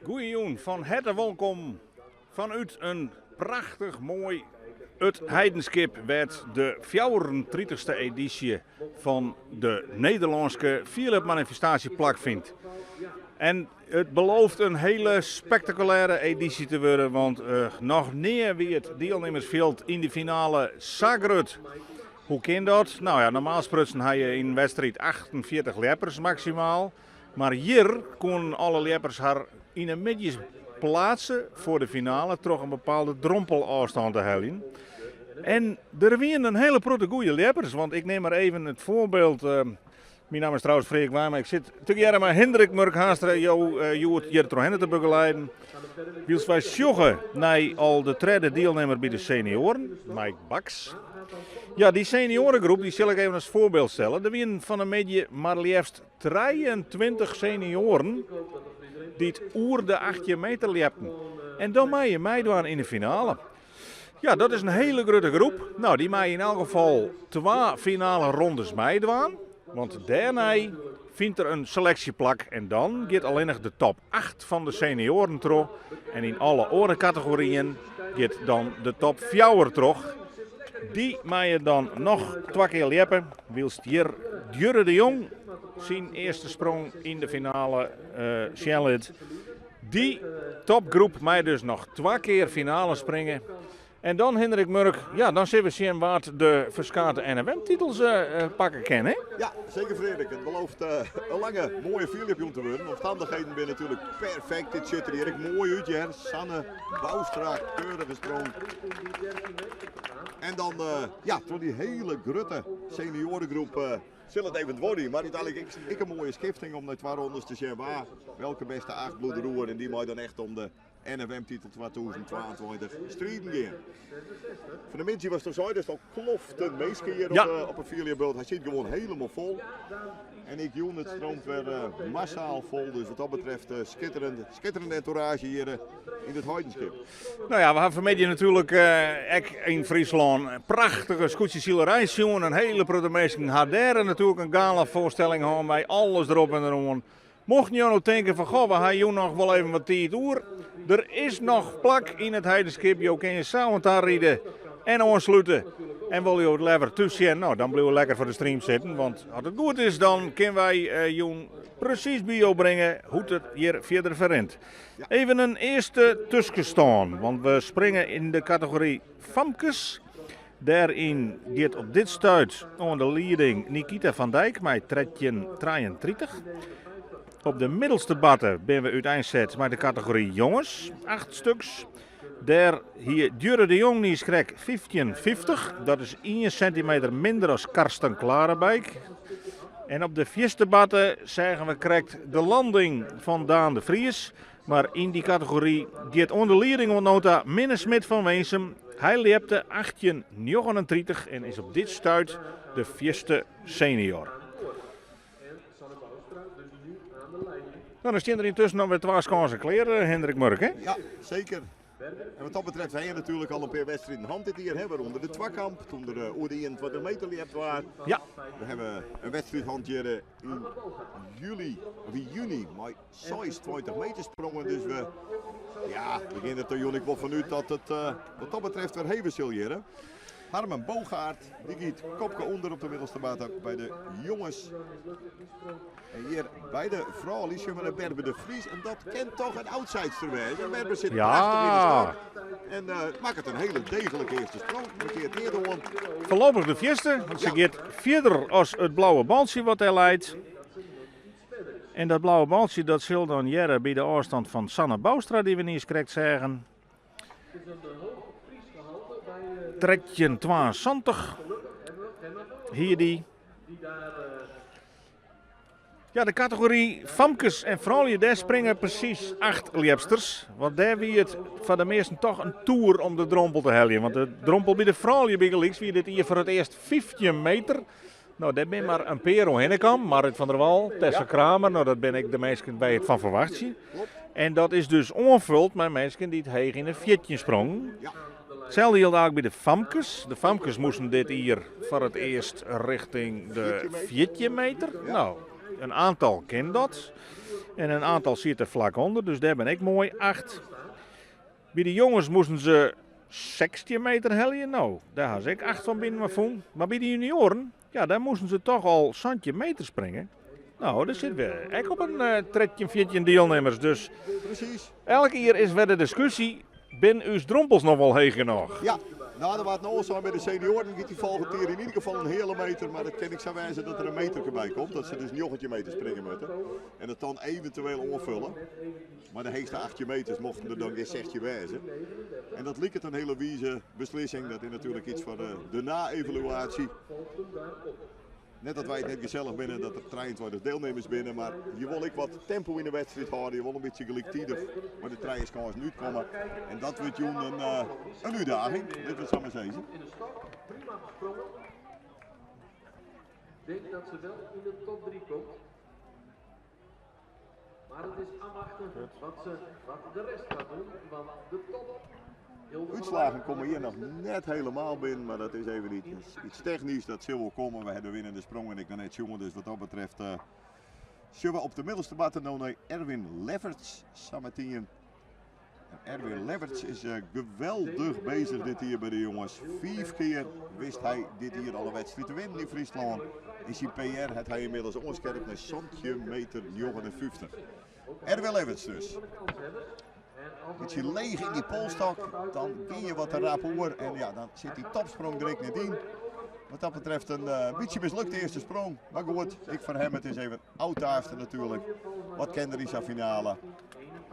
Goeiejûn, fan herte wolkom fanút in prachtich moai It Heidenskip wêr't de fjouwerentritichste edysje fan de Nederlânske fierljepmanifestaasje plakfynt. En it belooft in hele spektakulêre edysje te wurden, want noch nea wie it dielnimmersfjild yn de finale sa grut. Hoe kin dat? No ja, normaal sprutsen ha je yn in wedstriid 48 ljeppers maksimaal. Mar hjir koenen alle ljeppers har yn 'e middeis pleatse foar de finale troch in bepaalde drompelôfstân te heljen. En der wienen in hele protte goede ljeppers, want ik nim mar even it foarbyld. Myn namme is trouwens Freark Wijma, ik sit tegearre mei Hindrik Murk Haanstra jo hjoed hjir trochhinne te begeleiden. Wylst wy sjogge nei al de tredde dielnimmer by de senioaren, Mike Baks. Ja, dy senioaregroep dy sil ik even as foarbyld stelle. Der wienen fan 'e middei mar leafst 23 senioaren dy't oer de 18 meter ljepten. En dan mei je meidwaan yn de finale. Ja, dat is in hele grutte groep. No, dy meie yn elk gefal twa finale rondes meidwaan. Want dêrnei fynt der in seleksje plak en dan giet allinnich de top 8 fan de senioaren troch. En yn alle oare kategoryen giet dan de top 4 troch. Dy meie dan noch twa kear ljeppe, wylst hjir Djurre de Jong syn earste sprong yn de finale sjen lit. Dy topgroep mei dus noch twa kear finale springe. En dan Hindrik Murk, ja, dan sille we sjen wa't de ferskate NFM-titels pakke kin, hè? Ja, seker Freark. It belooft in lange, moaie fierljepjûn te wurden. De omstannichheden binne natuerlik perfekt. Dit sjocht der hjir ek moai út, hear. Sanne Bouwstra, keurige sprong. En dan, ja, troch dy hiele grutte senioaregroep sil it even duorje. Mar úteinlik ek in moaie skifting om nei twa rondes te sjen wa welke beste acht bliuwt der oer. En dy mei dan echt om de NFM-titel 2022 striden gean. Fan de middei was het zo, al kloften minsken hier op, op een fierljepbult. Hy sit gewoan hielendal fol. En ek jûn, it streamt wer massaal fol. Dus wat dat betreft skitterend, skitterende entourage hier yn it Heidenskip. No ja, we ha fanmiddei natuerlik ek yn Fryslân prachtige skûtsjesilerij sjoen. In hele protte minsken ha dêr natuerlik in gala-foarstelling hân mei alles derop en deroan. Mochten jo no tinke fan goh, we ha jûn noch wol even wat tiid oer. Der is noch plak yn it Heidenskip. Jo kinne sa oan ta ride en oanslute. En wolle jo it leaver thús sjen, no dan bliuwe lekker foar de stream sitten. Want as it goed is, dan kinne wy jûn presys by jo bringe hoe't it hjir fierder ferrint. Even in earste tuskenstân, want we springe yn de kategory famkes. Dêryn giet op dit stuit oan de lieding Nikita van Dijk mei 13:33. Op de middelste batte binne we úteinset mei de kategory jonges, 8 stuks. Dêr hie Djurre de Jong niiskrekt 15:50. Dat is ien sintimeter minder as Karsten Klarenbeek. En op de fierste batte seagen we krekt de landing fan Daan de Vries. Mar yn dy kategory giet oan de lieding oant no ta Minne Smit fan Winsum. Hy ljepte 18:39 en is op dit stuit de fierste senior. No, dan stean der yntusken noch wer twa skânsen klear, Hendrik Murk, hè? Ja, seker. En wat dat betreft ha je natuerlik al in pear wedstriden hân dit jier, hè, wêrûnder de twakamp, toen der oer de 21 meter ljept waard. We hawwe in wedstriid hân hjir yn july, of yn juny, mei 26 meter sprongen. Dus we, ja, we gean der toch jûn ek wol fan út dat it wat dat betreft wer heve sil hjir. Harmen Boogaard, die giet kopke ûnder op de middelste matte by de jonges. En hjir by de froulju sjogge we nei Berber de Vries. En dat kin toch in outsider wêze. Berber sit prachtich yn de stok. En makket in hiele deeglike earste sprong. Markeart neat oan. Foarlopich de fierste, want se giet fierder as it blauwe baltsje wat dêr leit. En dat blauwe baltsje dat sil dan hearre by de ôfstand fan Sanne Bouwstra dy't we niis krekt seagen. 1372 hie dy. Ja, de kategory famkes en froulju, dêr springe presys 8 ljepsters. Want dêr wie it foar de measten toch in toer om de drompel te heljen. Want de drompel by de froulju bygelyks wie dit jier foar it earst 15 meter. No, dêr binne mar in pear oerhinne kaam. Marit van der Wal, Tessa Kramer, no dat binne ek de minsken wêr't je it fan ferwachtsje. En dat is dus oanfuld mei minsken dy't heech yn de 14 sprongen. Itselde jildt eigentlik by de famkes. De famkes moasten dit jier foar it earst richting de 14 meter. No, in aantal kin dat. En in aantal siet der flak ûnder, dus dêr bin ik moai 8. By de jonges moasten se 16 meter helje. No, dêr ha se ek 8 fan binnen mar fûn. Mar by de junioaren, ja, dêr moasten se toch al 17 meter springe. No, dêr sitte we ek op in 13, 14 dielnimmers. Dus elk jier is wer de diskusje, binne ús drompels noch wol heech genôch? Ja, no, der waard no al sein by de senioaren giet dy folgjend jier yn ieder gefal in heale meter, mar it kin ek sa wêze dat der in meterke by komt, dat se dus 19 meter springe moatte en it dan eventueel oanfulle. Mar de heechste 18 meters mochten der dan gjin 16 wêze. En dat liket in hiele wize beslissing. Dat is natuerlik iets foar de na-evaluatie. Net dat wy it net gesellich binne dat der 23 deelnemers binne, mar je wol ek wat tempo yn de wedstriid hâlde. Je wol in bytsje gelyktidig mei de trije skânsen útkomme. En dat wurdt jûn in útdaging, litte we it sa mar sizze. Denk dat se wel yn de top 3 komt. Maar het is afwachten wat, ze, wat de rest gaat doen, want de top... Útslaggen komme hjir noch net hielendal binnen, mar dat is even iets technysk. Dat sil wol komme. We ha de winnende sprong en ik noch net sjoen, dus wat dat betreft uh, sjogge we op de middelste matte no nei Erwin Lefferts sametien. Erwin Lefferts is uh, geweldich bezich dit jier by de jonges. Fiif kear wist hy dit jier al in wedstriid te winnen yn Fryslân. Yn syn PR hat hy ynmiddels oanskerpt nei 17 meter 59. Erwin Lefferts dus. Bytsje leech yn dy polstok, dan gean je wat te rap oer en ja, dan sit dy topsprong der ek net yn. Wat dat betreft in uh, bytsje mislukte earste sprong. Mar goed, ek foar him, it is even ôftaaste natuerlik. Wat kin der yn sa'n finale?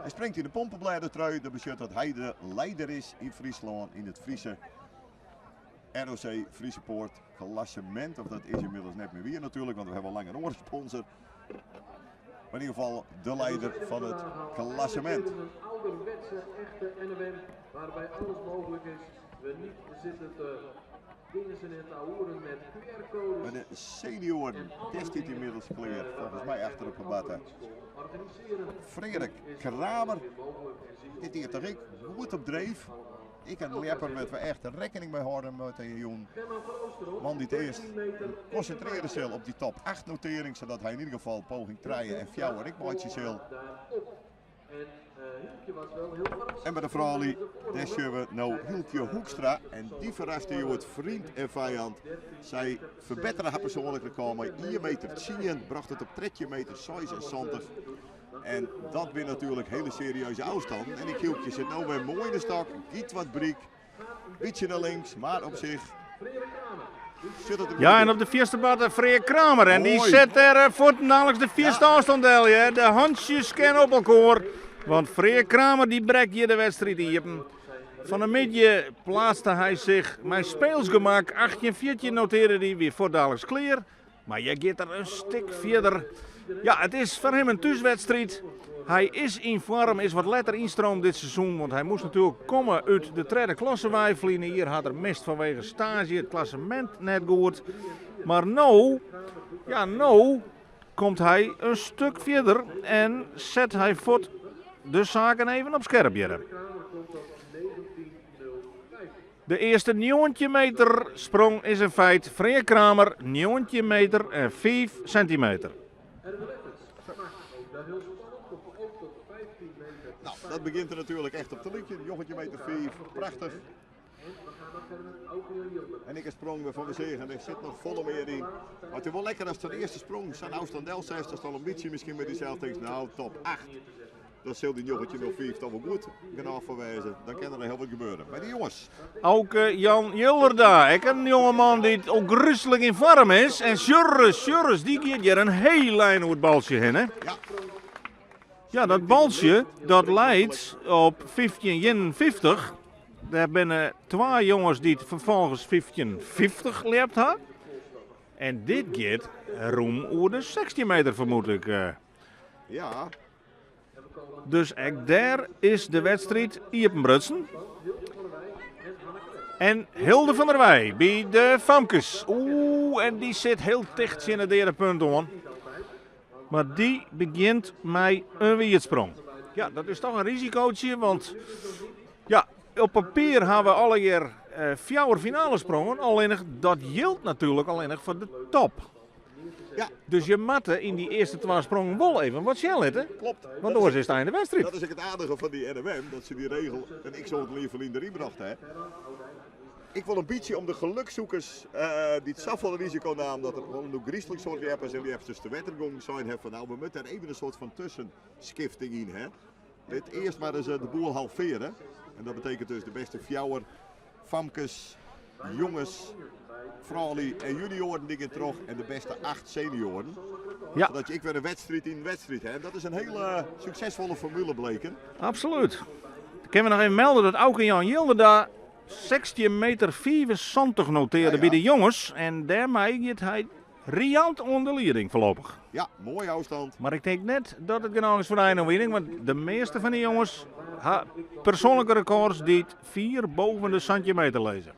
Hy springt yn de pompeblêdetrui, dat betsjut dat hy de lieder is yn Fryslân yn it Fryske ROC Friese Poort klassement. Of dat is ynmiddels net mear wier natuerlik, want we hawwe al lang in oare sponsor. Mar yn ieder gefal de lieder fan it klassemint. Een ouderwetse echte NMM waarbij alles mogelijk is. We niet zitten te dingen en te ouwen met QR-codes. By de senioaren, dêr stiet ynmiddels klear, folgens my achter op de matte. Frederik Kramer, dit jier toch ek goed op dreef. Ek in ljepper wêr't we echt rekkening mei hâlde moatte jûn. Man dy't earst konsintrearje sil op dy top 8 notering, sadat hy yn ieder gefal poging 3 en 4 ek meitsje sil. En by de froulju, dêr sjogge we no Hylkje Hoekstra. En dy ferraste hjoed vriend en vijand. Sy ferbettere har persoanlik rekôr mei ien meter tsien, brocht it op trettjin meter 76. En dat binne natuerlik hiele serieuze ôfstannen. En dy Hylkje sit no wer moai yn de stok, giet wat bryk, bytsje nei links, mar op sich sit it der Ja, goed en yn. op de fierste matte Freark Kramer. En dy Moai. set dêr fuortendaliks de fierste ôfstân del. Ja. De hantsjes kinne op elkoar. Want Freark Kramer dy brekt hjir de wedstriid iepen. Fan 'e middei pleatste hy sich mei speelsgemak. 18-14 notearre hy, wie fuortdaliks klear. Mar hjir giet er in stik fierder. Ja, it is foar him in thúswedstriid. Hy is yn foarm, is wat letter ynstroomd dit seizoen, want hy moast natuerlik komme út de tredde klasse wei. Ferline jier hat er mist fanwege staazje, it klassemint net goed. Mar no, ja, no komt hy in stik fierder en set hy fuort de saken even op skerp hjir. De earste 19 meter sprong is in feit. Freark Kramer, 19 meter en 5 sintimeter. Nou, dat begjint der natuerlik echt op te lykjen. 19 meter 5, prachtich. En ik sprong wer fan de seach en der sit noch folle mear yn. Mar it is wol lekker ast de earste sprong sa'n ôfstân delsetst, datst al in bytsje miskien by dysels tinkst, nou top 8. Dan sil dy 1905 toch wol goed genôch foar wêze. Dan kin der noch hiel wat gebeure. By de jonges. Auke Jan Jilderda, ek in jongeman dy't ôfgryslik yn foarm is. En sjurres, sjurres, dy giet hjir in hiel ein oer it baltsje hinne. Ja. Ja, dat baltsje dat leit op 1551. Dêr binne twa jonges dy't ferfolgens 1550 ljept ha. En dit giet rûm oer de 16 meter fermoed ik. Ja. Dus ek dêr is de wedstriid iepenbrutsen. En Hilde van der Weij by de famkes. Oeh, en dy sit hiel ticht tsjin it deade punt oan. Mar dy begjint mei in wiedsprong. Ja, dat is toch in risikootje, want ja, op papier ha we allegear fjouwer finalesprongen. Allinnich dat jildt natuerlik allinnich foar de top. Ja. Dus je moatte yn dy earste twa sprongen wol even wat sjen litte. Klopt. Want oars is it ein de wedstriid. Dat is ek it aardige fan dy NMM, dat se dy regel in x-oantal jier ferlyn deryn brocht ha. Ik wol in bytsje om de gelukzoekers dy't safolle risiko namen dat der wol in ôfgryslik soad ljeppers en ljepsters te wetter gongen, sein ha fan nou we moatte dêr even in soart fan tuskenskifting yn ha. Lit earst mar ris de boel halveare. En dat betekent dus de beste fjouwer famkes, jonges, froulju en junioaren dy gean troch en de beste acht senioaren. Ja. Sadat je ek wer in wedstriid yn in wedstriid ha. En dat is in hiele suksesfolle formule bleken. Absoluut. Dan kinne we noch even melde dat Auke Jan Jilderda 16 meter 75 notearde by de jonges en dêrmei giet hy riant oan de lieding foarlopich. Ja, moaie ôfstân. Mar ik tink net dat it genôch is foar de einoerwinning, want de measte fan dy jonges ha persoanlike rekôrs dy't fier boven de 17 meter lizze.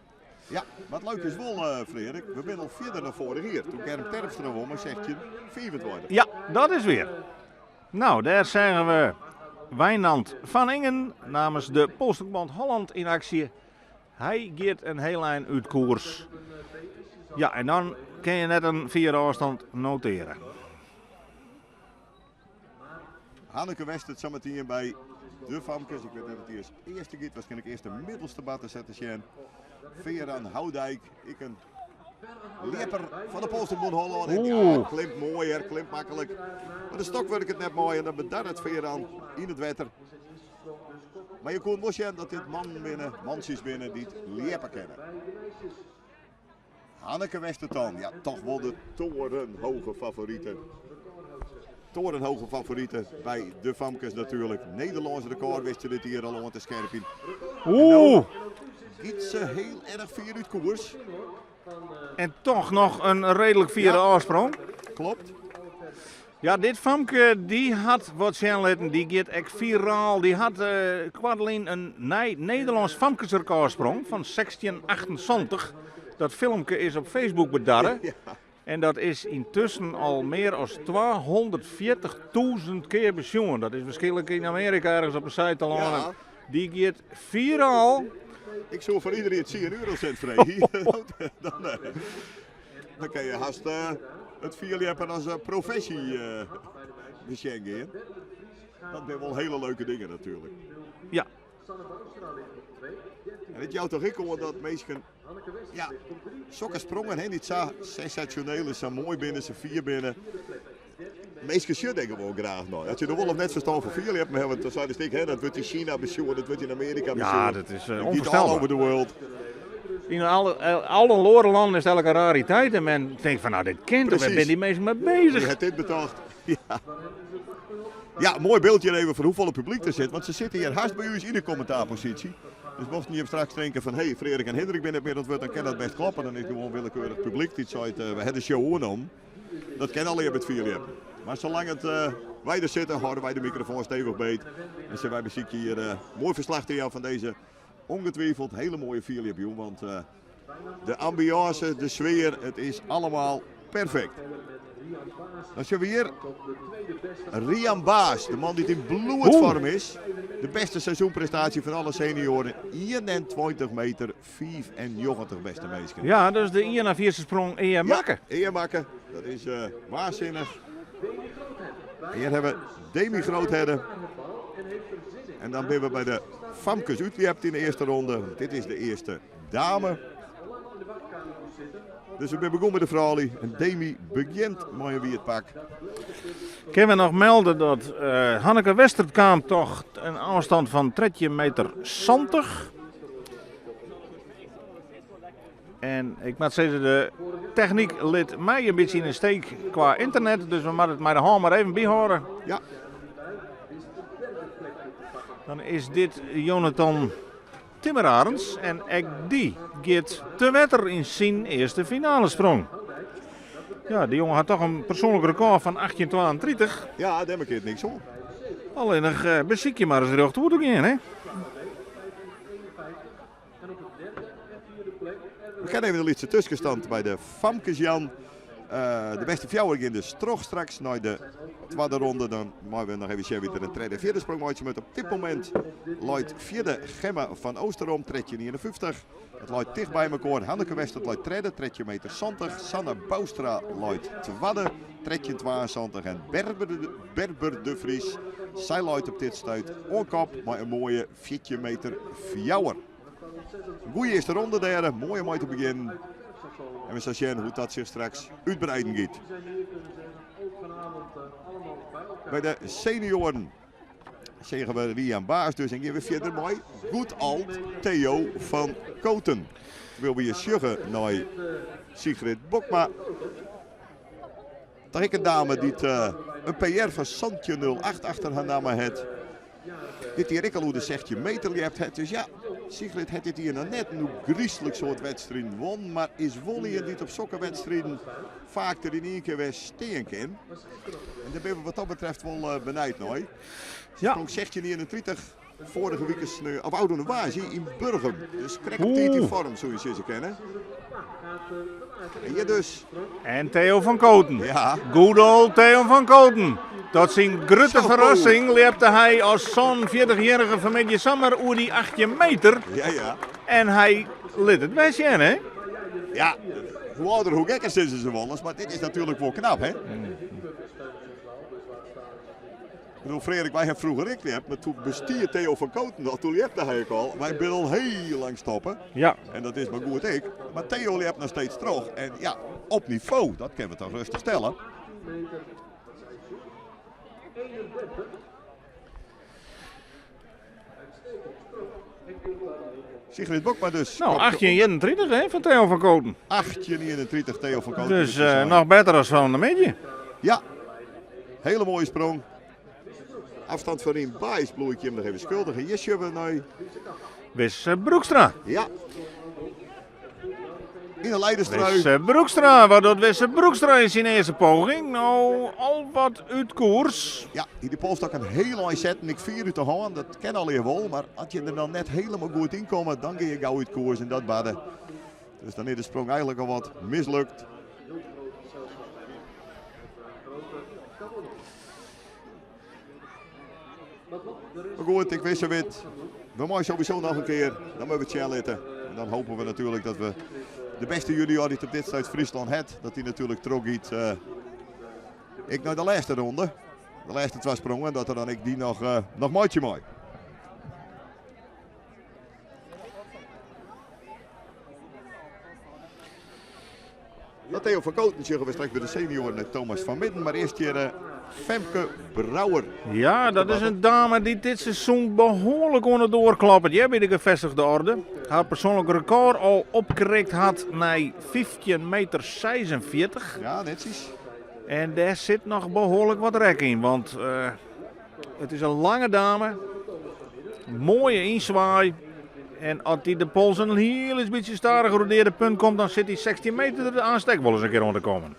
Ja, wat leuk is wol, Freark, we binne al fierder dan foarich jier, toen Germ Terpstra won mei 16,25. Ja, dat is wier. Nou, dêr seagen we Wijnand van Ingen namens de Polstokbond Holland yn aksje. Hy giet in hiel ein út koers. Ja, en dan kin je net in fiere ôfstân noteare. Hanneke Westert sametien by de famkes. Ik wit net oft dy as earste giet, waarskynlik earst de middelste barte set te sjen. Veran Houdijk, ek in Ljepper fan de Polstokbond Hollân. En ja, klimt moai hear, klimt maklik. Mar de stok wurket net mei en dan bedarret Veran yn it wetter. Mar je koene wol sjen dat dit mannen binne, mantsjes binne dy't ljeppe kinne. Hanneke Westertan, ja toch wol de torenhoge favorite. Torenhoge favorite by de famkes natuerlik. Nederlânsk rekôr wist se dit jier al oan te skerpjen. Oeh! Giet se hiel erch fier út koers. En toch noch in reedlik fiere Ja. ôfsprong. Klopt. Ja, dit famke dy hat wat sjen litten. Dy giet ek firaal. Dy hat koartlyn in nij Nederlânsk famkesrekôrsprong fan 1678. Dat filmke is op Facebook bedarre. Ja. En dat is yntusken al mear as 240.000 kear besjoen. Dat is waarskynlik yn Amearika ergens op in site telâne. Ja. Dy giet firaal. Ik soe foar iederien 10 eurocent freegje. Dan, eh, dan kin je hast eh, it fierljeppen as eh, professy eh besjen gean. Dat binne wol hiele leuke dingen natuerlik. Ja. En it jout toch ek oan dat minsken ja, sokke sprongen hè, dy't sa sensasjoneel is, sa moai binne, sa fier binne. Minsken sjogge dêr gewoan graach nei. As je der wol of net ferstân fan fierljeppen hawwe, want dan sei de stik, hè, dat wurdt yn Sina besjoen, dat wurdt yn Amearika Ja, besjoen. dat is It giet all onvoorstelbaar. over the world. Yn alle, alle oare lannen is it elk in rariteit en men tinkt fan nou dit kin toch, wêr Precies. binne dy minsken mei Wie bezich? hat dit betocht? Ja. Ja, moai byld hjir even fan hoefolle publyk der sit, want se sitte hjir hast by ús yn de kommentaarposysje. Dus mochten jim straks tinke fan hé, Freark en Hindrik binne net mear oan it wurd, dan kin dat best kloppe. Dan is it gewoan willekeurich publyk dy't seit we ha de show oernommen. Dat kin allegear by it fierljeppen. Mar salang it wy der sitte, hâlde wy de mikrofoan stevich beet. En sille wy besykje hjir moai ferslach te jaan fan dizze ongetwijfeld hiele moaie fierljepjûn. Want de ambiance, de sfear, it is allemaal perfekt. Dan sjogge we hjir Rian Baas, de man dy't yn bloedfoarm is. De beste seizoenprestaasje fan alle senioaren, 21 meter 95 beste minsken. Ja, dat is de ien nei fierste sprong ea makke. Ja, ea makke. Dat is waansinnich. En hjir hawwe we Demi Groothedde. En dan binne we by de famkes útljept yn de earste ronde. Dit is de earste dame. Dus we binne begûn mei de froulju en Demi begjint mei in wiet pak. Kinne we noch melde dat Hanneke Westert kaam toch in ôfstân fan 13 meter 70. En ik moat sizze, de technyk lit my in bytsje yn de steek kwa ynternet, dus we moatte it mei de hân mar even byhâlde. Ja. Dan is dit Jonathan Timmerarends en ek dy giet te wetter yn syn earste finalesprong. Ja, dy jonge hat toch in persoanlik rekôr fan 1832. Ja, dêr makket niks oan. Allinnich eh, besykje mar ris rjocht oer te gean, hè? We kinne even in lytse tuskenstand by de famkes jaan. De beste fjouwer gean dus troch straks nei de twadde ronde. Dan meie we noch even sjen wie't der in tredde en fjirde sprong meitsje moat. Op dit momint leit fjirde Gemma van Oosterom, 13,51. Dat leit ticht by mekoar. Hanneke Westert leit tredde, 13 meter 70. Sanne Bouwstra leit twadde, 13,72. En Berber de, Berber de Vries, sy leit op dit stuit oan kop mei in moaie 14 meter 4. Een goede eerste ronde dêr, moai om mei te begjinnen. En we sille sjen hoe't dat sich straks útbreiden giet. By de senioaren seagen we Rian Baas dus en gean we fierder mei good old Theo van Koten. Terwyl we hjir sjogge nei Sigrid Bokma. Toch ek in dame dy't in PR fan 17.08 achter har namme hat. Dit jier ek al oer de 16 meter ljept hat. Dus ja, Sigrid hat dit jier noch net in ôfgryslik soad wedstriden won. Mar is wol ien dy't op sokke wedstriden faak der yn ien kear wer stean kin. En dêr binne we wat dat betreft wol benijd nei. Se sprong 16.31 foarige wike sneon, of ôfrûne woansdei yn Burgum. Dus krekt op tiid yn foarm soe je sizze kinne. En hjir dus. En Theo van Koten. Ja. Good old Theo van Koten. Tot syn grutte ferrassing ljepte hy as 47-jierrige fanmiddei samar oer dy 18 meter. Ja, ja. En hy lit it wer sjen, hè? Ja, hoe âlder hoe gekker sizze se wolris, mar dit is natuerlik wol knap, hè? Ik bedoel, Freark, wy ha froeger ek ljept, mar toen bestie Theo van Koten al, toen ljepte hy ek al. Wy binne al hiel lang stoppe. Ja. En dat is mar goed ek. Mar Theo ljept noch steeds troch. En ja, op nivo, dat kinne we toch rêstich stelle. Sigrid Bokma dus. Nou, 1831 hè, fan Theo van Koten. 1831 Theo van Koten. Dus noch better as fan de middei. Ja, hele mooie sprong. Afstand fan Rien Baes bliuw ik jim noch even skuldich. En hjir sjogge we nei... Wisse Broekstra. Ja. Yn de leiderstrui. Wisse Broekstra, wat docht Wisse Broekstra yn syn earste poging? No, al wat út koers. Ja, hie de polstok in hiel ein setten. Ik fier út de hân, dat kin allegear wol. Mar as je der dan net hielendal goed yn komme, dan gean je gau út koers en dat barde. Dus dan is de sprong eigenlik al wat mislukt. Maar goed, ik wist het. We mogen sowieso nog een keer. Dan moeten we het sjen litte. En dan hopen we natuurlijk dat we de beste junior die op dit stuit Fryslân hat, dat dy natuerlik trochgiet. Uh, ek nei de lêste ronde. De lêste twa sprongen, dat er dan ek dy noch, uh, noch meitsje mei. Dat Theo van Koten sjogge we straks by de senioaren Thomas van Midden. Mar earst hjir eh, Femke Brouwer. Ja, dat is in dame dy't dit seizoen behoarlik oan de doar kloppet ja, by de gevestigde orde. Har persoanlik rekôr al opkrikt hat nei 15 meter 46. Ja, netsjes. En dêr sit noch behoarlik wat rek yn, want uh, it is in lange dame. Moaie ynswaai. En as dy de pols in hiel lyts bytsje stadiger oer de punt komt, dan sit dy 16 meter der aanst ek wol ris in kear oan te kommen.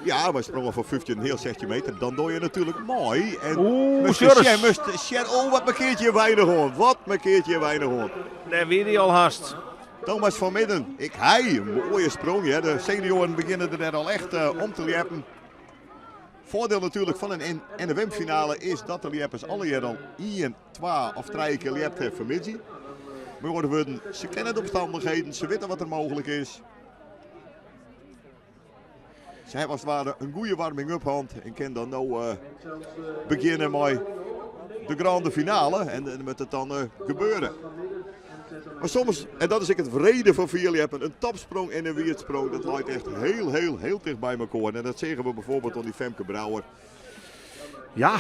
Ja, mar sprongen fan 15 hiel 16 meter, dan doch je natuerlik mei. En Oeh, Sjors. Moast sjen, oh, wat markeart hjir weinich oan. Wat markeart hjir weinich oan. Dêr wie dy al hast. Thomas van Midden, ek hy, in moaie sprong. Hè. De senioaren begjinne der net al echt uh, om te ljeppen. Foardiel natuerlik fan in NFM-finale is dat de ljeppers allegear al ien, twa of trije kear ljept hawwe fanmiddei. Mei oare wurden, se kenne de omstannichheden, se witte wat der mooglik is. Se hawwe as it ware in goede warming-up hân en kinne dan no uh, begjinne mei de grande finale. En dan moat it dan uh, gebeuren. Maar soms, en dat is ek it wrede fan fierljeppen, in topsprong en in wierdsprong, dat leit echt heel, heel, heel ticht by mekoar. En dat seagen we bijvoorbeeld oan dy Femke Brouwer. Ja,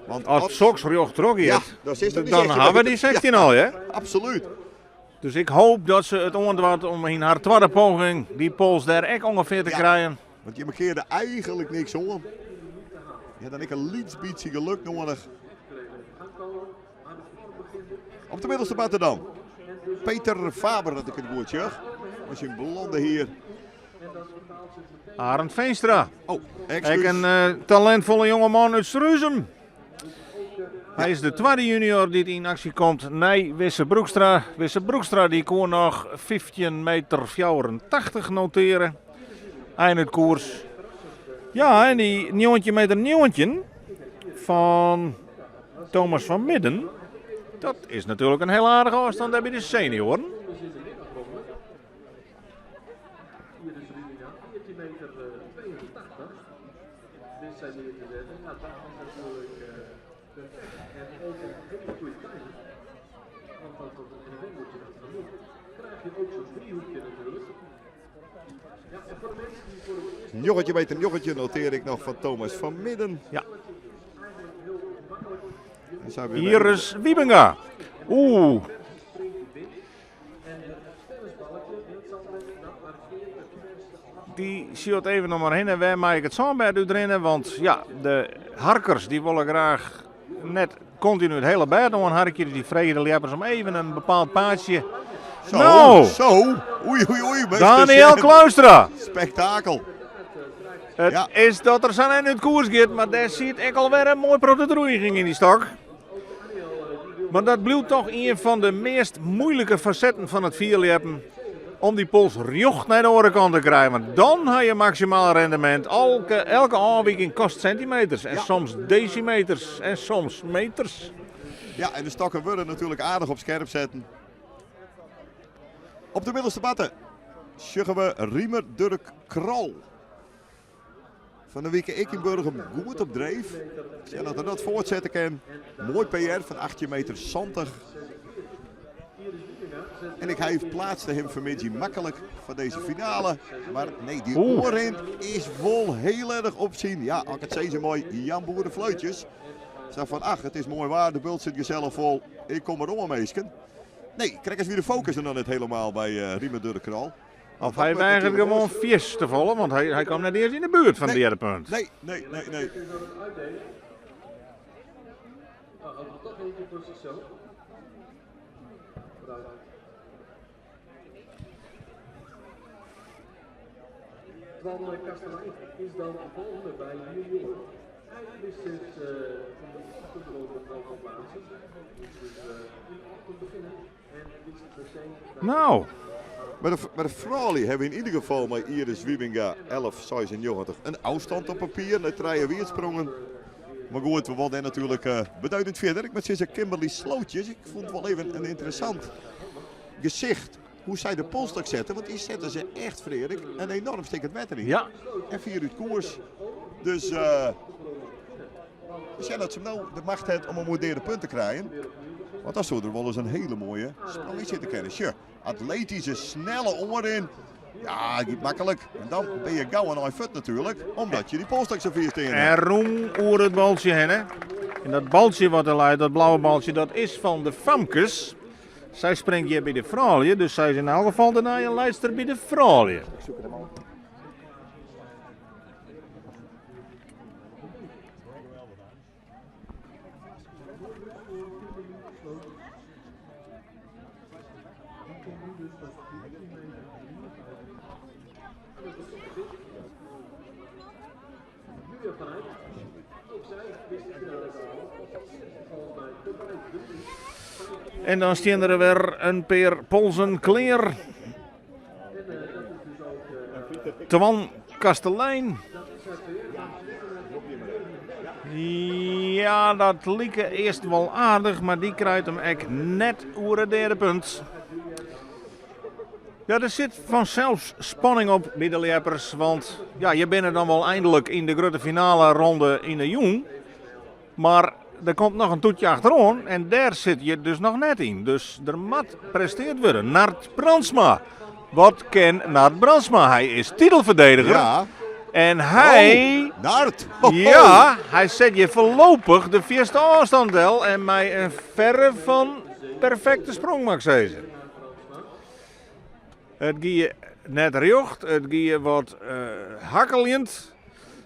Want as soks rjocht troch Ja, giet, dan is dat die dan 16 ha we dy meter. 16 al, hè? Absoluut. Dus ik hoop dat se it oandoart om yn har twadde poging dy pols dêr ek ûngefear te Ja. krijen. Want je markearde eigenlik niks oan. Ja, dan ek in lyts bytsje geluk noadich. Op de middelste batte dan. Peter Faber, dat ik it goed sjoch. Mei syn blonde hier. Arend Veenstra. Oh, Ek excuus. in talentfolle jongeman út Surhuzum. Hy is de twadde junior dy't yn aksje komt nei Wisse Broekstra. Wisse Broekstra dy koe noch 15 meter 84 noteare. Ein it koers. Ja, en dy 19 meter 19 fan Thomas van Midden, dat is natuerlik in hiel aardige ôfstân dêr by de senioaren. Hier is Rubina, 14 meter 82. Wist zij neer te zetten. Ja, dat is natuurlijk perfect. En ook een hele goede tijd. Want dat op een NFM moet je dat gaan doen. Krijg je ook zo'n driehoekje natuurlijk. Ja, en voor de mensen die voor het eerst Njoggentje meter njoggentje noteer ik nog van Thomas van Midden. Ja. En zijn we weer Hier bij- is Wiebenga. Oeh, die ziet even nog maar heen en waar maak ik het zandbed uitrennen. Want ja, de harkers die willen graag net continu het hele bed oanharkje. Dus die vregen de leppers om even een bepaald paadje. Zo, Nou. zo. Oei, oei, oei. meester Daniel Sven. Kluistra. Spektakel. Het Ja. is dat er zijn in het koers gaat, maar daar ziet ik alweer een mooi protedroeiging in die stok. Maar dat blijft toch een van de meest moeilijke facetten van het vierleppen. Om die pols rjocht naar de orenkant te krijgen. Want dan heb je maximaal rendement. Elke afwijking kost centimeters. En Ja. soms decimeters. En soms meters. Ja, en de stokken worden natuurlijk aardig op scherp zetten. Op de middelste batten sjuggen we Riemer Dirk Krol. Van de week ik in Burgum goed op dreef. Ja, dat hij dat voortzetten kan. Mooi PR van 18 meter 70. En ik hij plaatste hem vanmiddag makkelijk voor deze finale. Maar nee, die Oeh. oorhand is vol heel erg opzien. Ja, als ik het zei zo mooi, Jan Boerenfluitjes. Zeg van, ach, het is mooi waar, de bult zit gezellig vol. Ik kom erom, meesken. Nee, krijg eens weer de focus er dan net helemaal bij Riemer Dirk Krol. Of hij weigert gewoon vies te vallen. Want hij kwam net eerst in de buurt van Nee. het derde punt. Nee, nee, nee, nee. is aan het uitdelen. Nou, hadden we toch eentje voor zichzelf. Vooruit. Twan Kastelein is dan de volgende bij de junioren. Hij wist zich van de ochtendronde al te plaatsen. Dus in de ochtend beginnen en wist meteen bij Nou, Maar de Frawley hebben we in ieder geval met Iris Wiebenga 11,96 een afstand op papier. Naar Treien Wiertsprongen. Maar goed, we worden natuurlijk beduidend verder. Ik moet zeggen, Kimberly Slootjes. Ik vond het wel even een interessant gezicht. Hoe zij de polstok zetten. Want die zetten ze echt, Frederik, een enorm stikkend wetter in. ja. En 4 uur koers. Dus we zijn dat ze nou de macht heeft om een moderne punt te krijgen. Want dat zou er wel eens een hele mooie sprong in zitten kennen. Sure, atletische, snelle oor in. Ja, niet makkelijk. En dan ben je gauw aan een voet natuurlijk. Omdat je die polstok zo vier tegen En hebt. roem oer het baltje heen, hè. En dat baltje wat er leidt, dat blauwe baltje, dat is van de famkes. Zij springt hier bij de vrouwen, dus zij is in elk geval daarna een leidster bij de vrouwen. Julia van Eyck. Ook zij wist de finale te halen. Volgens mij de bij de Vries. En dan staan er weer een paar polsen kleer. Twan Kastelein. Ja, dat liep eerst wel aardig, maar die krijgt hem echt net oer het derde punt. Ja, er zit vanzelfs spanning op bij de Leppers, want ja, je bent er dan wel eindelijk in de grote finale ronde in de jong. Maar der komt noch in toetje achteroan en dêr sit je dus noch net yn. Dus der moat presteard wurde. Nard Brandsma. Wat kin Nard Brandsma? Hy is titelferdediger. Ja. En hy... Oh, Nard! Ho, ho. Ja, hy set hjir foarlopich de fierste ôfstân del en mei in verre fan perfekte sprong, moat ik sizze. It gie net rjocht, it gie wat hakkeljend.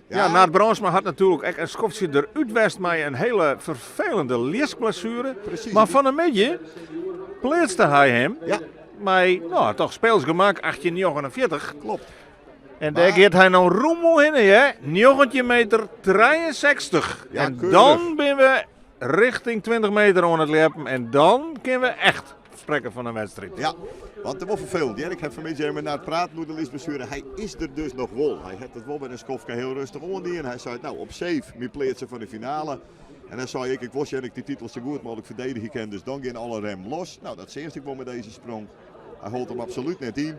Ja, Ja. Nard Brandsma hat natuerlik ek in skoftsje derút west mei in hiele ferfelende ljiskblessuere. Presys. Mar fan 'e middei pleatste hy him Ja. mei, no, toch speels gemak 1849. Klopt. En dêr giet hy no rûm oerhinne, hè? 19 meter 63. Ja, en keurig. dan binne we richting 20 meter oan it ljeppen en dan kinne we echt sprekke fan in wedstriid. Ja, want it wol ferfelend. Ik ha fanmiddei even mei praat oer de liesblessuere. Hy is der dus noch wol. Hy hat it wol wer in skoftke hiel rêstich oandien. Hy sei, no, op safe, my pleatse foar de finale. En dan sei ik, ik wol sjen ik dy titel sa goed mooglik ferdedigje kin, dus dan gean alle remmen los. No, dat seachst ek wol mei dizze sprong. Hy hold him absolút net yn.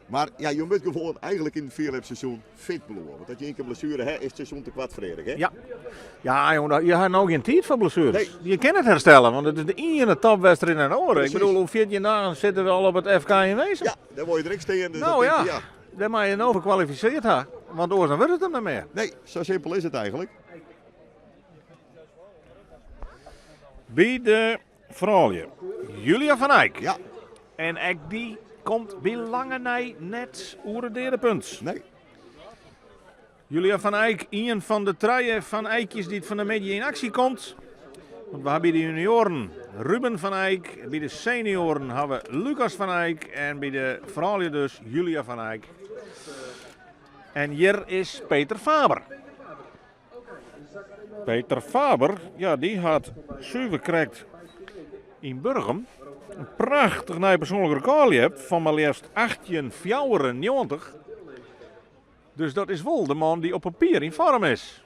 Mar ja, je moatte gewoan eigentlik yn it fierljepseizoen fit bliuwe. Want as je ien kear blessuere ha, is it seizoen te koart foar hè? Ja, ja jonge, je ha no gjin tiid foar blessueres. Nee. Je kinne it herstelle, want it is de iene topwedstriid nei de oare. Ik Presys. bedoel, oer 14 dagen sitte we al op it FK yn Wezep. Ja, dêr wolle je der ek stean. Dus Nou dan ja, tink je, ja. dêr moatte je no foar kwalifisearre ha, want oars dan wurdt it him net mear. Nee, sa simpel is it eigentlik. By de froulju, Julia van Eyck. Ja. En ek dy komt by lange nei net oer it deade punt. Nee. Julia van Eyck, ien fan de trije Van Eyckjes dy't fan 'e middei yn aksje komt. Want we ha by de junioaren Ruben van Eyck, by de senioaren ha we Lucas van Eyck en by de froulju dus Julia van Eyck. En hjir is Peter Faber. Peter Faber, ja, dy hat suver krekt yn Burgum in prachtich nij persoanlik rekôr ljept fan mar leafst 1894. Dus dat is wol de man dy't op papier yn foarm is.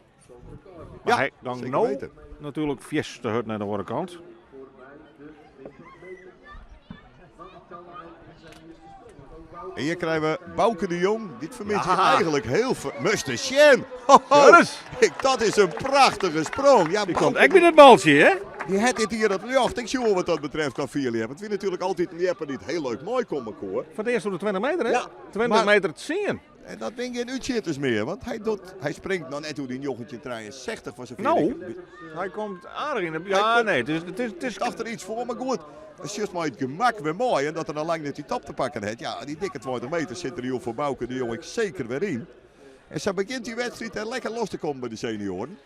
Mar Ja, hy gong seker no wite. natuerlik fierste hurd nei de oare kant. En hjir krije we Bauke de Jong, dy't fanmiddei Ja. eigentlik hiel Moatst sjen! Ho, ho. Joris. Dat is in prachtige sprong. Ja, Dy komt Bauke ek by dat baltsje, hè? Dy hat dit jier it ljocht. Ik sjoch wat dat betreft kan fierljeppen. It wie natuerlik altyd in ljepper dy't hiel leuk meikomme koe. Foar it earst oer de 20 meter, hè? Ja, 20 mar- meter 10. En dat binne gjin útsjitters mear, want hy, docht, hy springt noch net oer dy 1963 fan syn No, fierljeppen. hy komt aardich yn de... Ja, komt- nee, it is Ik tocht der yts foar, mar goed. It is mei it gemak wer moai en dat er al lang net dy top te pakken hat. Ja, dy dikke 20 meter sit der jûn foar Bauke de Jong ek seker wer yn. En sa begjint dy wedstriid der lekker los te kommen by de senioaren.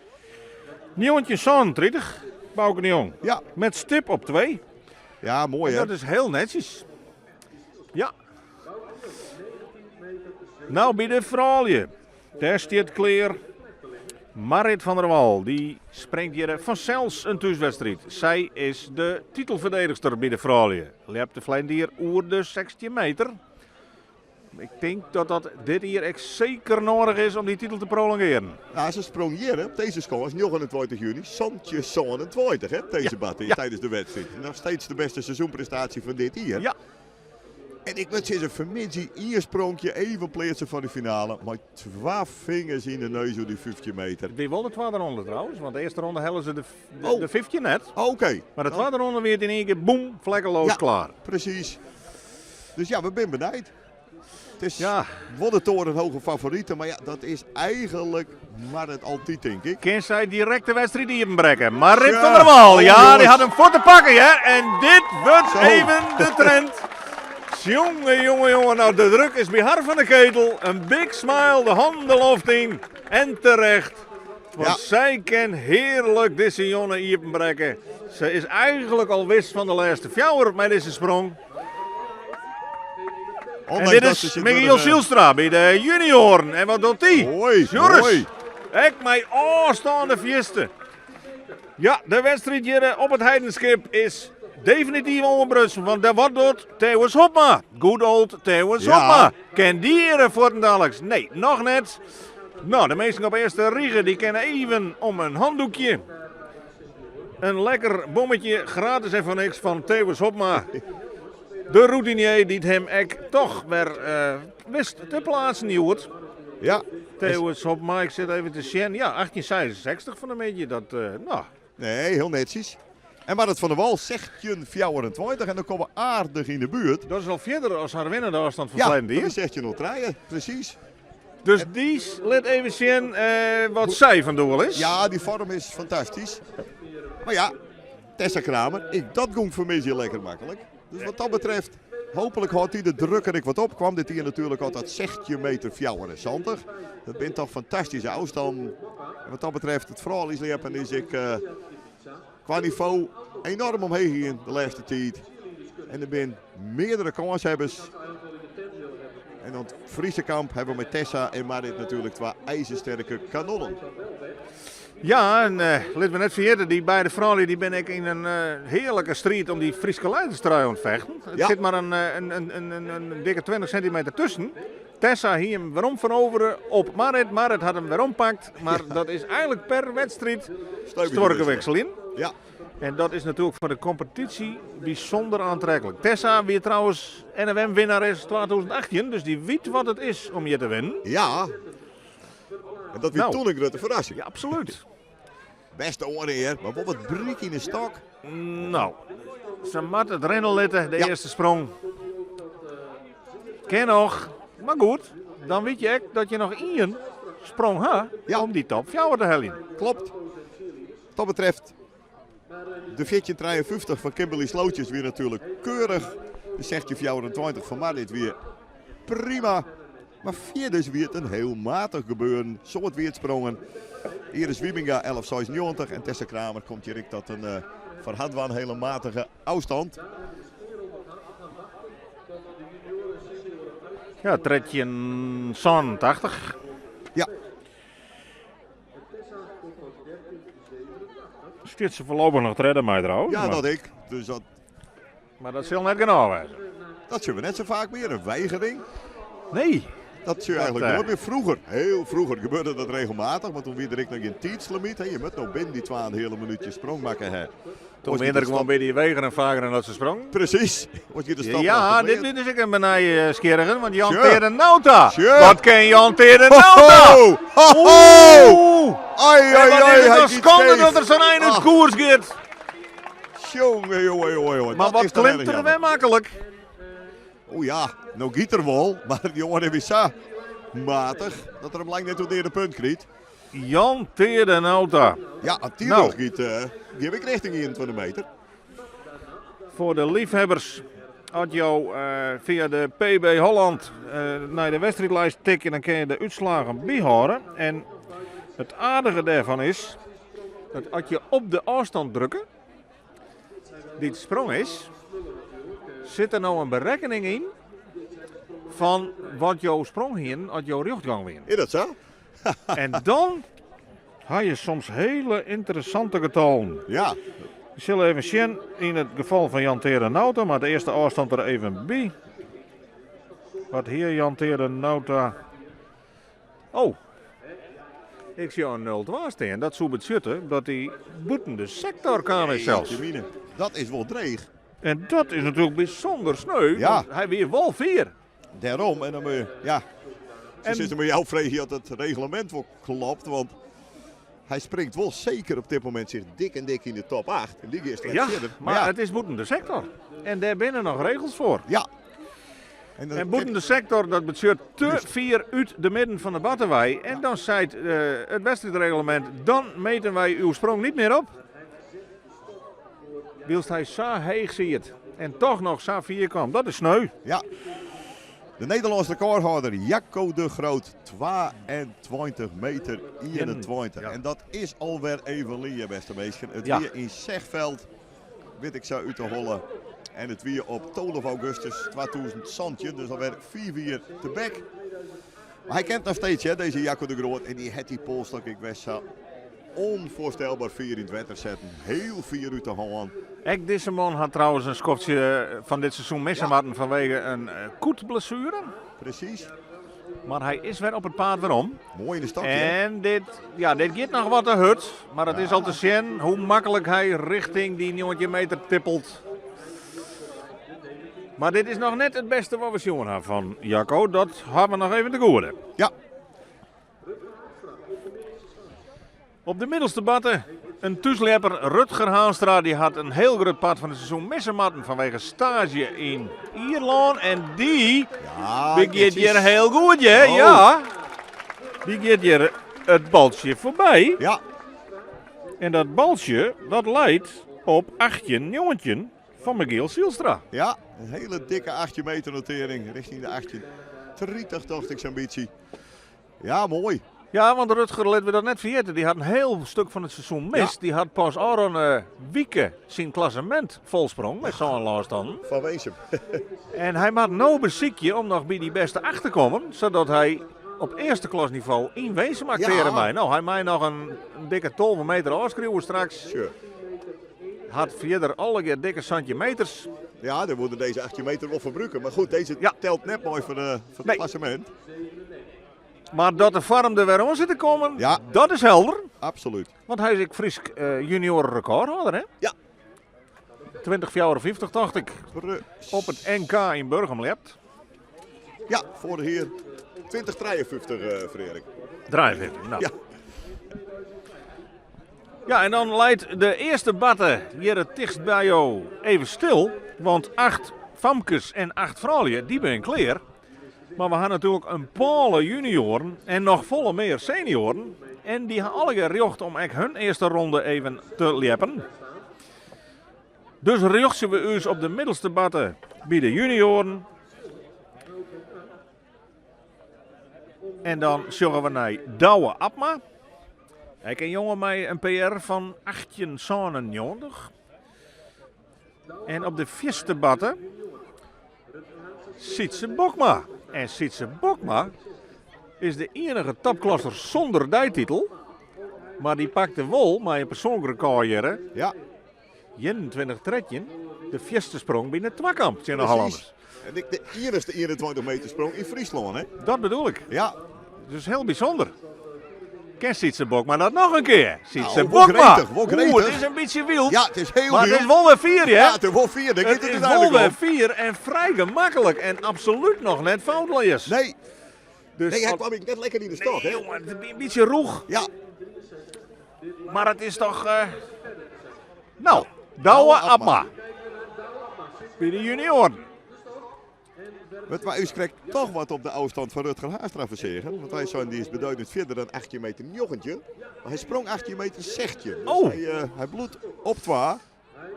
1937, Bauke de Jong. Ja. Met stip op 2. Ja, moai hè. Dat is hiel netsjes. Ja. No, by de froulju. Dêr stiet klear Marit van der Wal. Dy springt hjir fansels in thúswedstriid. Sy is de titelferdedigster by de froulju. Ljepte ferline jier oer de 16 meter. Ik tink dat dat dit jier ek seker nedich is om dy titel te prolongearjen. No, se sprong hjir hè, op dizze skâns, 29 juny, 1727 hè, dizze ja. ja. tidens de wedstriid. Noch steeds de bêste seizoenprestaasje fan dit jier. Ja. En ik moat sizze, fanmiddei ien spronkje even pleatse foar de finale. Mei twa fingers yn de neus oer dy 15 meter. It wie wol de twadde ronde trouwens, want de earste ronde hellen se Oh. de 15 net. Oké. Mar de twadde ronde wie it yn ien kear boem, vlekkeloos Ja. klear. Presys. Dus ja, we binne benijd. It is Ja. wol de torenhoge favorite, mar ja, dat is eigentlik mar it altyd, tink ik. Kin sy direkt de wedstriid iepenbrekke? Marit Ja. van der Wal, ja, Oh, dy jonges. hat him fuort te pakken, hè. En dit wurdt Zo. even de trend. Jonge, jonge, jonge, no de druk is by har fan de ketel. In big smile, de hannen de loft yn. En terecht. Want Ja. sy kin hearlik dizze jûn iepenbrekke. Se is eigentlik al wis fan de lêste fjouwer mei dizze sprong. En Ondanks dit dat is ze zit Michiel door de- Zielstra by de junioaren. En wat docht dy? Moai, Joris. moai. Ek mei ôfstân de fierste. Ja, de wedstriid hjir op it Heidenskip is definityf oanbrutsen. Want dêr wat docht Thewis Hobma? Good old Thewis Ja. Hobma. Kin dy hjir fuortendaliks? Nee, noch net. No, de minsken op earste rige dy kinne even om in handoekje. In lekker bommetje, gratis en foar niks fan Thewis Hobma. De routinier dy't him ek toch wer wist te pleatsen hjoed. Ja. Theeuwes op, mar ik sit even te sjen. Ja, 1866 fan 'e middei, dat, no. Nee, hiel netsjes. En Marit van der Wal 1624 en dan komme we aardich yn de buert. Dat is al fierder as har winnende ôfstân fan ferleden jier. Ja, dat is 1603, presys. Dus dy lit even sjen wat sy fan doel is. Ja, dy foarm is fantastysk. Mar ja, Tessa Kramer, ek dat gong fanmiddei lekker maklik. Dus wat dat betreft, hooplik hâldt dy de druk der ek wat op. Kwam dit jier natuerlik al tot 16 meter 74. Dat binne toch fantastyske ôfstannen. En wat dat betreft, it frouljusljeppen is ek kwa nivo enoarm omheech gien de lêste tiid. En der binne meardere kânshawwers. En oan it Friese kamp hawwe we mei Tessa en Marit natuerlik twa ijzersterke kanonnen. Ja, en lit we net ferjitte, dy beide froulju dy binne ek yn in hearlike striid om dy Fryske leiderstrui oan it fechten. It sit mar in dikke 20 sintimeter tusken. Tessa hie him werom ferovere op Marit, Marit hat him werom pakt, mar dat is eigenlik per wedstriid stuorke wikseljen. Ja. En dat is natuerlik foar de kompetysje bysûnder oantreklik. Tessa wie trouwens NFM-winnares 2018, dus dy wit wat it is om hjir te winnen. Ja. En dat wie nou, toen in grutte ferrassing. Ja, absoluut. Bêste oanhear, mar wol wat bryk yn de stok. Nou, se moat it rinne litte, de earste sprong. Kin noch, mar goed, dan wit je ek dat je noch ien sprong ha ja. om dy top 4 te heljen. Klopt. Wat dat betreft, de 1453 fan Kimberly Slootjes wie natuerlik keurich. De 1624 fan Marit wie prima. Mar fierders wie it in hiel matich gebeuren. Soad wietsprongen. Iris Wiebenga 11,96 en Tessa Kramer komt hjir ek tot in eh, foar har dwaan hele matige ôfstand. Ja, 1387. Ja. Stiet se foarlopich noch tredde mei trouwens. Ja, dat ek. Dus dat Mar dat sil net genôch wêze. Dat sjogge we net sa faak mear, in weigering. Nee. Dat sjogge we eigenlik noait mear. Froeger, hiel froeger, gebeurde dat regelmatich, want toen wie der ek noch gjin tiidslimyt. Je moat no binnen dy twa en in heale minútje sprong makke ha. Toen wiene der gewoan by dy wegeren faker dan dat se sprongen. Presys. Oars giet de stap Ja, dit wie dus ek in benei skjirrigen, want Jan Teerde Nauta. Wat kin Jan Teerde Nauta? Ho, ho, ho! Ai, ai, ai, hy giet skande dat der sa'n ein út koers giet. Jonge, jonge, jonge, jonge. Mar wat klimt er wer maklik. O ja, no giet er wol, mar dy jonge wie sa matich dat er him lang net oer de punt kryt. Jan Teerde Nauta. Ja, natuurlijk giet, uh, gean ik richting 21 meter. Foar de liefhebbers, as jo uh, fia de PB Holland uh, nei de wedstriidlijst tikke, dan kinne je de útslaggen byhâlde. En it aardige dêrfan is dat as je op de ôfstân drukke, dy't sprong is, sit der no in berekkening yn fan wat jo sprong hienen as jo rjochtgong wienen. Is dat sa? En dan ha je soms hele ynteressante getallen. Ja. We sille even sjen yn it gefal fan Jan Teerde Nauta, mar de earste ôfstân der even by. Wat hie Jan Teerde Nauta? Oh, ik sjoch in 0-2 stean. Dat soe betsjutte dat hy bûten de sektor kaam is sels. Dat is wol dreech. En dat is natuerlik bysûnder sneu, ja. want hy wie wol fier. Dêrom, en dan moet je, ja, se sitte mei jou freegje oft it reglemint wol klopt, want hy springt wol seker op dit momint sich dik en dik yn de top 8. En dy giet straks ja, fierder. Maar ja. it is bûten de sektor. En dêr binne noch regels foar. Ja. En, en bûten de sektor, dat betsjut te fier út de midden fan de batte wei. En dan seit uh, it wedstriidreglemint, dan meten wy uw sprong net mear op. Wylst hy sa heech siet en toch noch sa fier kaam. Dat is sneu. Ja. De Nederlânske rekôrhâlder Jacco de Groot, 22 meter 21. Ja. En dat is alwer even lien, bêste minsken. It wie yn Zegveld, wit ik sa út de holle. En it wie op 12 augustus 2017, dus alwer 5 jier tebek. Mar hy ken noch steeds, hè, dizze Jacco de Groot. En dy hat dy polstok ek wer sa onvoorstelbaar fier yn it wetter setten. Hiel fier út de hân. Ek dizze man hat trouwens in skoftsje fan dit seizoen misse moatten fanwege in kûtblessuere. Presys. Mar hy is wer op it paad werom. Moai yn de stokje. En dit, ja, dit giet noch wat te hurd. Mar it is al te sjen hoe maklik hy richting dy 19 meter tippelt. Mar dit is noch net it bêste wat we sjoen ha fan Jacco. Dat ha we noch even te goede. Ja. Op de middelste batte in thúsljepper Rutger Haanstra. Dy hat in hiel grut part fan it seizoen misse moatten fanwege staazje yn Ierlân. En dy Ja, begjint hjir netjes. hiel goed, hè? Oh. Ja. Dy giet hjir it baltsje foarby. Ja, En dat baltsje dat leit op 18-19 fan Michiel Zijlstra. ja, in hiele dikke 18 meter notering richting de 1830, tocht ik sa'n bytsje. Ja, moai. Ja, want Rutger, litte we dat net ferjitte, dy hat in hiel stik fan it seizoen mist. Dy hat pas ôfrûne wike syn klassemint folsprong mei sân lânstannen. Fan Winsum. En hy moat no besykje om noch by dy bêste acht te kommen, sadat hy op earste klasnivo yn Winsum aktearje Ja. mei. No, hy mei noch in dikke 12 meter ôfskriuwe straks. Sure. Hat fierder allegear dikke 17 meters. Ja, dan wurde dizze 18 meter wol ferbrûke. Mar goed, dizze Ja. telt net mei foar it Nee. klassemint. Mar dat de foarm der wer oan sit te kommen, Ja. dat is helder. Absolút. Want hy is ek Frysk junior rekordhâlder, hè? Ja. 2054, tocht ik. Precies. Op it NK yn Burgum ljept. Ja, foarich jier 2053, Frederik. 53, no. Ja. Ja, en dan leit de earste batte hjir it tichtst by jo even stil. Want 8 famkes en 8 froulju, dy binne klear. Mar we ha natuerlik in pôle junioaren en noch folle mear senioaren. En dy ha allegear rjocht om ek hun earste ronde even te ljeppen. Dus rjochtsje we ús op de middelste batte by de junioaren. En dan sjogge we nei Douwe Abma. Ek in jonge mei in PR fan 1897. En op de fierste batte Sytse Bokma. En Sytse Bokma is de iennige topklasser sûnder deititel. Mar dy pakte wol mei in persoanlik rekôr hjirre. Ja. 21-13, de fierste sprong by de twakamp tsjin de Precies. Hollanders. En ek de iennichste 21 meter sprong yn Fryslân, hè? Dat bedoel ik. Ja. Dus hiel bysûnder. Kin Sytse Bokma dat noch in kear? Sytse Nou, wol Bokma. gretig, wol Oeh, gretig. it is in bytsje wyld. Ja, it is hiel Mar it wyld. is wol wer fier, hè? Ja, it is wol fier. Dêr It giet it is wol úteinlik wer om. fier en frij gemaklik en absolút noch net foutleas. Nee. Dus Nee, hy al- kwam ek net lekker yn de stok, Nee, hè? jongen, het is in bytsje rûch. Ja. Mar it is toch... No, Douwe Douwe Abma. Abma. By de junioaren. Het was krekt toch wat op de afstand van Rutger Haanstra verzegen. Want hy sei, dy is beduidend fierder dan 18 meter 19. Mar hy sprong 18 meter 16. Dus Oh. hy bliuwt op 2.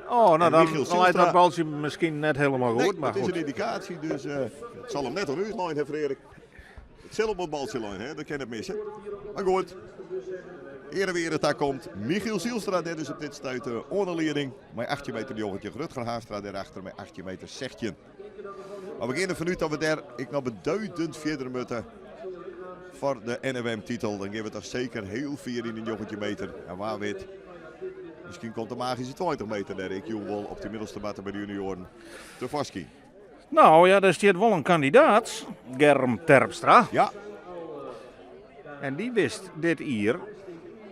Oh, no En dan, Michiel dan leit dat Zijlstra baltsje miskien net hielendal goed, Nee, mar it is goed. in yndikaasje, dus it sil him net oan ús lein ha, Frederik. It sil op it baltsje lein ha, dat kin net misse. Mar goed, eare wie it ta komt. Michiel Zijlstra, dêr is op dit stuit oan de lieding. Mei 18 meter 19. Rutger Haanstra dêrachter mei 18 meter 16. Mar we geane derfan út dat we dêr ek noch beduidend fierder moatte foar de NFM-titel. Dan geane we toch seker hiel fier yn de 19 meter. En wa wit, miskien komt de magyske 20 meter dêr ek jûn wol op de middelste matte by de junioaren te foarskyn. No ja, dêr stiet wol in kandidaat, Germ Terpstra. Ja. En dy wist dit jier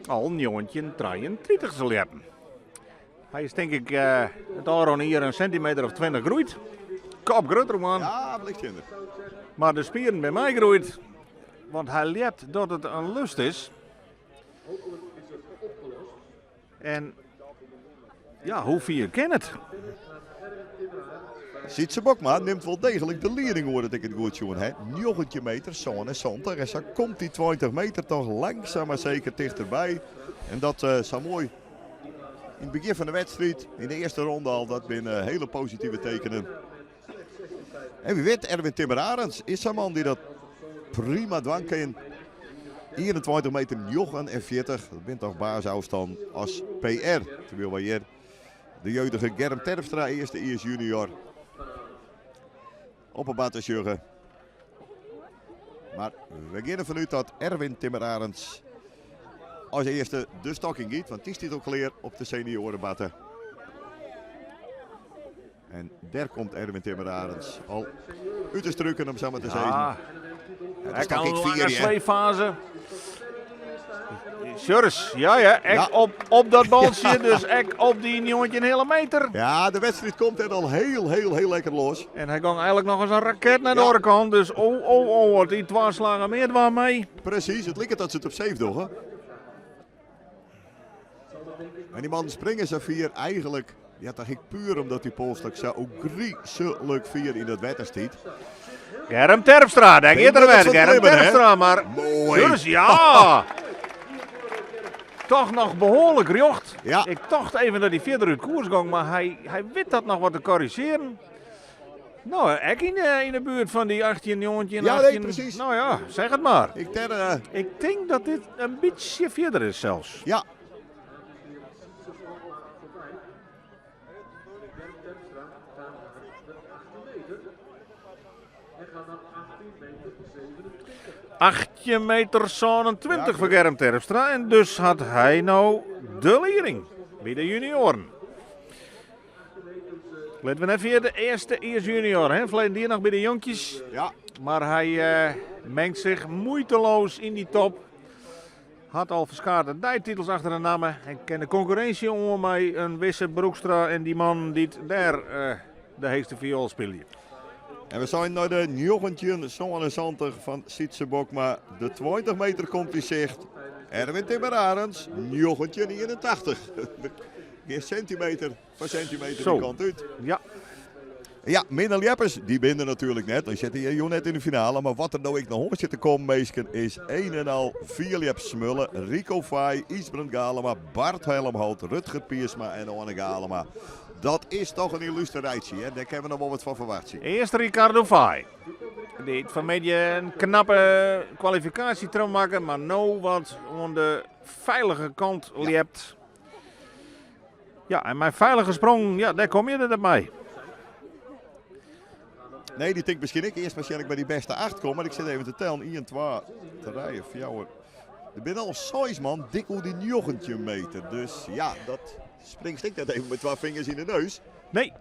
al 1933 te ljeppen. Hy is tink ik it ôfrûne jier in sintimeter of 20 groeid. Kop grutter man. Ja, blikstinder. Mar de spieren binne meigroeid, want hy ljept dat it in lust is. En ja, hoe fier kin it? Sytse Bokma nimt wol deeglik de lieding oer, dat ik it goed sjoen ha. 19 meter, 77. En sa komt dy 20 meter toch langzaam maar zeker dichterbij. En dat sa moai yn it begjin fan de wedstriid, yn de earste ronde al, dat binne hiele positive tekenen. En wie wit, Erwin Timmer Arends is sa'n man dy't dat prima dwaan kin. 21 meter 49, dat binne toch baasôfstân as PR. Terwyl wy hjir de jeugdige Germ Terpstra, earste jiers junior, op 'e batte sjogge. Mar we geane derfan út dat Erwin Timmer Arends as earste de stok yn giet, want dy stiet al klear op de senioarebatte. En dêr komt Erwin Timmer Arends al út de struken, om sa mar te sizzen. Ja. Ja, Hy de kan stok een ik lange vier, hè. sleepfase. Sjors, ja, ja, ek Ja. op dat baltsje, dus ek op dy 19 meter. Ja, de wedstriid komt er al hiel, hiel, hiel lekker los. En hy gong eigenlik noch as in raket nei de Ja. oare kant, dus oh, oh, oh, wat dy twa slagen mear dwaan mei. Presys, it liket dat se it op safe dogge. En die mannen springen sa fier eigenlijk, ja toch ek puur omdat die polstok sa ôfgryslike fier yn dat wetter stiet. Germ Terpstra, daar gaat er weer. Germ Terpstra, maar... Mooi. Dus ja! Toch nog behoorlijk rjocht. Ja. Ik tocht even dat hij verder uit koers ging, maar hij weet dat nog wat te corrigeren. Nou, ek in de buurt van die 18, 19, Ja, nee, 18. precies. Nou ja, zeg het maar. Ik ter, Ik denk dat dit een beetje verder is zelfs. ja, Germ Terpstra gaat naar de 18 meter. En gaat naar 18 meter 27. 18 meter 27 voor Germ Terpstra. En dus had hij nou de leiding bij de junioren. Let we net via de eerste eerste junior. Hè? Verleden die nog bij de jonkjes. ja. Maar hij mengt zich moeiteloos in die top. Had al verschillende dijtitels achter de namen. En kent de concurrentie om mij een Wisse Broekstra en die man die daar de heegste viool speelde. En we zijn naar de 1977 van Sietse Bokma. De 20 meter komt in zicht. Erwin Timmer-Arends, 1981. Geen centimeter van centimeter Zo. de kant uit. Ja. Ja, Minne Jeppers, die binnen natuurlijk net. Dan zit hij hier net in de finale. Maar wat er nou ik nog om zit te komen, meesken, is een en al Philip Smullen, Rico Fay, Isbrand Galema, Bart Helmhout, Rutger Piersma en Arne Galema. Dat is toch een illustre rijtje, hè? Daar kunnen we nog wel wat van verwachten. Eerst Ricardo Fay. Die het van media een knappe kwalificatie te maken, maar nou wat aan de veilige kant liept. Ja, en mijn veilige sprong, ja, daar kom je er mee. Nee, die denk misschien ik eerst waarschijnlijk bij die beste 8 kom, maar ik zit even te tellen. 1, 2, 3, 4. Er zijn al 6 man, dik hoe die 19 meter. Dus ja, dat springt ik net even met 2 vingers in de neus. Nee.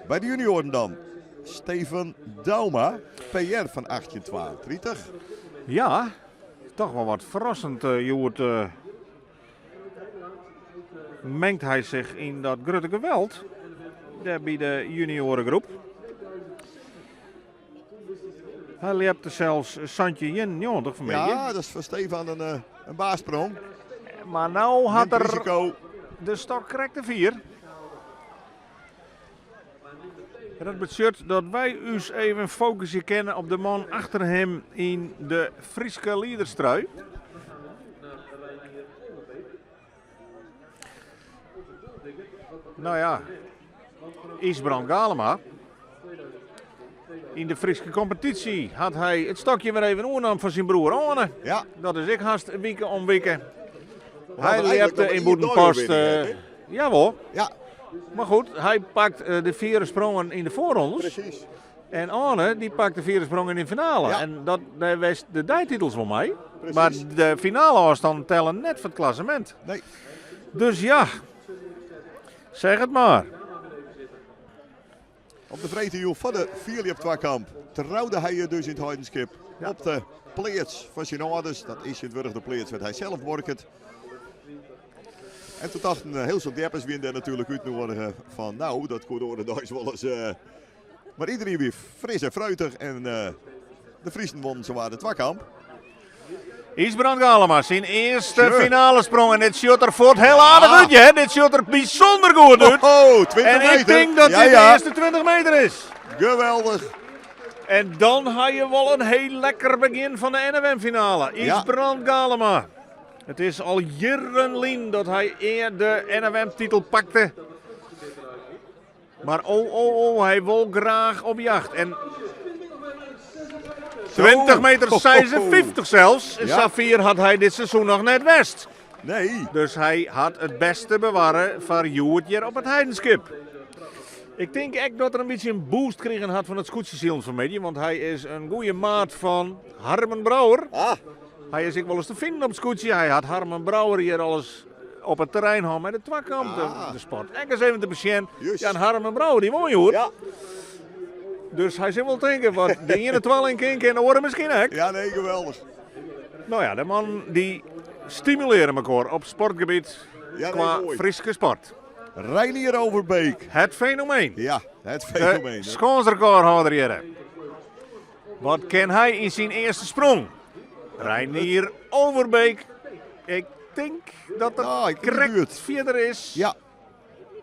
Bij de junioren dan. Steven Dauma, PR van 1832. Ja, toch wel wat verrassend, Joert. Mengt hij zich in dat grote geweld daar bij de juniorengroep. Hij liep er zelfs Santje Jen 90 van mij. Ja, dat is voor Stefan een baassprong. Maar nou had Neemt er risico. de stok correct de 4. En dat betekent dat wij ons even focussen kennen op de man achter hem in de Frieske liederstrui. Nou ja, Isbrand Galema. In de Frieske competitie had hij het stokje weer even oornam van zijn broer Arne. Ja. Dat is ik haast wieken om wieken. Want Hij eigenlijk liep nog in maar één Boedenpost. dooiwinning, hè? Jawel. Ja. Maar goed, hij pakt de 4 sprongen in de voorrondes. Precies. En Arne die pakt de 4 sprongen in de finale. Ja. En dat was de dijtitels voor mij. Precies. Maar de finale afstand tellen net voor het klassement. Nee. Dus ja, zeg het maar. Op de vretejoe van de Philip Twakamp trouwde hij je dus in het Heidenskip. Ja. Op de pleats van zijn ouders. Dat is het wurg de pleats werd hij zelf worket. En toen dachten heel veel deppers weer daar natuurlijk uit worden van nou, dat kon door de Duits wel eens. Maar iedereen weer fris en fruitig en de Friesen wonnen zowaar de Twakamp. Isbrand Galema, zijn eerste Sure. finale sprong. En dit shot er voort heel aardig uit, hè? Dit shot er bijzonder goed uit. Oh, 20 En ik meter. denk dat Ja, dit ja. de eerste 20 meter is. Geweldig. En dan ga je wel een heel lekker begin van de N W M-finale. Ja. Isbrand Galema. Het is al jarenlang dat hij eer de N W M-titel pakte. Maar oh, oh, oh, hij wil graag op jacht. En 20 meter 56 zelfs. Ja. Safir had hij dit seizoen nog net west. Nee. Dus hij had het beste bewaren van Joertje op het Heidenskip. Ik denk echt dat er een beetje een boost kregen had van het scootjesiel van Medie. Want hij is een goede maat van Harmen Brouwer. Hij is ook wel eens te vinden op het scootje. Hij had Harmen Brouwer hier alles op het terrein gehad met de twakkamp, de sport. En eens even de patiënt. Ja, en Harmen Brouwer, die woont hier. Dus hij zit wel denken, wat de ene twal in kink en de oren misschien ook. Ja, nee, geweldig. Nou ja, de man die stimuleren elkaar op sportgebied Ja, nee, qua mooi. Friese sport. Reinier Overbeek. Het fenomeen. Ja, het De fenomeen, hè. schaatsrecordhouder hier. Wat ken hij in zijn eerste sprong? Reinier Overbeek. Ik tink dat er Nou, ik in de krekt buurt. fierder is. Ja.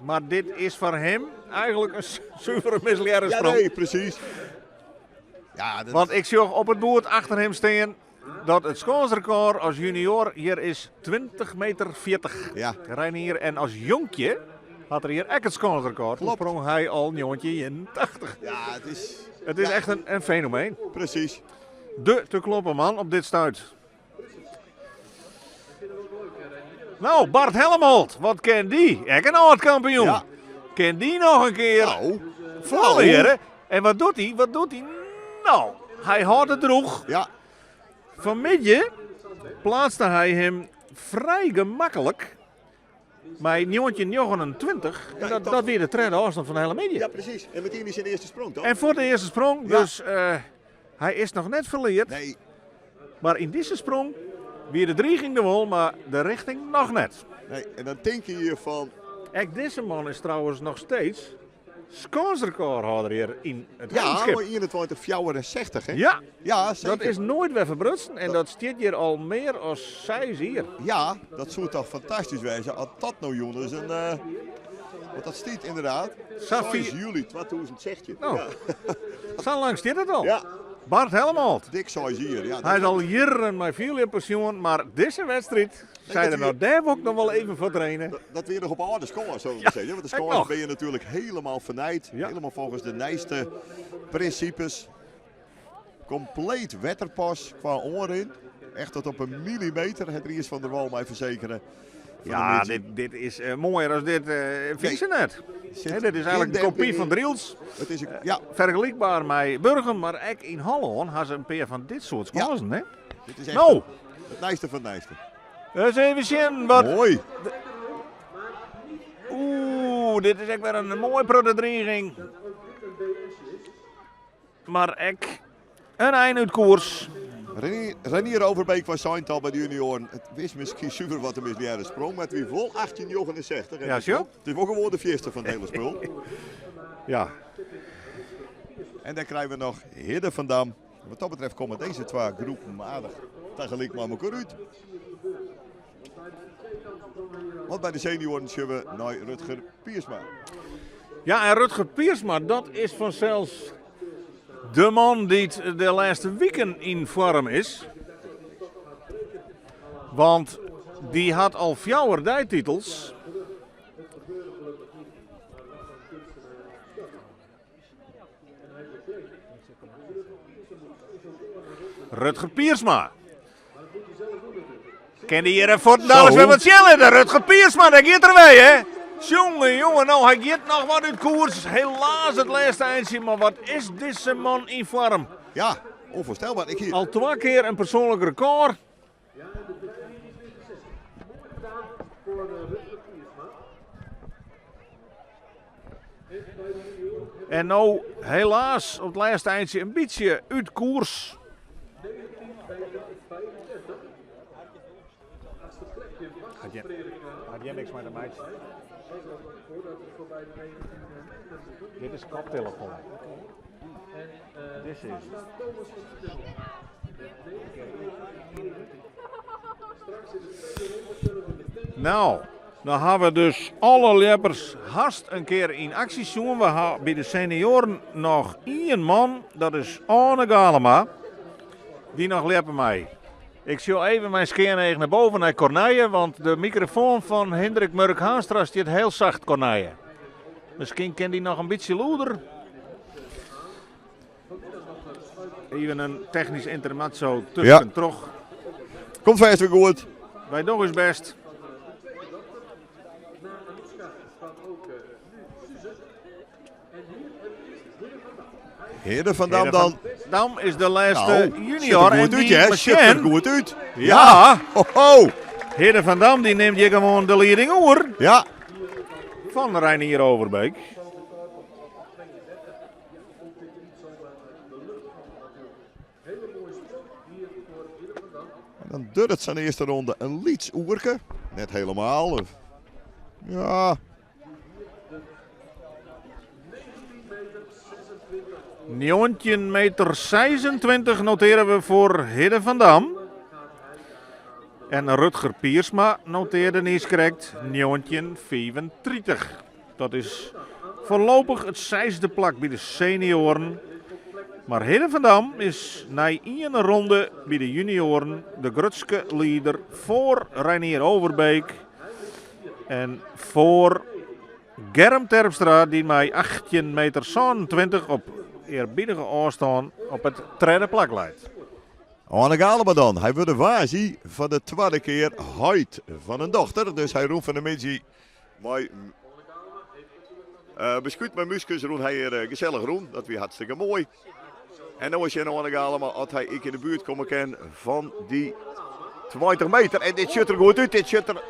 Maar dit is foar him eigenlik in suvere mislearre Ja, sprong. nee, presys. Ja, dat... Want ik sjoch op it boerd achter him stean dat it skânsrekôr as junior hjir is 20 meter 40. Ja. Reinier en as jonkje hat er hjir ek it skânsrekôr. Toen Klopt. sprong hy al 1981. Ja, it is... It is Ja. echt in fenomeen. Presys. De te kloppen man op dit stuit. Nou, Bart Helmholt, wat kin dy? Ek in âld-kampioen. Ja. Kin dy noch in kear Nou. flaljere? En wat docht hy? Wat docht hy? Nou, hy hâldt it drûch. Ja. Fan 'e middei pleatste hy him frij gemaklik mei 1929. En Ja, dat, ik dacht- dat wie de tredde ôfstân fan de hiele middei. Ja, presys. En metien is syn earste sprong, toch? En foar de earste sprong, Ja. dus hy is noch net ferleard. Nee, Mar yn dizze sprong wie de driging der wol, mar de rjochting noch net. nee. En dan tink je hier fan... Ek dizze man is trouwens noch steeds skânsrekôrhâlder hjir yn it Ja, Heidenskip. mar 21,64, hè? Ja, Ja, seker. dat is noait wer ferbrutsen en dat stiet hjir al mear as 6 jier. Ja, dat soe toch fantastysk wêze as dat no jûn is. En, want dat stiet ynderdaad. Sa 6 july 2016. Nou, Ja. sa lang stiet it al. Ja. Bart Helmholt. Dik 6 jier. Ja, Hy is al jierren mei fierljeppensioen, mar dizze wedstriid, sei dat er nou, dêr wol ik noch wol even foar traine. Dat wie noch op âlde skâns, sa te sizzen. Want de ek skâns noch. binne natuerlik hielendal fernijd. Ja. Hielendal neffens de nijste prinsipes. Kompleet wetterpas kwa oanrin. Echt tot op in millimeter, hat Ries van der Wal my fersekere. Fan Ja, de middei. dit is moaier as dit, fyn se net. Sit Hè, dit is eigenlik gjin in kopy demping fan yn. Drylts. It is in, ja, Fergelykber mei Burgum, mar ek yn Hollân ha se in pear fan dit soart Ja. skânsen, hè? dit is echt Nou, it nijste fan it nijste. ris even sjen wat... Moai. Oeh, dit is ek wer in moaie protte driging. Mar ek in ein út koers. Renier Overbeek was sein al by de junioaren. It wie miskien suver wat in mislearre sprong, mar it wie wol 1869. En Ja, it is zo. It is wol gewoan de fierste fan it hiele spul. Ja. En dan krije we noch Hidde van Dam. Wat dat betreft komme dizze twa groepen aardich tagelyk mei elkoar út. Want by de senioaren sjogge we nei Rutger Piersma. Ja, en Rutger Piersma, dat is fansels de man dy't de lêste wiken yn foarm is. Want dy hat al fjouwer deititels. Rutger Piersma. Kin dy hjir fuortendaliks Zo. wer wat sjen litte. Rutger Piersma, dêr giet er wer, hè? Jonge, jonge, no, hy giet noch wat út koers. Helaas it lêste eintsje, mar wat is dizze man yn foarm? Ja, ûnfoarstelber. Ik hie, Al twa kear in persoanlik rekôr. Ja, de 3,21. Moai dien foar Rutger Piersma. En by de junioaren En no, helaas, op it lêste eintsje in bytsje út koers. 19 meter 35. Achtste plekje was Had je- Frederik Kramer. Hat hjir niks mei te meitsjen. Was al voordat het voorbij de 19 meter moet. Dit is koptelefoon. En Dit is. staat Thomas van Stummel met 19 Straks in de tweede ronde zullen we meteen Nou, dan ha we dus alle ljeppers hast in kear yn aksje sjoen. We ha by de senioaren noch ien man, dat is Arne Galema, dy't noch ljeppe mei. Ik sjoch even myn skean nei boven nei Corneille, want de mikrofoan fan Hendrik Murk Haanstra stiet hiel sacht, Corneille. Miskien kin dy noch in bytsje lûder. Even in technysk intermezzo tuskentroch. Komt fêst wer goed. Wy dogge ús bêst. Na Anouska staat ook nu Suze. En hier hebben we eerst Hidde van Dam. Hij Hidde van Dam dan. Dam is de lêste Nou, junior. Ziet er En goed uit, die hè? Ziet er machine- goed út. Ja, Ho, ho. Hidde van Dam die nimt hjir gewoan de lieding oer Ja, fan Reinier Overbeek. Hele mooie sprong hier voor Hidde van Dam. En dan duorret it syn earste ronde in lyts oerke. Net hielendal. Ja, 19 meter 26. 19 meter 26 noteren we foar Hidde van Dam. En Rutger Piersma notearde niiskrekt 1935. Dat is foarlopich it seisde plak by de senioaren. Mar Hidde van Dam is nei ien ronde by de junioaren de grutske lieder foar Reinier Overbeek en foar Germ Terpstra dy't mei 18 meter 27 op earbiedige ôfstân op it tredde plak leit. Oane Galema dan. Hy wurde woansdei foar de twadde kear heit fan in dochter. Dus hy rûn fan 'e middei mei beskuit mei múskes rûn hy hjir gesellich rûn. Dat wie hartstikke moai. En no is sjen Oane Galema oft hy ek yn de buert komme kin fan dy 20 meter. En dit sjocht der goed út. Dit sjocht der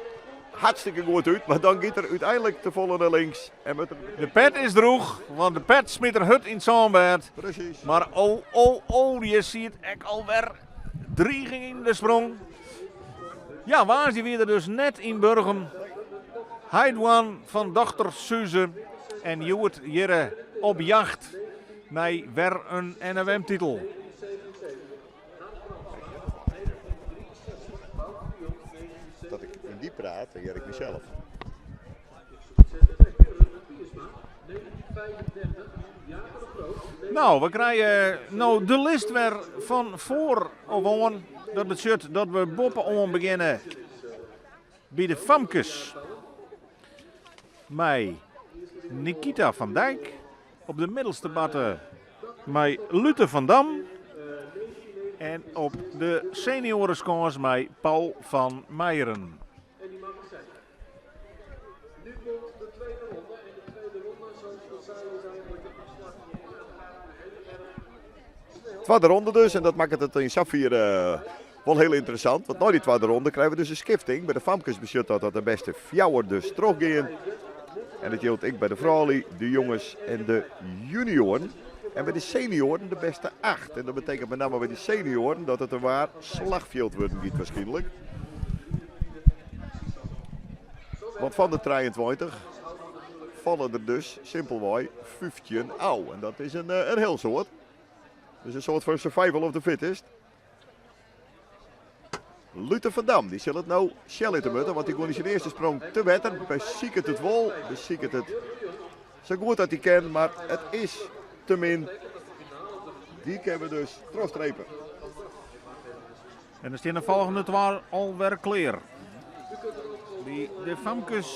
hartstikke goed út. Mar dan giet er úteinlik te folle nei links. En wurdt er... De pet is droech, want de pet smyt er hurd yn it sânbêd. Precies. Mar oh, oh, oh, hjir siet ek alwer driging yn de sprong. Ja, woansdei wie er dus net yn Burgum. Heit wurden fan dochter Suze en hjoed hjirre op jacht nei wer in NFM-titel. Dat ik yn dy praat, dan hear ik mysels. No, we krije no de list wer fan foar of oan. Dat betsjut dat we boppe-oan begjinne by de famkes. Mei Nikita van Dijk. Op de middelste batte mei Lute van Dam. En op de senioareskâns mei Paul van Meijeren. Twadde ronde dus en dat makket it yn safier wol hiel ynteressant. Want nei dy twadde ronde krije we dus in skifting. By de famkes betsjut dat dat de bêste fjouwer dus trochgean. En dat jildt ek by de froulju, de jonges en de junioaren. En by de senioaren de bêste acht. En dat betekent met name by de senioaren dat it in waar slachfjild wurden giet waarskynlik. Want fan de 23 falle der dus simpelwei 15 ôf. En dat is in hiel soad. Dus in soart fan survival of the fittest. Luther van Dam, dy sil it no sjen litte moatte, want dy gong yn syn earste sprong te wetter. Besiket it wol, besiket it sa goed dat hy kin, mar it is te min. Dy kinne we dus trochstrepe. En der stean de folgjende twa alwer klear. By de famkes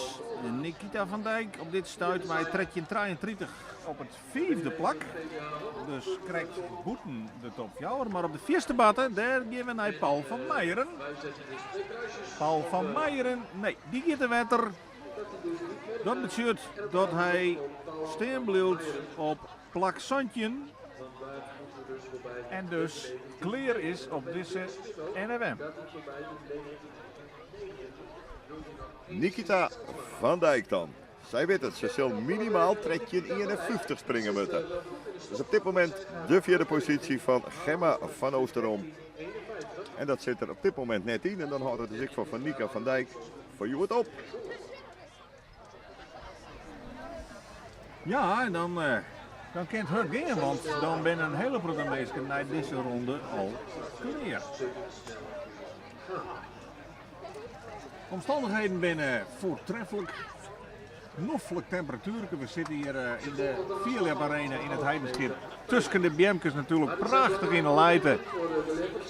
Nikita van Dijk op dit stuit mei 13.33 op it fiifde plak. Dus krekt bûten de top fjouwer. Mar op de fierste batte, dêr gean we nei Paul van Meijeren. Paul van Meijeren, nee, dy giet te wetter. Dat betsjut dat hy stean bliuwt op plak 17 en dus klear is op dizze NFM. Nikita van Dijk dan. Sy wit it, se sil minimaal 13,51 springe moatte. Dus op dit momint de fjirde posysje fan Gemma van Oosterom. En dat sit der op dit momint net yn. En dan hâldt it dus ek foar Van Nika van Dijk foar hjoed op. Ja, en dan, eh, dan kin it hurd gean, want dan binne in hiele protte minsken nei dizze ronde al klear. Omstannichheden binne foartreflik. Noflik temperatuerke. We sitte hjir eh, yn de Fierljep Arena yn It Heidenskip. Tusken de beamkes natuerlik prachtich yn 'e lijte.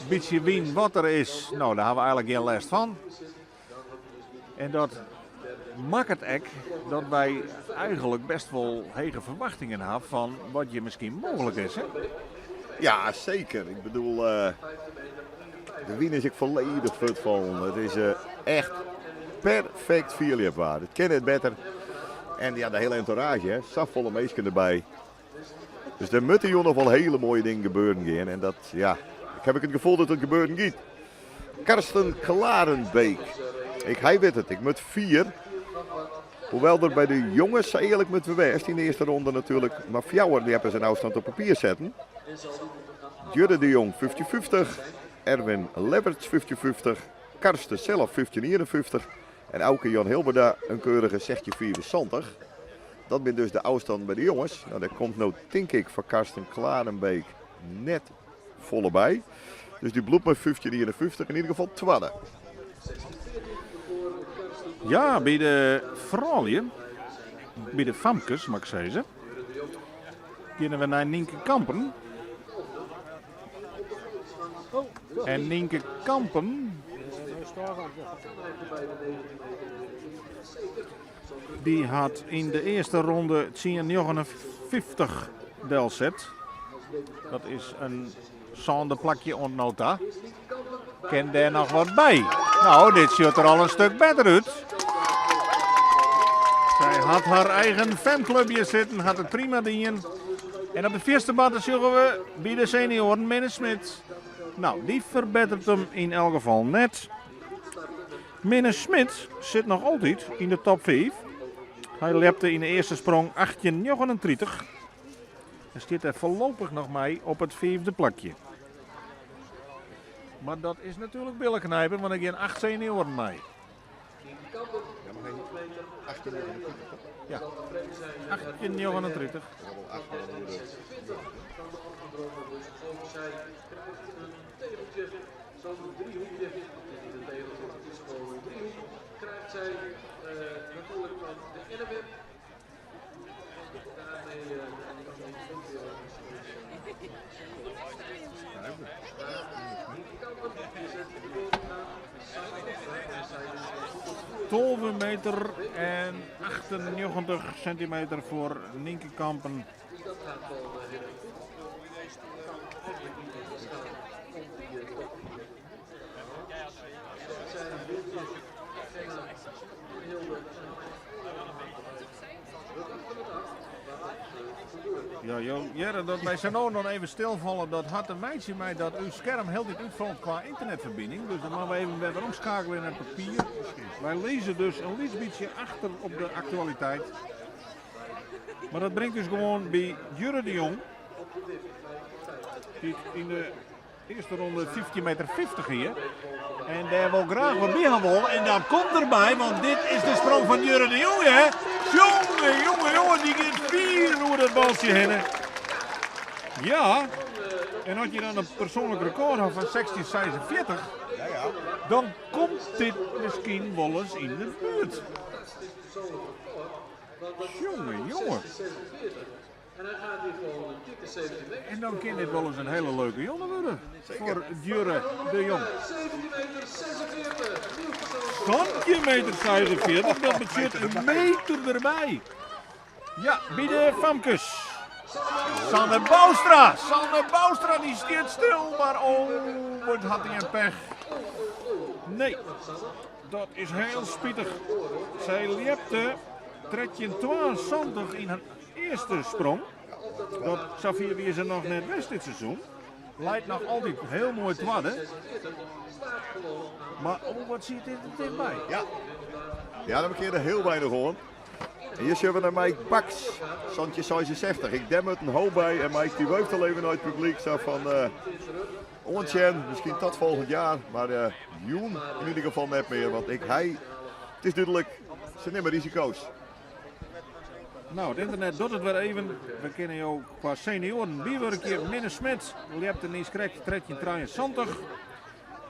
Bytsje wyn wat der is, no dêr ha we eigenlik gjin lêst fan. En dat makket ek dat wy eigenlik best wol hege ferwachtingen ha fan wat hjir miskien mooglik is. Hè? Ja, seker. Ik bedoel, eh, de wyn is ek folledich fuortfallen. It is eh, echt perfekt fierljepwaar. It kin net better. En ja, de hiele entourage, hè. Safolle minsken derby. Dus der moatte jûn noch wol hiele moaie dingen gebeuren gean. En dat, ja, ik ha ek it gefoel dat it gebeuren giet. Karsten Klarenbeek. Ik, hy wit it, ik moat fier. Hoewel der by de jonges, sa earlik moatte we wêze, yn de earste ronde natuerlik mar fjouwer dy hawwe in ôfstân op papier setten. Djurre de Jong 15,50, Erwin Leverts 15,50, Karsten sels 15,51 en Auke Jan Hilberda in keurige 16,75. Dat binne dus de ôfstannen by de jonges. No, dêr komt no tink ik foar Karsten Klarenbeek net folle by. Dus dy bliuwt mei 15,51 yn ieder gefal twadde. Ja, by de froulju, by de famkes moat ik sizze, geane we nei Nynke Kampen. En Nynke Kampen, dy hat yn de earste ronde 10,59 delset. Dat is in sânde plakje oant no ta. Kin dêr noch wat by? No, dit sjocht der al in stik better út. Sy hat har eigen fanklubje sitten, hat it prima dien. En op de fierste barte sjogge we by de senioaren Minne Smit. No, dy ferbetteret him yn elk gefal net. Minne Smit sit noch altyd yn de top 5. Hy ljepte yn de earste sprong 18,39. En stiet der foarlopich noch mei op it fiifde plakje. Mar dat is natuerlik billeknipen, want der gean 8 senioaren mei. Ja, 1839. 12 meter en 98 centimeter foar Nynke Kampen. Ja, jo hearre dat wy sa no noch even stilfalle. Dat hat te meitsjen mei dat ús skerm hieltyd útfalt kwa ynternetferbining. Dus dan moatte we even wer weromskeakelje nei papier. Wy lizze dus in lyts bytsje achter op de aktualiteit. Mar dat bringt ús gewoan by Jurre de Jong. Dy't yn de Earste ronde 15 meter 50 hie. En dêr wol graach wat by ha wol. En dat komt derby, want dit is de sprong fan Jurre de Jong, hè? Jonge, jonge, jonge, dy giet fier oer dat baltsje hinne. Ja, en as je dan in persoanlik rekôr ha fan 16,46, dan komt dit miskien wolris yn de buert. Jonge, jonge. En dan kin dit wolris in hiele leuke jonge wurde foar Jurre de Jong. 17 meter 46, dat betsjut in meter derby. Ja, by de famkes. Sanne Bouwstra. Sanne Bouwstra dy stiet stil, mar oh, wat hat hy in pech. Nee, dat is hiel spitich. Sy ljepte 13,72 yn har earste sprong. Dat safier wie se noch net west dit seizoen. Leit noch altyd hiel moai twadde. Mar oh, wat siet dit der tichtby. Ja, ja dan kear der hiel weinich oan. En hjir sjogge we nei Mike Baks, 1766. Ik dem it in ho by en Mike dy wuift al even nei it publyk sa fan uh, oant sjen, miskien tot folgjend jaar, mar uh, jûn yn ieder gefal net mear, want ik hy, it is dúdlik, se nimme risiko's. No, it ynternet docht it wer even. We kinne jo kwa senioaren bywurkje. Minne Smit ljepte niiskrekt 13,73.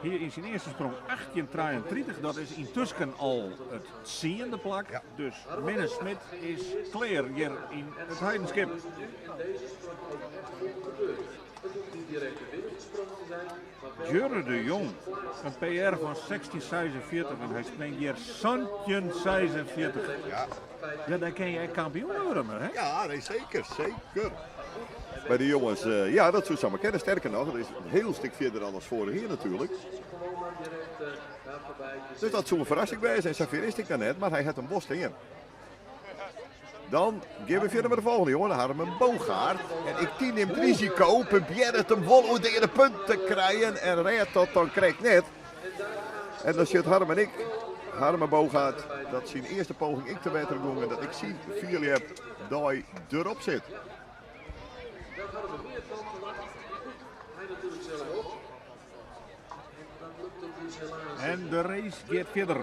Hie yn syn earste sprong 18,33. Dat is yntusken al it tsiende plak. Dus Minne Smit is klear hjir yn It Heidenskip. Jurre de Jong, in PR fan 16,46 en hy springt hjir 17,46. Ja. Ja, dan kin je ek kampioen wurde, mar hè? Ja, nee, seker, seker. By de jongens, uh, ja, dat soe samar kinne. Sterker noch, it is in hiel stik fierder dan as foarich jier natuerlik. Dus dat soe in ferrassing wêze. En safier is it noch net, mar hy hat in wol stean. Dan gean we fierder mei de folgjende jongen, Harmen Boogaard. En ik die nimt risiko, probearret him wol oer de earste punt te krijen en rêdt dat dan krekt net. En dan sit Harmen ek, Harmen Boogaard, dat syn earste poging ek te wetter gong en dat ek syn fierljep dei derop sit. Dat hadden we meer van verwacht. Hij natuurlijk zelf ook. En de race giet fierder.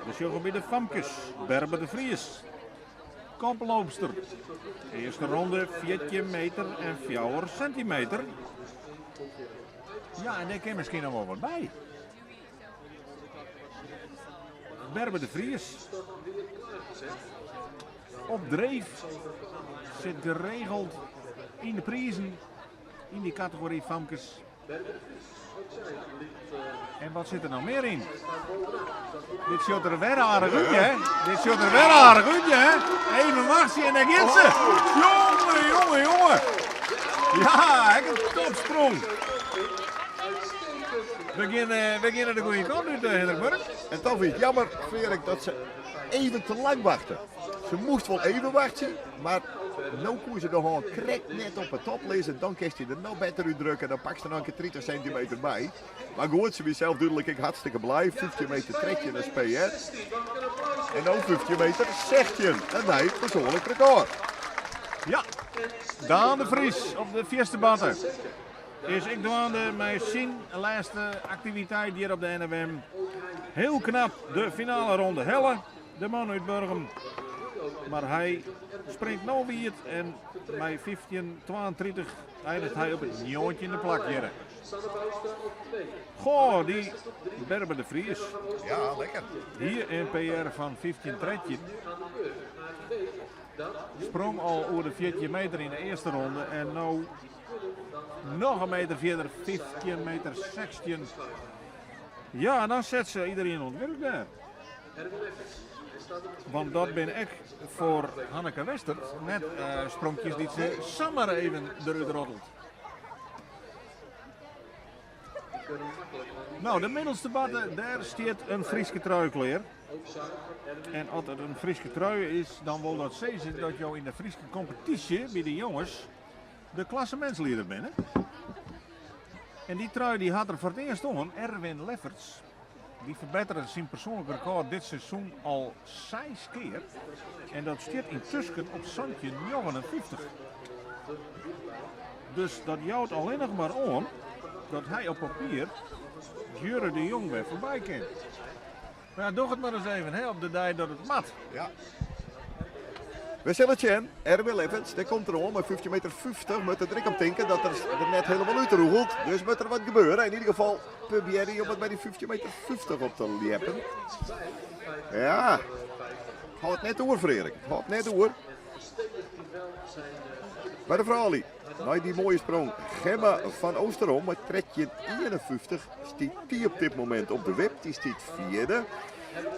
We sjogge by de famkes. Berber de Vries. Koploopster. Earste ronde 14 meter en 4 centimeter. Ja, en dêr kin miskien noch wol wat by. Berber de Vries. Op dreef sit geregeld yn de prizen yn dy kategory famkes. En wat sit der noch mear yn? Dit sjocht der wer aardich út, hè? Dit sjocht der wer aardich út, hè? Even wachtsje en daar giet se. Jonge, jonge, jonge. Ja, ek in topsprong. We gean, eh, we gean de goede kant út, eh, Hendrik Murk. En toch is het jammer, Freark, dat se even te lang wachten. Se moast wol even wachtsje, mar no koe se de hân krekt net op 'e top lizze. Dan kinst dy der noch better útdrukke. Dan pakst der noch in kear 30 sintimeter by. Mar goed, se wie sels dúdlik ek hartstikke blij. 15 meter 13 as PR. En no 15 meter 16. In nij persoanlik rekôr. Ja, Daan de Vries op de fierste batte. Is ek dwaande mei syn lêste aktiviteit hjir op de NFM. Heel knap de finale ronde helle. De man út Burgum. Mar hy springt no wiet en mei 15.32 eindigt hy op it njoggentjinde plak hjirre. Goh, dy Berber de Vries. Ja, lekker. Hie in PR fan 15.13. Sprong al oer de 14 meter yn de earste ronde en no noch in meter fierder, 15 meter 16. Ja, en dan set se iderien oan it wurk dêr. Want dat binne ek foar Hanneke Westert net eh, spronkjes dy't se samar even derút rottelt. Nou, de middelste batte, dêr stiet in Fryske trui klear. En as it in Fryske trui is, dan wol dat sizze dat jo yn de Fryske kompetysje by de jonges de klassemintslieder binne. En dy trui dy hat er foar it earst oan, Erwin Lefferts. Dy ferbettere syn persoanlik rekôr dit seizoen al seis kear. En dat stiet yntusken op 17,59. Dus dat jout allinnich mar oan dat hy op papier Djurre de Jong wer foarby kin. Mar ja, doch it mar ris even hè, op de dei dat it moat. Ja. We sille it sjen. Erwin Lefferts, dêr komt er oan mei 15 meter 50. Moat der ek om tinke dat er der net helemaal útrûgelt. Dus moat der wat gebeure. Yn ieder gefal probearje om it by dy 15 meter 50 op te ljeppen. Ja, it hâldt net oer, Freark. It hâldt net oer. By de froulju, nei dy moaie sprong, Gemma van Oosterom mei 13,51 stiet dy op dit momint op de wip. Dy stiet fjirde.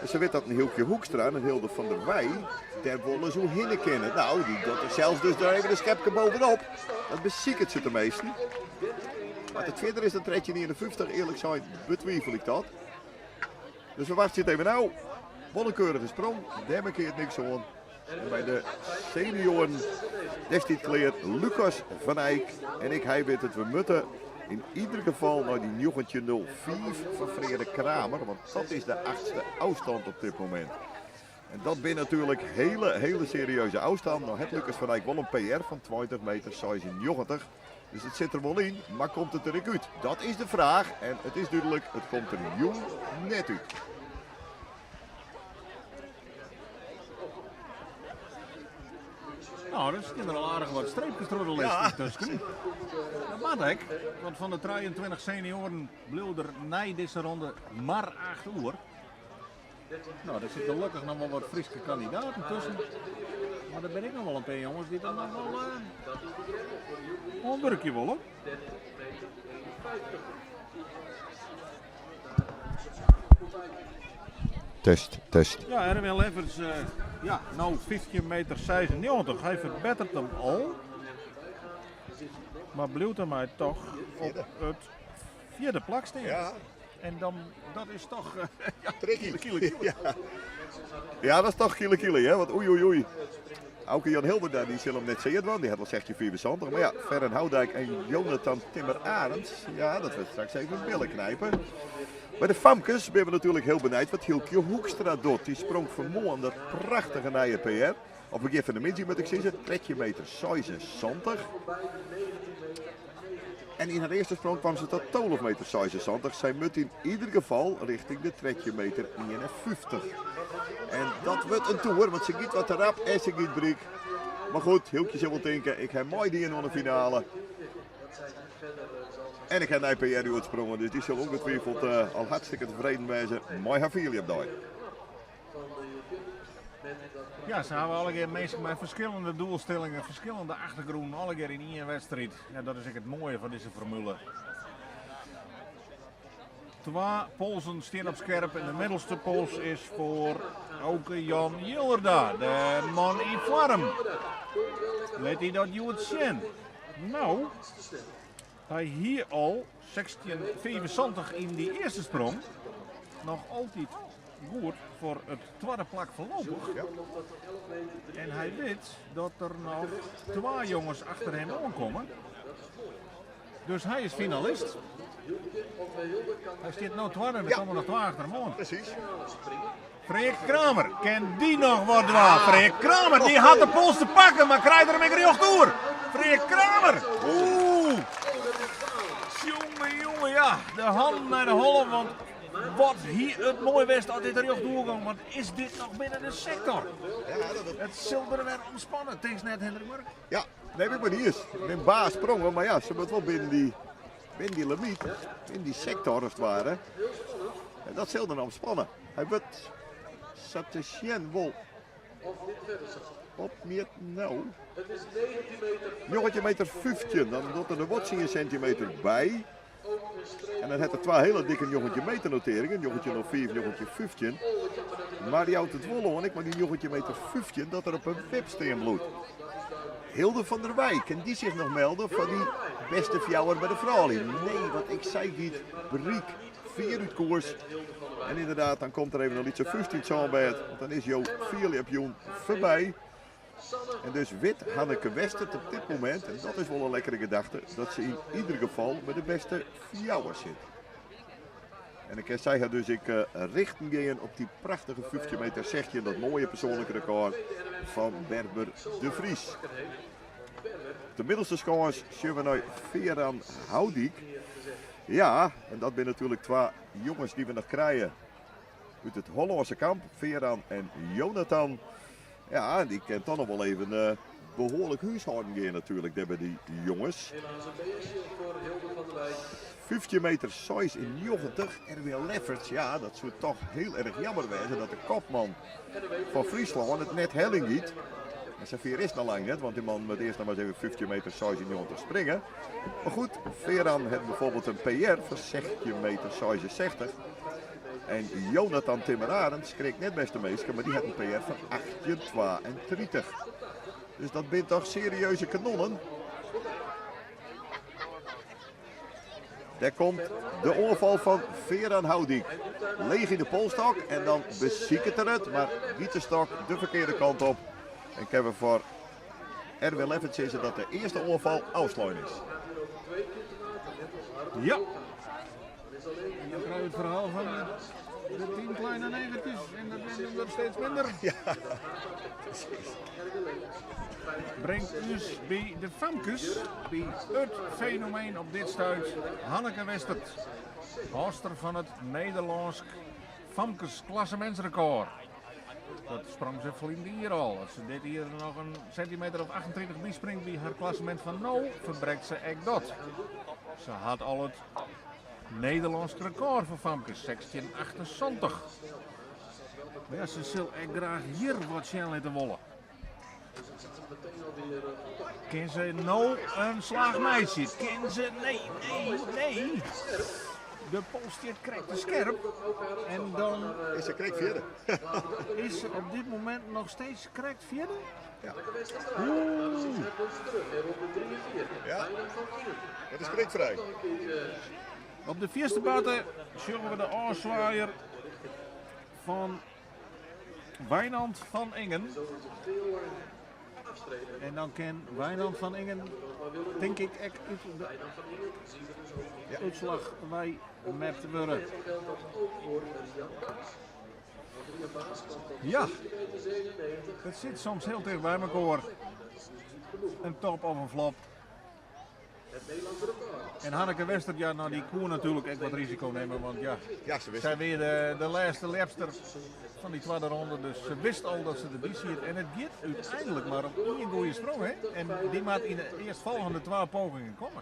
En se wit dat in Hylkje Hoekstra en in Hilde van der Weij dêr wolris oerhinne kinne. Nou, dy docht er sels dus der even in skepke bovenop. Dat besiket se teminsten. Mar it fierder is dan 13,51, earlik sein betwivel ik dat. Dus we wachtsje it even ôf. Wol in keurige sprong, dêr mankeart niks oan. En by de senioaren, dêr stiet klear Lucas van Eijk. En ek hy wit it, we moatte yn ieder gefal nei dy 19.05 fan Freark Kramer, want dat is de achtste ôfstân op dit momint. En dat binne natuerlik hele, hele serieuze ôfstannen. No hat Lucas van Eijk wol in PR fan 20 meter 96. Dus it sit der wol yn, mar komt it der ek út? Dat is de fraach en it is dúdlik, it komt der jûn net út. Nou, der stean der al aardich wat streepkes troch de list yntusken. Dat moat ek, want fan de 23 senioaren bliuwe der nei dizze ronde mar 8 oer. Nou, der sitte gelokkich noch wol wat Fryske kandidaten tusken. Mar der binne ek noch wol in pear jonges dy't der noch wol uh, oan wurkje wolle. Test, test. Ja, Erwin Lefferts, uh, ja, no 15 meter 96. Hy ferbetteret him al. Mar bliuwt dermei toch op it fjirde plak stean. Ja. En dan, dat is toch... Uh, ja, Tricky. Kile, kile. Ja. Ja, dat is toch kile kile, hè? Want oei, oei, oei. Auke Jan Hilberda dy sil him net sear dwaan, dy hat al 16,75. Mar ja, Ferren Houdijk en Jonathan Timmer Arends, ja, dat wurdt straks even billen knijpen. By de famkes binne we natuerlik hiel benijd wat Hylkje Hoekstra docht. Dy sprong fanmoarn dat prachtige nije PR. Op begjin fan de middei moat ik sizze, 13 meter 76. En yn har earste sprong kwam se tot 12 meter 76. Sy moat yn ieder gefal richting de 13 meter 51. En dat wurdt in toer, want se giet wat te rap en se giet bryk. Mar goed, Hylkje sil wol tinke, ik ha meidien oan de finale. En ik ha nij PR útsprongen, dus dy sil ongetwijfeld uh, al hartstikke tefreden wêze mei har fierljepdei. Ja, se hawwe allegear minsken mei ferskillende doelstellingen, ferskillende achtergrûnen, allegear yn ien wedstriid. Ja, dat is ek it moaie fan dizze formule. Twa polsen stean op skerp en de middelste pols is foar Auke Jan Jillerda, de man yn foarm. Lit hy dat hjoed sjen? No, hy hie al 16,75 yn dy earste sprong. Noch altyd goed foar it twadde plak foarlopich. En hy wit dat der noch twa jonges achter him oankomme. Dus hy is finalist. Hy stiet no twadde en der komme noch twa achter him oan. Presys. Freark Kramer, kin dy noch wat dwaan? Freark Kramer, dy hat de pols te pakken, mar krijt er him ek rjocht oer? Freark Kramer, oeh! Jonge, jonge, ja, de hannen nei de holle, want wat hie it moai west as dit rjocht oergong, want is dit noch binnen de sektor? It sil der wer om spanne, tinkst net, Hendrik Murk? Ja, nee, bin ik mei dy iens. Bin baas sprongen, mar ja, se moat wol binnen dy, binnen dy limyt, binnen dy sektor as it ware. En dat sil der om spanne. Hy wurdt sa te sjen wol opmjitten no. 19 meter 15, dan docht er der wat 10 sintimeter by. En dan hat er twa hiele dikke 19 meter noteringen, 1905, 1915. Mar jout it wol oan, ek mei dy 19 meter 15, dat er op in wip stean bliuwt. Hilde van der Wijk, kin dy sich noch melde foar dy bêste fjouwer by de froulju? Nee, want ik sei giet Bryk fier út koers. En ynderdaad, dan komt der even in lytse fúst yn it sânbêd, want dan is jo fierljepjûn foarby. En dus wit Hanneke Westert op dit momint, en dat is wol in lekkere gedachte, dat se yn ieder gefal by de bêste fjouwer sit. En dan kin sy har dus ek richten gean op dy prachtige 15 meter 16, dat moaie persoanlike rekôr fan Berber de Vries. Op de middelste skâns sjogge we nei Veran Houdijk. Ja, en dat binne natuerlik twa jonges dy't we noch krije út it Hollânske kamp, Veran en Jonathan. Ja, dy kin toch noch wol even eh, behoarlik húshâlden gean natuerlik dêr by dy jonges. 15 meter 96, Erwin Lefferts, ja, dat soe toch hiel erch jammer wêze dat de kopman fan Fryslân it net heljen giet. En safier is it noch lang net, want dy man moat earst noch mar ris even 15 meter 96 springe. Mar goed, Veran hat bijvoorbeeld in PR fan 16 meter 66. En Jonathan Timmerarends kreeg net bêste minsken, mar dy hat in PR fan 1832. Dus dat binne toch serieuze kanonnen. Dêr komt de oanfal fan Veran Houdijk. Leech yn de polstok en dan besiket er it, mar giet de stok de ferkearde kant op. En kinne we foar Erwin Lefferts sizze dat de earste oanfal ôfslein is. Ja. En dan krijg je het verhaal van de 10 kleine negertjes en dat werden er steeds minder. Ja, precies. Bringt ús by de famkes, by it fenomeen op dit stuit, Hanneke Westert. Hâldster fan it Nederlânsk famkesklassemintsrekôr. Dat sprong se ferline jier al. As se dit jier noch in sintimeter of 38 byspringt by har klassemint fan no, ferbrekt se ek dat. Se hat al it Nederlânsk rekôr foar famkes, 16,78. Mar ja, se sil ek graach hjir wat sjen litte wolle. Kin se no in slach meitsje? Kin se? Nee, nee, nee. De pols stiet krekt te skerp. En dan Is se krekt fjirde. is se op dit momint noch steeds krekt fjirde. Ja. Oeh. Ja. Dat is krekt frij. Op de fierste buiten sjogge we de ôfswaaier fan Wijnand van Ingen. En dan kin Wijnand van Ingen, tink ik, ek út de útslach wei mept wurde. Ja, it sit soms hiel ticht by mekoar. In top of in flop. En Hanneke Westert, ja, no, dy koe natuerlik ek wat risiko nimme, want ja, Ja, se wist sy it. wie de lêste ljepster fan dy twadde ronde, dus se wist al dat se derby siet. En it giet úteinlik mar om ien goede sprong, hè? En dy moat yn de earstfolgjende twa pogingen komme.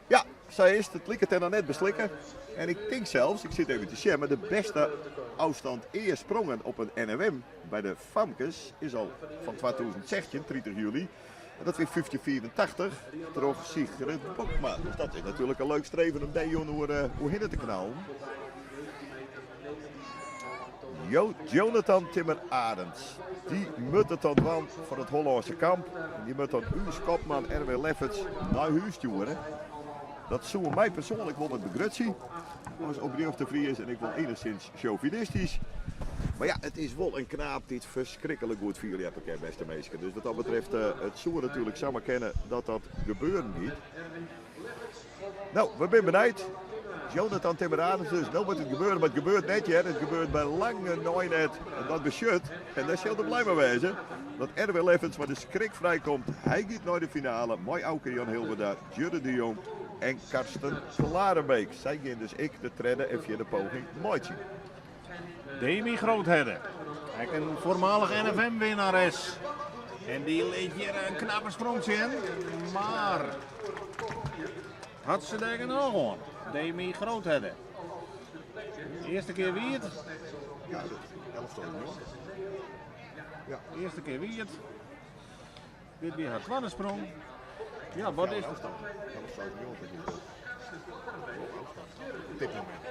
Ja. sa is it. It liket der noch net beslikke. En ik tink sels, ik sit even te sjen, mar de bêste ôfstân ea sprongen op in NFM by de famkes is al fan 2016, 30 july. En dat wie 1585 troch Sigrid Bokma. Dus dat is natuerlik in leuk streven om dêr jûn oer, oerhinne te knallen. Jo Jonathan Timmer Arends, dy moat it dan dwaan foar it Hollânske kamp. En dy moat dan ús kopman Erwin Lefferts nei hûs stjoere. Dat soe my persoanlik wol wat begrutsje as oprjochte Fries en ek wol enigszins sjovinistysk. Mar ja, it is wol in knaap dy't ferskriklik goed fierljeppe kin, bêste minsken. Dus wat dat betreft, it soe natuerlik samar kinne dat dat gebeuren giet. No, we binne benijd. Jonathan Timmer Arends dus. No moat it gebeure, mar it gebeurt net hear. It gebeurt by lange nei net. En dat betsjut, en dêr sil er blij mei wêze, dat Erwin Lefferts mei de skrik frijkomt. Hy giet nei de finale mei Auke Jan Hilverda, Djurre de Jong en Karsten Klarenbeek. Sy gean dus ek de tredde en fjirde poging meitsjen. Demi Groothedde, ek in foarmalich NFM-winnares. En dy lit hjir in knappe sprong sjen, mar hat se dêr genôch oan? Demi Groothedde. Earste kear wie it. Ja, elftal. Ja, earste kear wie it. Dit wie har twadde sprong. Ja, wat is. Op dit momint.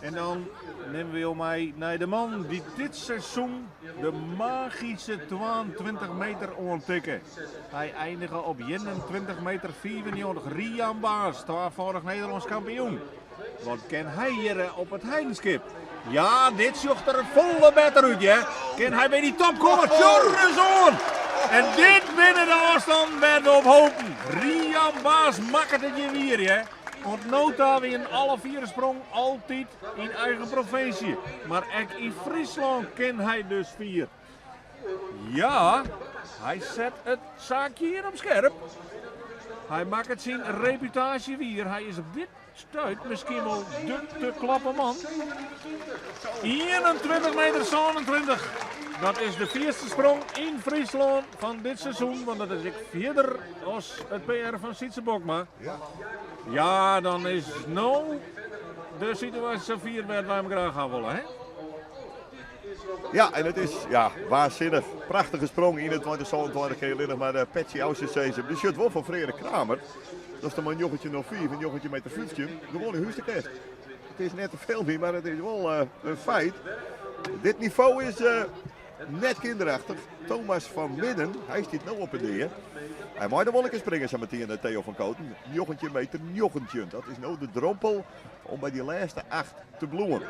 En dan nimme we jo mei nei de man dy't dit seizoen de magyske 22 meter oantikke. Hy einige op 21 meter 95. Rian Baas, twafâldich Nederlânsk kampioen. Wat kin hy hjir op it Heidenskip? Ja, dit sjocht der folle better út, hear. Kin hy by dy top komme? Tsjorres oan! En dit binne de ôfstannen wêr't we op hopen. Rian Baas makket it hjir wier, hear. Oant no ta wienen alle fiere sprongen altyd yn eigen provinsje. Mar ek yn Fryslân kin hy dus fier. Ja, hy set it saakje hjir op skerp. Hy makket syn reputaasje wier. Hy is op dit stuit miskien wol de te klappen man. 21 meter 27. Dat is de fierste sprong yn Fryslân fan dit seizoen. Want dat is ek fierder as it PR fan Sytse Bokma. Ja, dan is no de situaasje safier wêr't wy him graach ha wolle. Hè? Ja, en it is ja, waansinnich. Prachtige sprong 21, 27 kear allinnich mar de Patsy Ausje De shirt wol fan Frederik Kramer. Dat is dan mar 1905 en 19 meter 15. Gewoan in hústerkest. It is net te veel meer, mar it is wol in feit. Dit nivo is net kinderachtig. Thomas van Midden, hy stiet no op 'e dea. Hy mei der wol in kear springe sa meteen, Theo van Koten. 19 meter 19. Dat is no de drompel om by dy lêste acht te bliuwen.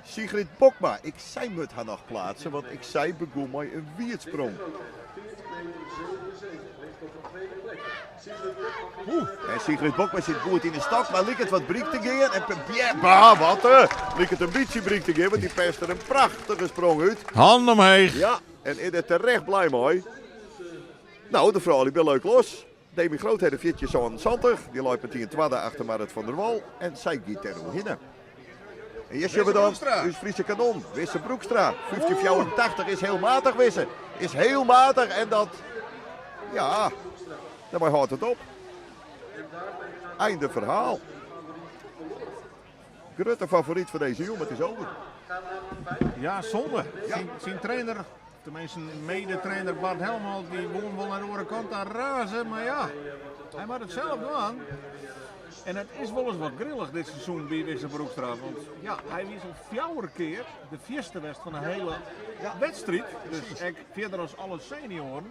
Sigrid Bokma, ik sei moat har noch pleatse, want ik sei begûn mei in wierdsprong. Oeh, en Sigrid Bokma sit goed yn de stok, mar liket wat bryk te gean. En bah, wat liket in bytsje bryk te gean, want dy perst der in prachtige sprong út. Hân omheech. Ja, en is der terecht blij mei. No, de froulju binne leuk los. Demi Groothedde 14,77. Dy leit metien twadde achter Marit van der Wal. En sy giet der oerhinne. En hjir sjogge we dan ús Friese kanon, Wisse Broekstra. 15,84 is hiel matich, Wisse. Is hiel matich en dat, ja, dêrmei hâldt it op. Einde ferhaal. Grutte favoryt foar dizze jûn, mar it is over. Ja, sonde. Syn trainer, tenminsten mede-trainer Bart Helmholt, dy woe him wol nei de oare kant ta raze, mar ja, hy moat it sels dwaan. En it is wolris wat grillich dit seizoen by Wisse Broekstra, want ja, hy wie al fjouwer kear de fierste west fan de hiele wedstriid. Dus ek fierder as alle senioaren.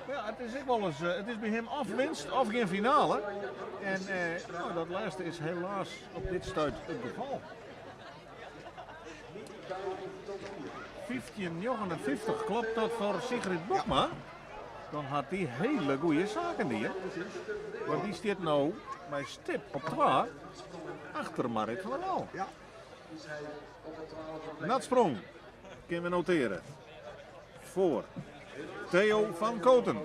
Ja, it is ek wolris, it is by him of winst of gjin finale. En no, dat lêste is helaas op dit stuit it gefal. 15,59, klopt dat foar Sigrid Bokma? Dan hat dy hiele goede saken dien. Want dy stiet no mei stip op twa achter Marit van der Wal. Ja. Natsprong kinne we noteare foar Theo van Koten.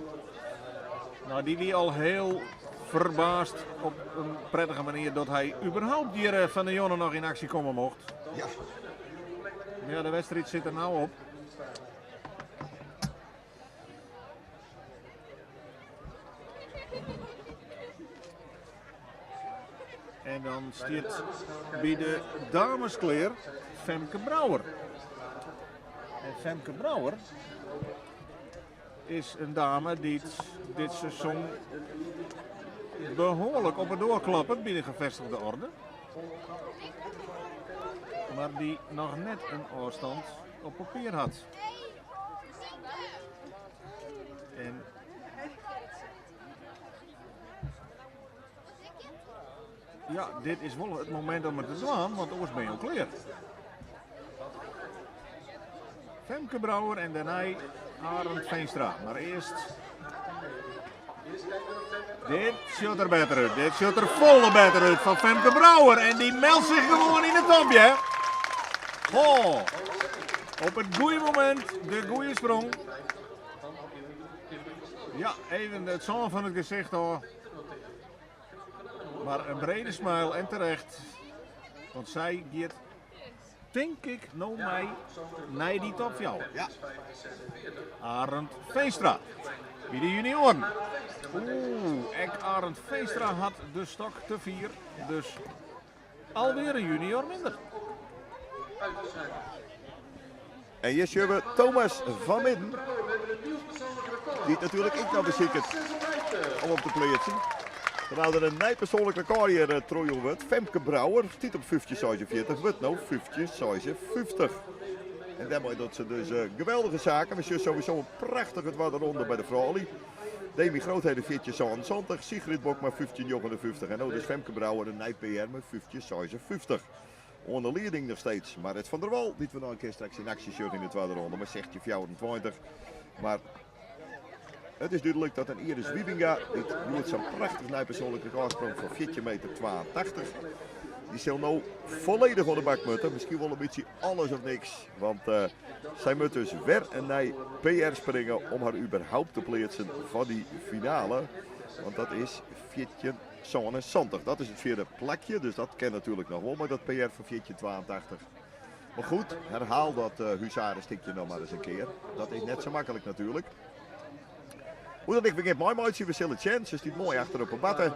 No, dy wie al hiel ferbaasd op in prettige manier dat hy überhaupt hjir fan de jûn noch yn aksje komme mocht. Ja. Ja, de wedstriid sit der no op. En dan stiet by de dames klear Femke Brouwer. En Femke Brouwer is in dame dy't dit seizoen behoarlik op 'e doar kloppet by de gevestigde orde. Mar dy't noch net in ôfstân op papier hat. En ja, dit is wol it momint om it te dwaan, want oars binne jo klear. Femke Brouwer en dêrnei Arend Veenstra. Mar earst. Dit sjocht der better út. Dit sjocht der folle better út fan Femke Brouwer. En dy meldt sich gewoan yn de top, ja. Oh, op it goede momint, de goede sprong. Ja, even it sân fan it gesicht ôf. Mar in brede smile en terecht. Want sy giet, tink ik, no mei nei dy top 4. Ja. Arend Veenstra by de junioaren. Oeh, ek Arend Veenstra hat de stok te fier. Dus alweer in junior minder. En hjir sjogge we Thomas van Midden. Dy't natuerlik ek noch besiket om op te pleatsen. Terwyl der in nij persoanlik rekôr hjir eh, trochjûn wurdt. Femke Brouwer stiet op 1546, wurdt no 1556. En dêrmei docht se dus eh, geweldige saken. We sjogge sowieso in prachtige twadde ronde by de froulju. Demi Grootheden 1477, Sigrid Bokma 1559 en no dus Femke Brouwer in nij PR mei 1556. Oan de lieding noch steeds Marit van der Wal, dy't we noch in kear straks yn aksje sjogge yn de twadde ronde mei 1624. Mar it is dúdlik dat in Iris Wiebenga, dy't hjoed sa'n prachtich nij persoanlik rekôr sprong fan 14 meter 82, dy sil no folledich oan de bak moatte. Miskien wol in bytsje alles of niks, want uh, sy moat dus wer in nij PR springe om har überhaupt te pleatsen foar dy finale. Want dat is 14 77. Dat is it fjirde plakje, dus dat kin natuerlik noch wol mei dat PR fan 1482. Mar goed, herhaal dat uh, huzarenstikje noch mar ris in kear. Dat is net sa maklik natuerlik. Hoe dat ik begjint meimeitsjen, we sille it sjen. Se stiet moai achter op 'e matte.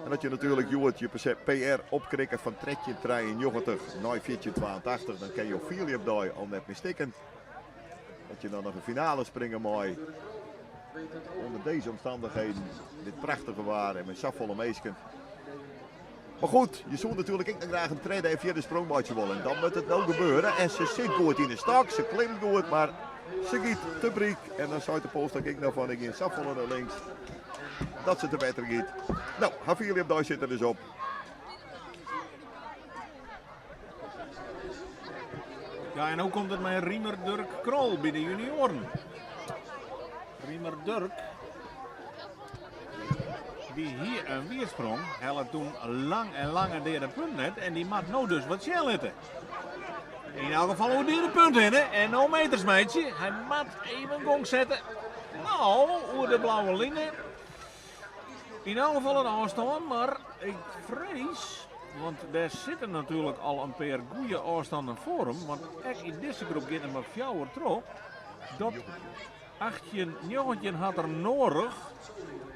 En dat je natuerlik hjoed je PR opkrikke fan 1393 nei 1482, dan kin jo fierljepdei al net mear stikken. Dat je dan noch in finale springe mei ûnder dizze omstannichheden, dit prachtige waar en mei safolle minsken. Mar goed, je soe natuerlik ek noch graach in tredde en fjirde sprong meitsje wolle. En dan moat it no gebeure. En se sit goed yn de stok, se klimt goed, mar se giet te bryk. En dan seit de polstok ek noch fan ik gean safolle nei links dat se te wetter giet. No, har fierljepdei sit der dus op. Ja, en hoe komt it mei Riemer Durk Krol by de junioaren? Riemer Durk, dy hie in wiersprong, helle toen lang en lang in deade punt net en dy moat no dus wat sjen litte. Yn elk gefal oer deade punt hinne en no meters meitsje. Hy moat even gong sette. No, oer de blauwe line. Yn elk gefal in ôfstân, mar ik frees, want dêr sitte natuerlik al in pear goede ôfstannen foar him, want ek yn dizze groep gean der mar fjouwer troch. Dat 18, 19 hat er noadich,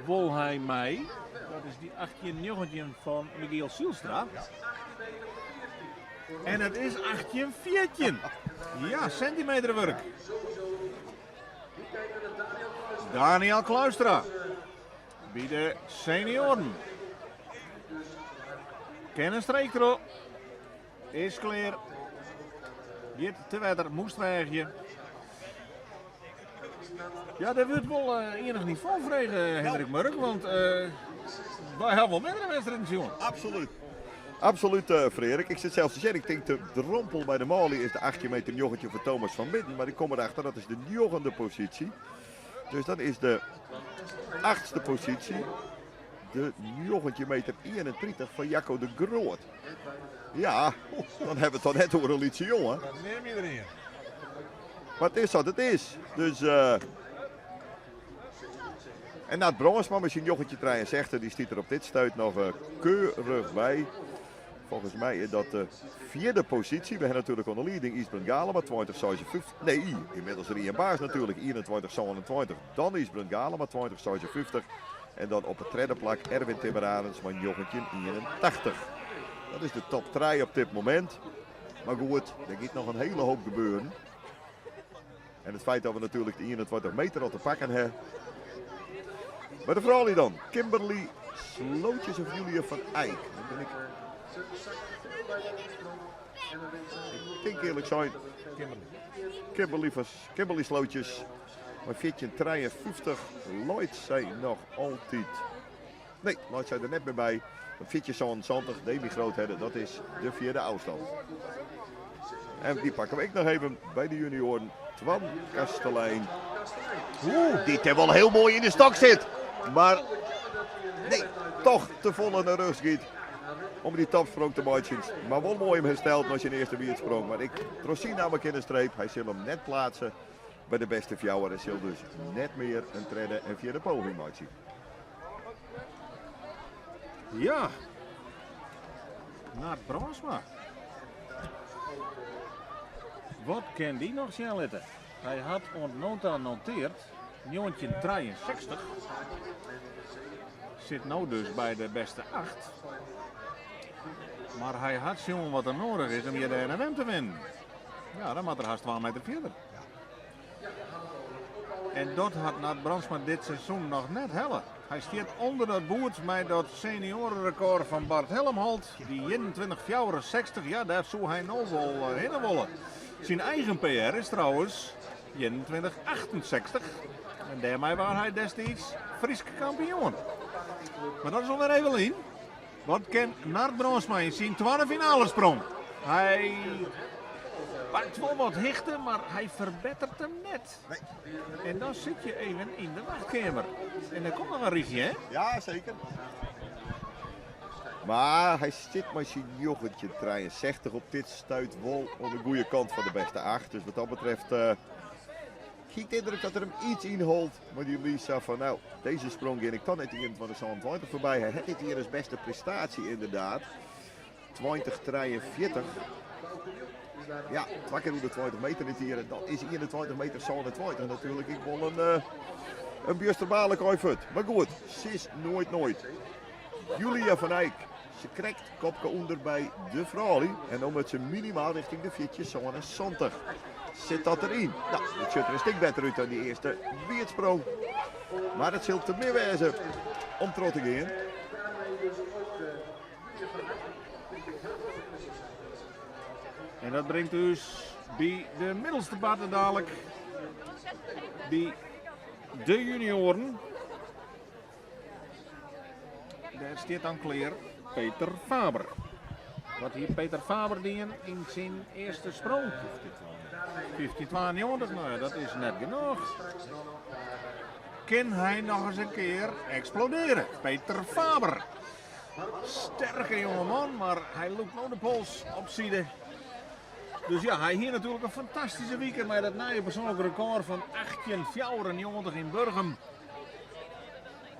wol hy mei. Dat is dy 18, 19 fan Michiel Zylstra. En it is 18, 14. Ja, sintimeterwurk. Daniel Kluistra by de senioaren. Kin in streek troch. Is klear. Giet te wetter, moast weagje. Ja, der wurdt wol eh, ienich nivo frege, Hendrik Murk, want uh, wy hawwe wol meardere wedstriden sjoen. Absoluut. Absoluut, uh, Frerik. Ik sit sels te sjen. Ik tink de drompel by de manlju is de 18 meter 19 foar Thomas van Midden. Mar ik kom erachter, dat is de njoggende posysje. Dus dat is de achtste posysje. De 19 meter 31 fan Jacco de Groot. Ja, dan hawwe we it dan net oer in lytse jonge. Dat neam je der ien. Mar it is wat it is. Dus, uh, en Nat Brânsma mei syn 1963, dy stiet der op dit stuit noch uh, keurich by. Folgens my is dat de fjirde posysje. We hawwe natuerlik oan de lieding Ysbrand Galema, 2056. Nee, ynmiddels Rien Baas natuerlik, 21-27. Dan Ysbrand Galema, 2056. En dan op it tredde plak Erwin Timmerarends mei 1981. Dat is de top 3 op dit momint. Maar goed, der giet noch in hiele hoop gebeuren. En it feit dat we natuerlik de 21 meter al te pakken ha. By de froulju dan, Kimberly Slootjes of Julia van Eyck. Dan bin ik, ik tink earlik sein, Kimberly. Kimberly, van, Kimberly Slootjes. Mei 1453 leit sy noch altyd. Nee, leit sy der net mear by. Op 1477, Demi Groothedde, dat is de fjirde ôfstân. En dy pakke we ek noch even by de junioaren. Twan Kastelein. Oeh, dy't der wol hiel moai yn de stok sit. Mar nee, toch te folle nei rjochts giet om dy topsprong te meitsjen. Mar wol moai him hersteld nei syn earste wierdsprong. Mar ek troch syn namme kin de streep. Hy sil him net pleatse by de beste fjouwer en sil dus net mear in tredde en fjirde poging meitsje. Ja, Nard Brandsma. Wat kin dy noch sjen litte? Hy hat oant no ta noteard 1963. Sit no dus by de beste acht. Mar hy hat sjoen wat der nedich is om hjir de NFM te winnen. Ja, dan moat er hast 2 meter fierder. En dat hat Nard Brandsma dit seizoen noch net helle. Hy stiet ûnder dat boerd mei dat senioarerekôr fan Bart Helmholt, dy 21,64. Ja, dêr soe hy no wol eh, hinne wolle. Syn eigen PR is trouwens 21,68. En dêrmei waard hy destiids Frysk kampioen. Mar dat is alwer even lyn. Wat kin Nard Brandsma yn syn twadde finalesprong? Hy pakt wol wat hichte, mar hy ferbetteret him net. En dan sit je even yn de wachtkeamer. En der komt noch in rychje, hè? Ja, seker. Mar hy sit mei syn 1963 op dit stuit wol oan de goede kant fan de beste acht. Dus wat dat betreft uh, hie ik de yndruk dat er him iets ynhold. Mar dy Lisa fan no, dizze sprong gean ik toch net 21,27 foarby. Hy hat dit jier as bêste prestaasje ynderdaad. 20,43. Ja, twa kear oer de 20 meter dit jier. En dat is 21 meter 27 natuerlik ek wol in, uh, in bjusterbaarlik ein. Mar goed, sis noait noait. Julia van Eyck, se krekt kopke ûnder by de froulju. En dan moat se minimaal rjochting de 14,77. Sit dat deryn? No, dat sjocht der in stik better út dan dy earste wierdsprong. Mar it sil te min wêze om troch te gean. En dat bringt ús by de middelste parte dalik. By de junioaren. Dêr stiet dan klear Peter Faber. Wat hie Peter Faber dien yn syn earste sprong? 1592, no ja, dat is net genôch. Kin hy noch ris in kear eksplodearje? Peter Faber. Sterke jongeman, mar hy lûkt no de pols op side. Dus ja, hy hie natuerlik in fantastyske wike mei dat nije persoanlik rekôr fan 1894 yn Burgum.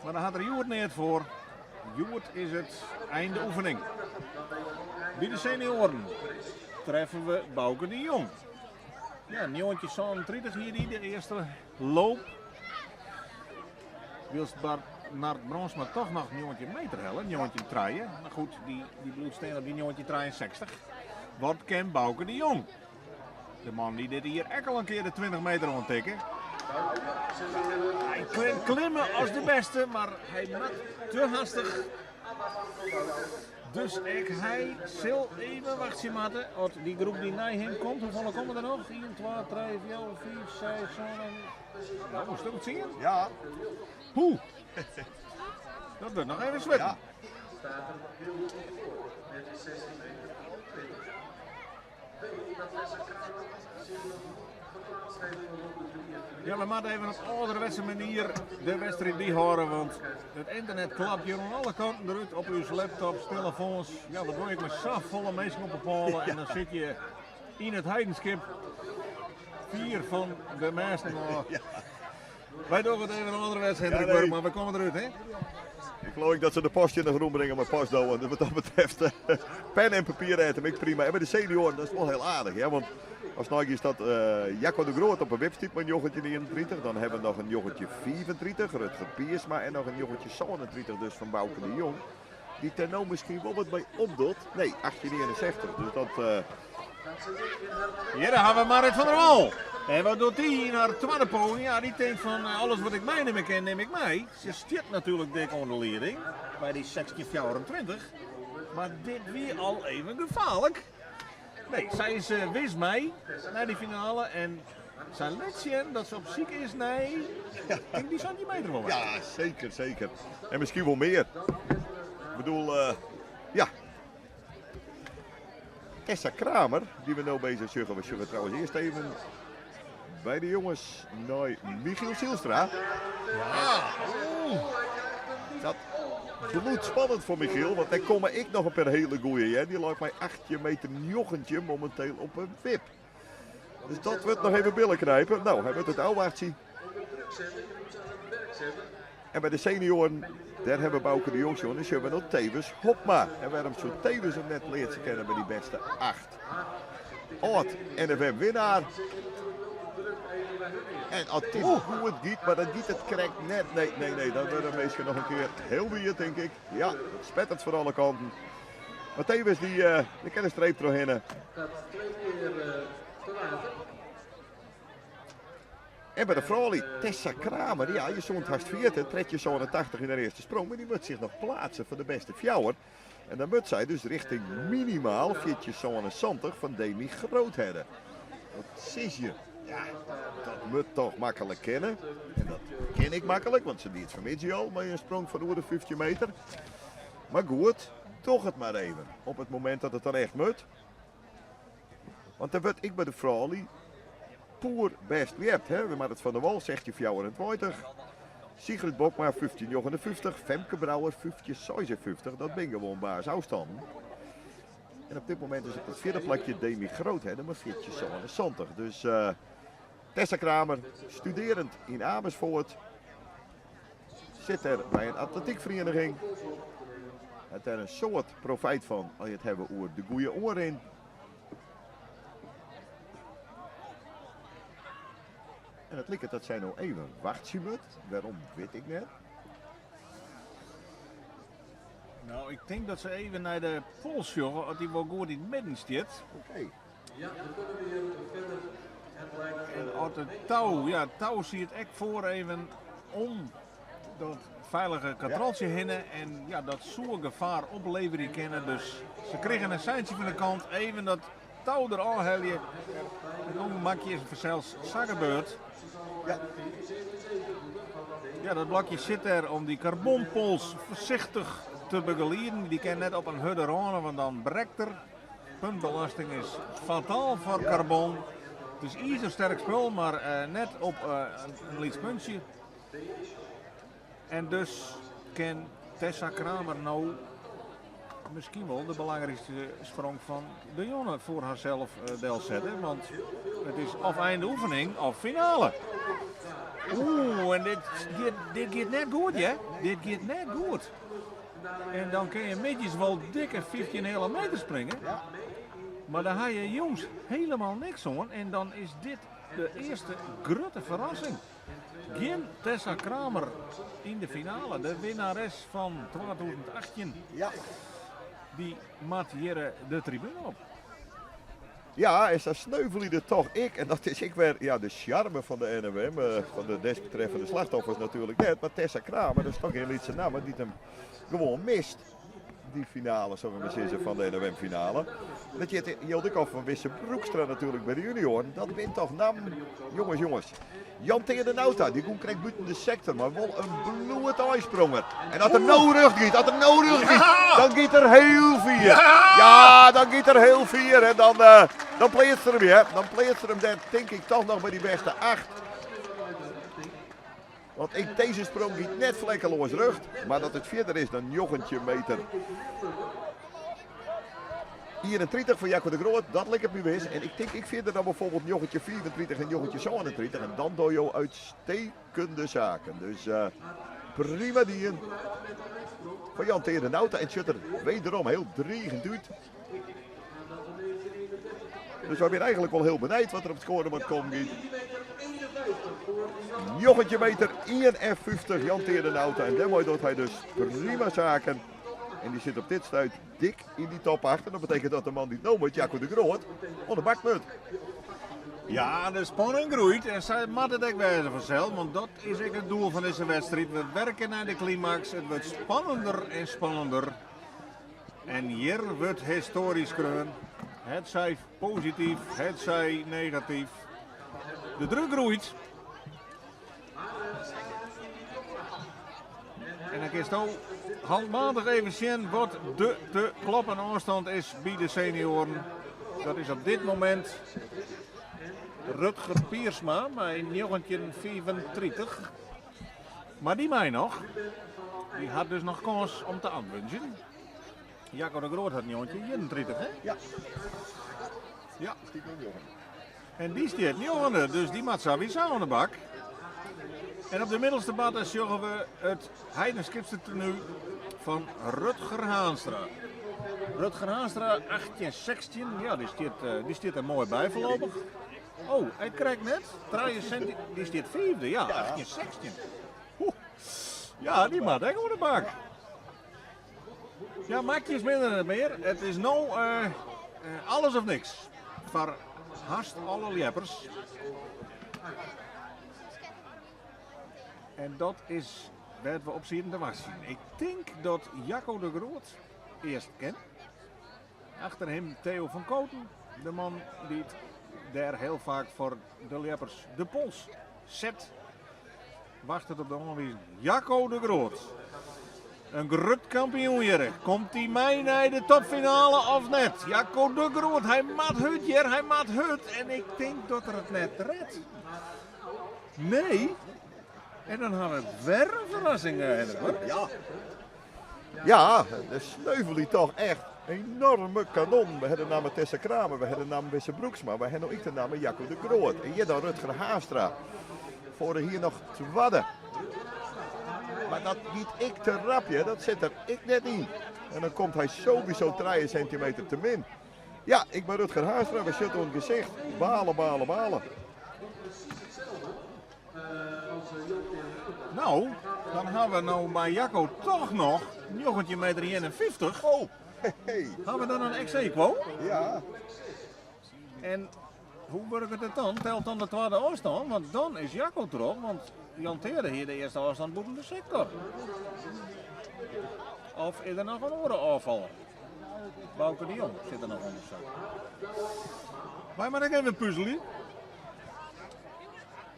Mar dêr hat er hjoed neat foar. Hjoed is it einde oefening. By de senioaren treffe we Bauke de Jong. Ja, 1937 hie dy de earste loop. Wylst Bart Nard Brandsma toch noch 19 meter helle, 1903. Mar goed, dy, dy bliuwt stean op dy 1963. Wat kin Bauke de Jong? De man dy't dit jier ek al in kear de 20 meter oantikke. Hy kin klimme as de bêste, mar hy moat te hastich. Dus ek hy sil even wachtsje moatte oant dy groep dy't nei him komt. Hoefolle komme der noch? 1, 2, 3, 4, 5, 6, 7, no, in stik of 10? Ja. Poeh. Dat wurdt noch even switten. Ja. Ja, we moatte even op âlderwetse manier de wedstriid byhâlde, want it ynternet klapt hjir oan alle kanten derút op ús laptops, telefoans. Ja, wat doch ik mei safolle minsken op 'e pôle en dan sitte je yn It Heidenskip fier fan de mêsten ôf. Wy dogge it even in oare wedstriid, Hendrik Burgman, mar we komme derút, hè? Ik geloof dat ze de post in de grond brengen met postdowen. Dus wat dat betreft, pen en papier rijdt hem ik prima. En bij de senioren, dat is wel heel aardig, hè? Want als nou is dat Jacco de Groot op een wipstiep met een jochetje 39. Dan hebben we nog een jochetje 35, Rutger Piersma. En nog een jochetje 37 dus van Bouke de Jong. Die er nou misschien wel wat bij opdoet. Nee, 1861. Dus dat... Hier hebben we Marit van der Wal. En wat doet die in haar tweede pony? Ja, die denkt van alles wat ik meenemen kan, neem ik mee. Ze stiert natuurlijk dik onder de leiding bij die 1624. Maar dit weer al even gevaarlijk. Nee, zij is wis mee naar die finale en zij liet zien dat ze op ziek is. Nee, ik denk die centimeter wel. Ja, zeker, zeker. En misschien wel meer. Ik bedoel, ja. Tessa Kramer, die we nu bezig zijn. We zullen trouwens eerst even bij de jongens naar Michiel Zielstra. Ja. Dat bloed spannend voor Michiel, want daar komen ik nog een paar hele goeie. Hè? Die loopt mij 8 meter jochentje momenteel op een wip. Dus dat wordt nog even billen knijpen. Nou, hij wordt het oude. En bij de senioren, daar hebben Bouke de Jong en ze hebben nog Tewes Hopma. En waarom zo Tewes hem net leert ze kennen bij die beste 8. Oud NFM winnaar. En als dit goed giet, maar dat giet het correct net. Nee, nee, nee, dat wordt hem misschien nog een keer heel weird, denk ik. Ja, het spettert voor alle kanten. Maar Tewes, die kan een streep doorheen. Gaat 2 keer te water. En bij de vrouwen, Tessa Kramer, ja, je stond haast 40, trek je zo'n 80 in de eerste sprong, maar die moet zich nog plaatsen voor de beste fjouwer. En dan moet zij dus richting minimaal 4,70 van Demi Groothedde. Wat is je? Ja, dat moet toch makkelijk kennen. En dat ken ik makkelijk, want ze deed het vanmiddag al met een sprong van over de 50 meter. Maar goed, toch het maar even. Op het moment dat het dan echt moet. Want dan word ik bij de vrouwen poer best liept, hè? We maar het van de Wal zegt je 24. Sigrid Bokma 15,59. Femke Brouwer 15,56. Dat ben gewoon baas afstanden. En op dit moment is op het vierde plekje Demi Groothedde, maar 14,70. Dus Tessa Kramer, studerend in Amersfoort, zit er bij een atletiekvereniging. Het er een soort profijt van als je het hebben over de goede oor in. En het lijkt dat zij nou even wachten moet. Waarom weet ik net. Nou, ik denk dat ze even naar de pols joggen, want die wel goed in het midden zit. Oké. Ja, we kunnen weer verder. Het lijkt, En als het touw, ja, het touw zie het echt voor even om dat veilige katroltje heen. En ja, dat soort gevaar opleveren kennen. Dus ze kregen een seintje van de kant, even dat touw er al hel je. Het ongemakje is zelfs zakkenbeurt. Ja. Ja, dat blokje zit er om die carbonpols voorzichtig te begeleiden. Die kan net op een hudde ronde, want dan brekt er. Puntbelasting is fataal voor carbon. Het is ijzersterk spul, maar net op een licht puntje. En dus kan Tessa Kramer nou misschien wel de belangrijkste sprong van de jongen voor haarzelf deel zetten. Want het is of einde oefening of finale. Oeh, en dit gaat net goed, hè? Dit gaat net goed. En dan kun je midjes wel dikke 15 hele meter springen. Maar daar haal je jongens helemaal niks aan. En dan is dit de eerste grote verrassing. Geen Tessa Kramer in de finale. De winnares van 2018. Die maakt hier de tribune op. Ja, en daar sneuvelde er toch ik. En dat is ik weer, ja, de charme van de NMM, van de desbetreffende slachtoffers natuurlijk net. Maar Tessa Kramer, dat is toch geen Lietse naam, die hem gewoon mist. Die finale, zullen we maar zeggen, van de N M M-finale. Dat je het ik al van Wisse Broekstra natuurlijk bij de junioren. Dat wint toch nam. Jongens, jongens. Jan tegen de Nauta, die kon krijgt buiten de sector, maar wel een bloed uitspronger. En als er nou rug giet, als er nou rug giet, dan giet er heel vier. Ja, dan giet er heel vier. En dan pleegt ze hem weer. Dan pleegt ze hem, dan denk ik toch nog bij die beste 8. Want ik, deze sprong giet net vlekkeloos rug, maar dat het verder is dan jochentje meter. 31 foar Jacco de Groot, dat liket my wis. En ik tink ek fierder dan bijvoorbeeld 1935 en 1937. En dan dogge jo uitstekende saken. Dus prima dien fan Jan Teade Nauta. En sjocht der wederom hiel drigend út. Dus wy binne eigenlik wol hiel benijd wat der op it skoarebord kommen giet. 19 meter 51 Jan Teade Nauta. En dêrmei docht hy dus prima saken. En dy sit op dit stuit dik yn dy top 8. En dat betekent dat de man dy't no moat, Jacco de Groot, oan de bak moat. Ja, de spanning groeit en sa moat it ek wêze fansels, want dat is ek it doel fan dizze wedstriid. We werke nei de klimaks, it wurdt spannender en spannender. En hjir wurdt histoarje skreaun. Hetsij posityf, hetsij negatyf. De druk groeit. En dan kinsto handmatich even sjen wat de te kloppen ôfstân is by de senioaren. Dat is op dit momint Rutger Piersma mei 1935. Mar dy mei noch. Dy hat dus noch kâns om te antwurdzjen. Jacco de Groot hat 1931, hè? Ja. Ja. Stiet no njoggen. En dy stiet njoggende, dus dy moat sawiesa oan de bak. En op de middelste batte sjogge we it Heidenskipstertenu fan Rutger Haanstra. Rutger Haanstra, 1816, ja, dy stiet der moai by foarlopich. Oh, hy krekt net. Trije sinti, dy stiet fiifde, ja, 1816. Oeh. Ja, dy moat ek oan de bak. Ja, makjes binne der net mear. It is no alles of niks foar hast alle ljeppers. En dat is wêr't we op sieten te wachtsjen. Ik tink dat Jacco de Groot earst kin. Achter him Theo van Kooten, de man dy't dêr hiel faak foar de ljeppers de pols set. Wachtet op de oanwizing. Jacco de Groot. In grut kampioen hjir. Komt hy mei nei de topfinale of net? Jacco de Groot, hy moat hurd hjir, hy moat hurd. En ik tink dat er it net rêdt. Nee. En dan ha we wer in ferrassing, Hendrik, hoor. Ja. Ja, de sneuvel die toch echt enorme kanon. We hebben de naam Tessa Kramer, we hebben de naam Wisse Broeksma, we hebben ook de naam Jacco de Groot. En hier dan Rutger Haastra. Voor hier nog twadde. Maar dat niet ik te rapje, dat zit er ik net in. En dan komt hij sowieso 3 centimeter te min. Ja, ik ben Rutger Haastra, we zitten het gezicht. Balen, balen, balen. Nou, dan ha we no mei Jacco toch noch 19 meter 51. Oh, hey. Ha we dan in ex aequo? Ja. En hoe wurket it dan? Telt dan de twadde ôfstân? Want dan is Jacco troch, want Jan Teade hie de earste ôfstân bûten de sektor. Of is der noch in oare ôffaller? Bauke de Jong sit der noch ûnder sa. Wy moatte ek even puzelje.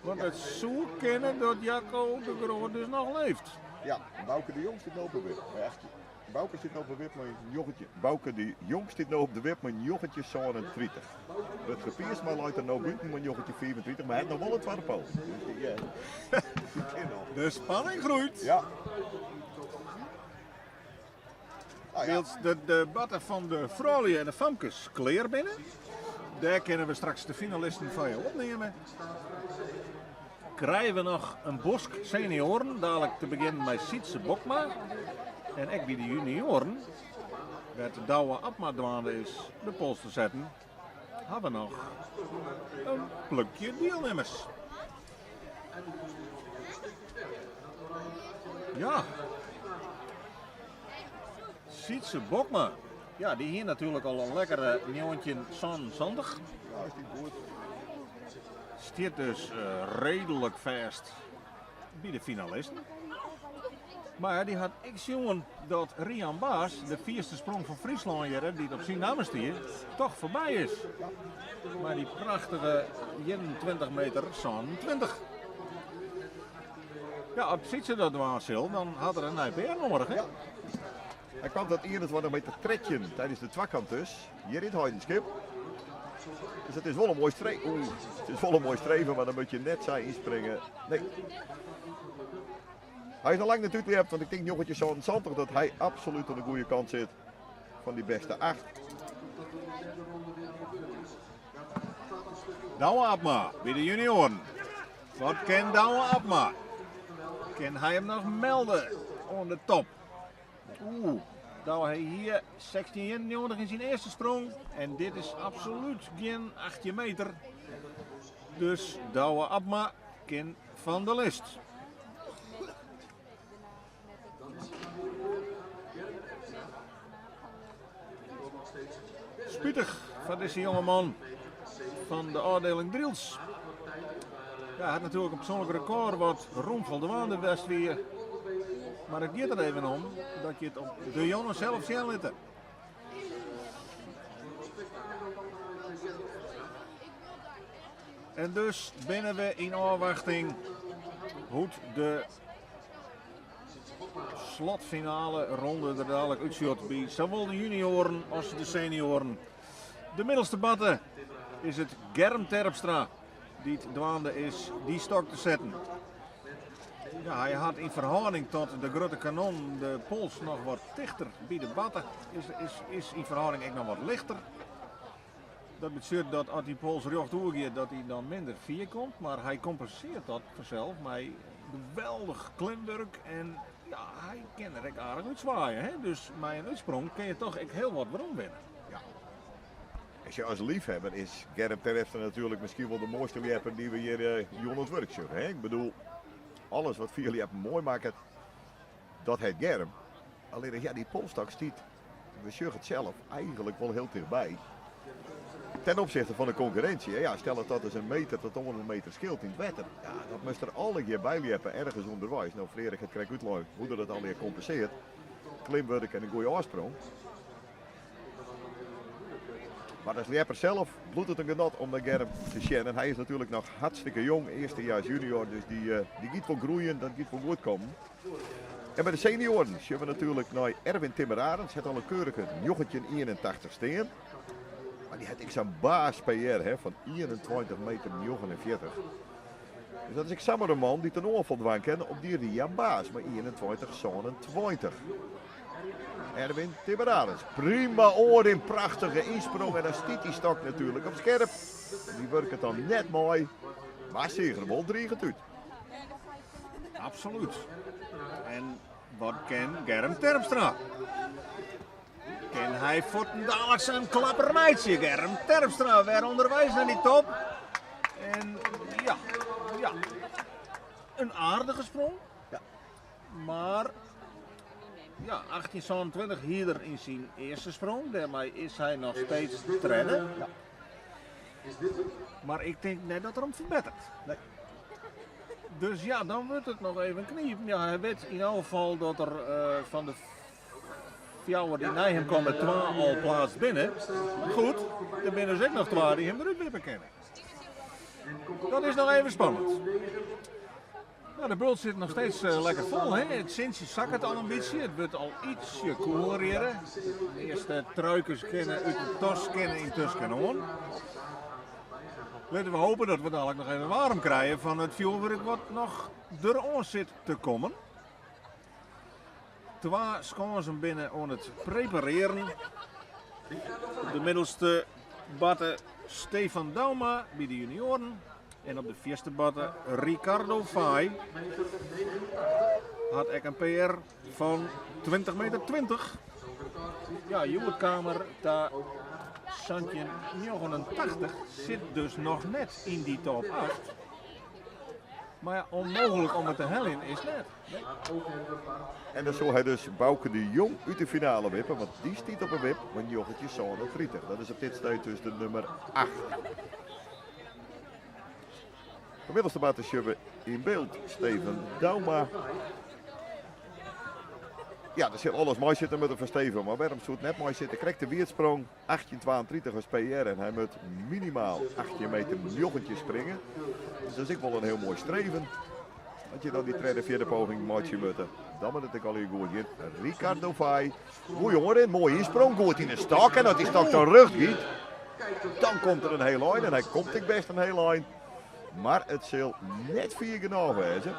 Want it soe kinne dat Jacco de Groot dus noch leeft. Ja, Bauke de Jong sit no op de wip. Echt, Bauke sit no op de wip mei njoggentjin. Bauke de Jong sit no op de wip mei 1937. Rutger Piersma leit der no bûten mei 1935, mar hy hat noch wol in twadde poging. Dus dy kin noch. De spanning groeit. Ja. Ah, ja. Wylst de debatten fan de froulju en de famkes klear binne, dêr kinne we straks de finalisten foar jo opnimme. Krije we noch in bosk senioaren, dalik te begjinnen mei Sytse Bokma. En ek by de junioaren, wêr't Douwe Abma dwaande is de pols te setten, ha we noch in plukje dielnimmers. Ja. Sytse Bokma. Ja, dy hie natuerlik al in lekkere 1977. Ja, is die goed. Stiet dus reedlik fêst by de finalisten. Mar dy hat ek sjoen dat Rian Baas, de fierste sprong fan Fryslân hjir, dy't op syn namme stie, toch foarby is. Mei dy prachtige 21 meter 27. Ja, as Sytse dat dwaan sil, dan hat er in nij PR noadich, hè? Ja. Hy kwam tot 21 meter 13 tijdens de twakant dus, hjir yn it Heidenskip. Dus it is wol in moai streven. Oeh, it is wol in moai streven, mar dan moat je net sa ynspringe. Nee. Hy is noch lang net útljept, want ik tink 1977 dat hy absolút oan de goede kant sit fan dy bêste acht. Douwe Abma by de junioaren. Wat kin Douwe Abma? Kin hy him noch melde oan de top? Oeh, Douwe hy hie 16,91 yn syn earste sprong en dit is absolút gjin 18 meter. Dus Douwe Abma kin fan de list. Spitich foar dizze jongeman fan de ôfdieling Drylts. Ja, hy hat natuerlik in persoanlik rekôr wat rûm foldwaande west wie. Mar it giet der even om dat je it op de jonge sels sjen litte. En dus binne we yn ôfwachting hoe't de slotfinale ronde der dadlik útsjocht by sawol de junioaren as de senioaren. De middelste batte is it Germ Terpstra dy't dwaande is dy stok te setten. Ja, hy hat yn ferhâlding tot de grutte kanon de pols noch wat tichter by de batte. Is, is, is yn ferhâlding ek noch wat lichter. Dat betsjut dat as dy pols rjocht oergiet, dat hy dan minder fier komt. Mar hy kompensearret dat fansels mei geweldich klimwurk en ja, hy kin der ek aardich útswaaie. Hè? Dus mei in útsprong kin je toch ek hiel wat werom winne. Ja. As je as liefhebber is Germ Terpstra natuerlik miskien wol de moaiste ljepper dy't we hjir jûn oan it wurk sjogge. Hè? Ik bedoel, alles wat fierljeppen moai makket, dat hat Germ. Allinnich ja, dy polsstok stiet, we sjogge it sels, eigenlik wol hiel tichtby. Ten opzichte fan de konkurrinsje. Ja, stel dat dat is in meter tot oardel meter skeelt yn it wetter. Ja, dat moast der allegear by ljeppe ergens ûnderweis. No, Freark hat krekt útlein hoe dat it allegear kompensearret. Klimwurk en in goede ôfsprong. Mar as ljepper sels bliuwt it in genot om nei Germ te sjen. En hy is natuerlik noch hartstikke jong, earstejaars junior, dus dy, dy giet wol groeien, dat giet wol goed kommen. En by de senioaren sjogge we natuerlik nei Erwin Timmerarends. Hat al in keurige 1981 stean. Mar dy hat ek sa'n baas PR hè, fan 21 meter 49. Dus dat is ek samar in man dy't in oanfal dwaan kin op dy Ria Baas mei 21,27. Erwin Timmerarends, prima oanrin, prachtige ynsprong en dan stiet dy stok natuerlik op skerp. Dy wurket dan net mei, mar seach der wol drigend út. Absolút. En wat kin Germ Terpstra? Kin hy fuortendaliks in klapper meitsje? Germ Terpstra wer ûnderweis nei dy top. En ja, ja, in aardige sprong. Ja. Mar ja, 1827 hie er yn syn earste sprong. Dêrmei is hy noch steeds tredde. Ja. Mar ik tink net dat er him ferbetteret. Nee. Dus ja, dan wurdt it noch even knipen. Ja, hy wit yn elk gefal dat er fan de fjouwer dy't nei him komme twa al pleatst binne. Goed, der binne dus ek noch twa dy't him derút wippe kinne. Dat is noch even spannend. Nou, de bult sit noch steeds lekker fol. Hè? It sintsje sakket al in bytsje. It wurdt al ytsje koeler hjir. De earste truikes kinne út de tas kinne yntusken oan. Litte we hope dat we dadlik noch even waarm krije fan it fjoerwurk wat noch deroan sit te kommen. Twa skânsen binne oan it preparearjen. Op de middelste batte Stefan Douma by de junioaren en op de fierste batte Ricardo Fay hat ek in PR fan 20 meter 20. Ja, hjoed kaam er ta 1789, sit dus noch net yn dy top 8. Mar ja, onmogelijk om it te heljen is net. En dan soe hy dus Bauke de Jong út de finale wippe, want dy stiet op 'e wip mei 1937. Dat is op dit stuit dus de nummer 8. Inmiddels de sjogge we yn byld Steven Douma. Ja, der sil alles mei sitte moatte foar Steven, mar wêrom soe it net mei sitte? Krekt de wierdsprong, 1832 as PR en hy moat minimaal 18 meter 19 springe. Dus dat is ek wol in hiel moai streven. As je dan dy tredde, fjirde poging meitsje moatte, dan moat it ek allegear goed gean. Ricardo Fay, goeie oanrin, moaie ynsprong, goed yn de stok. En as dy stok dan rjocht giet, dan komt der in hiel ein. En hy komt ek bêst in hiel ein. Mar it sil net fier genôch wêze.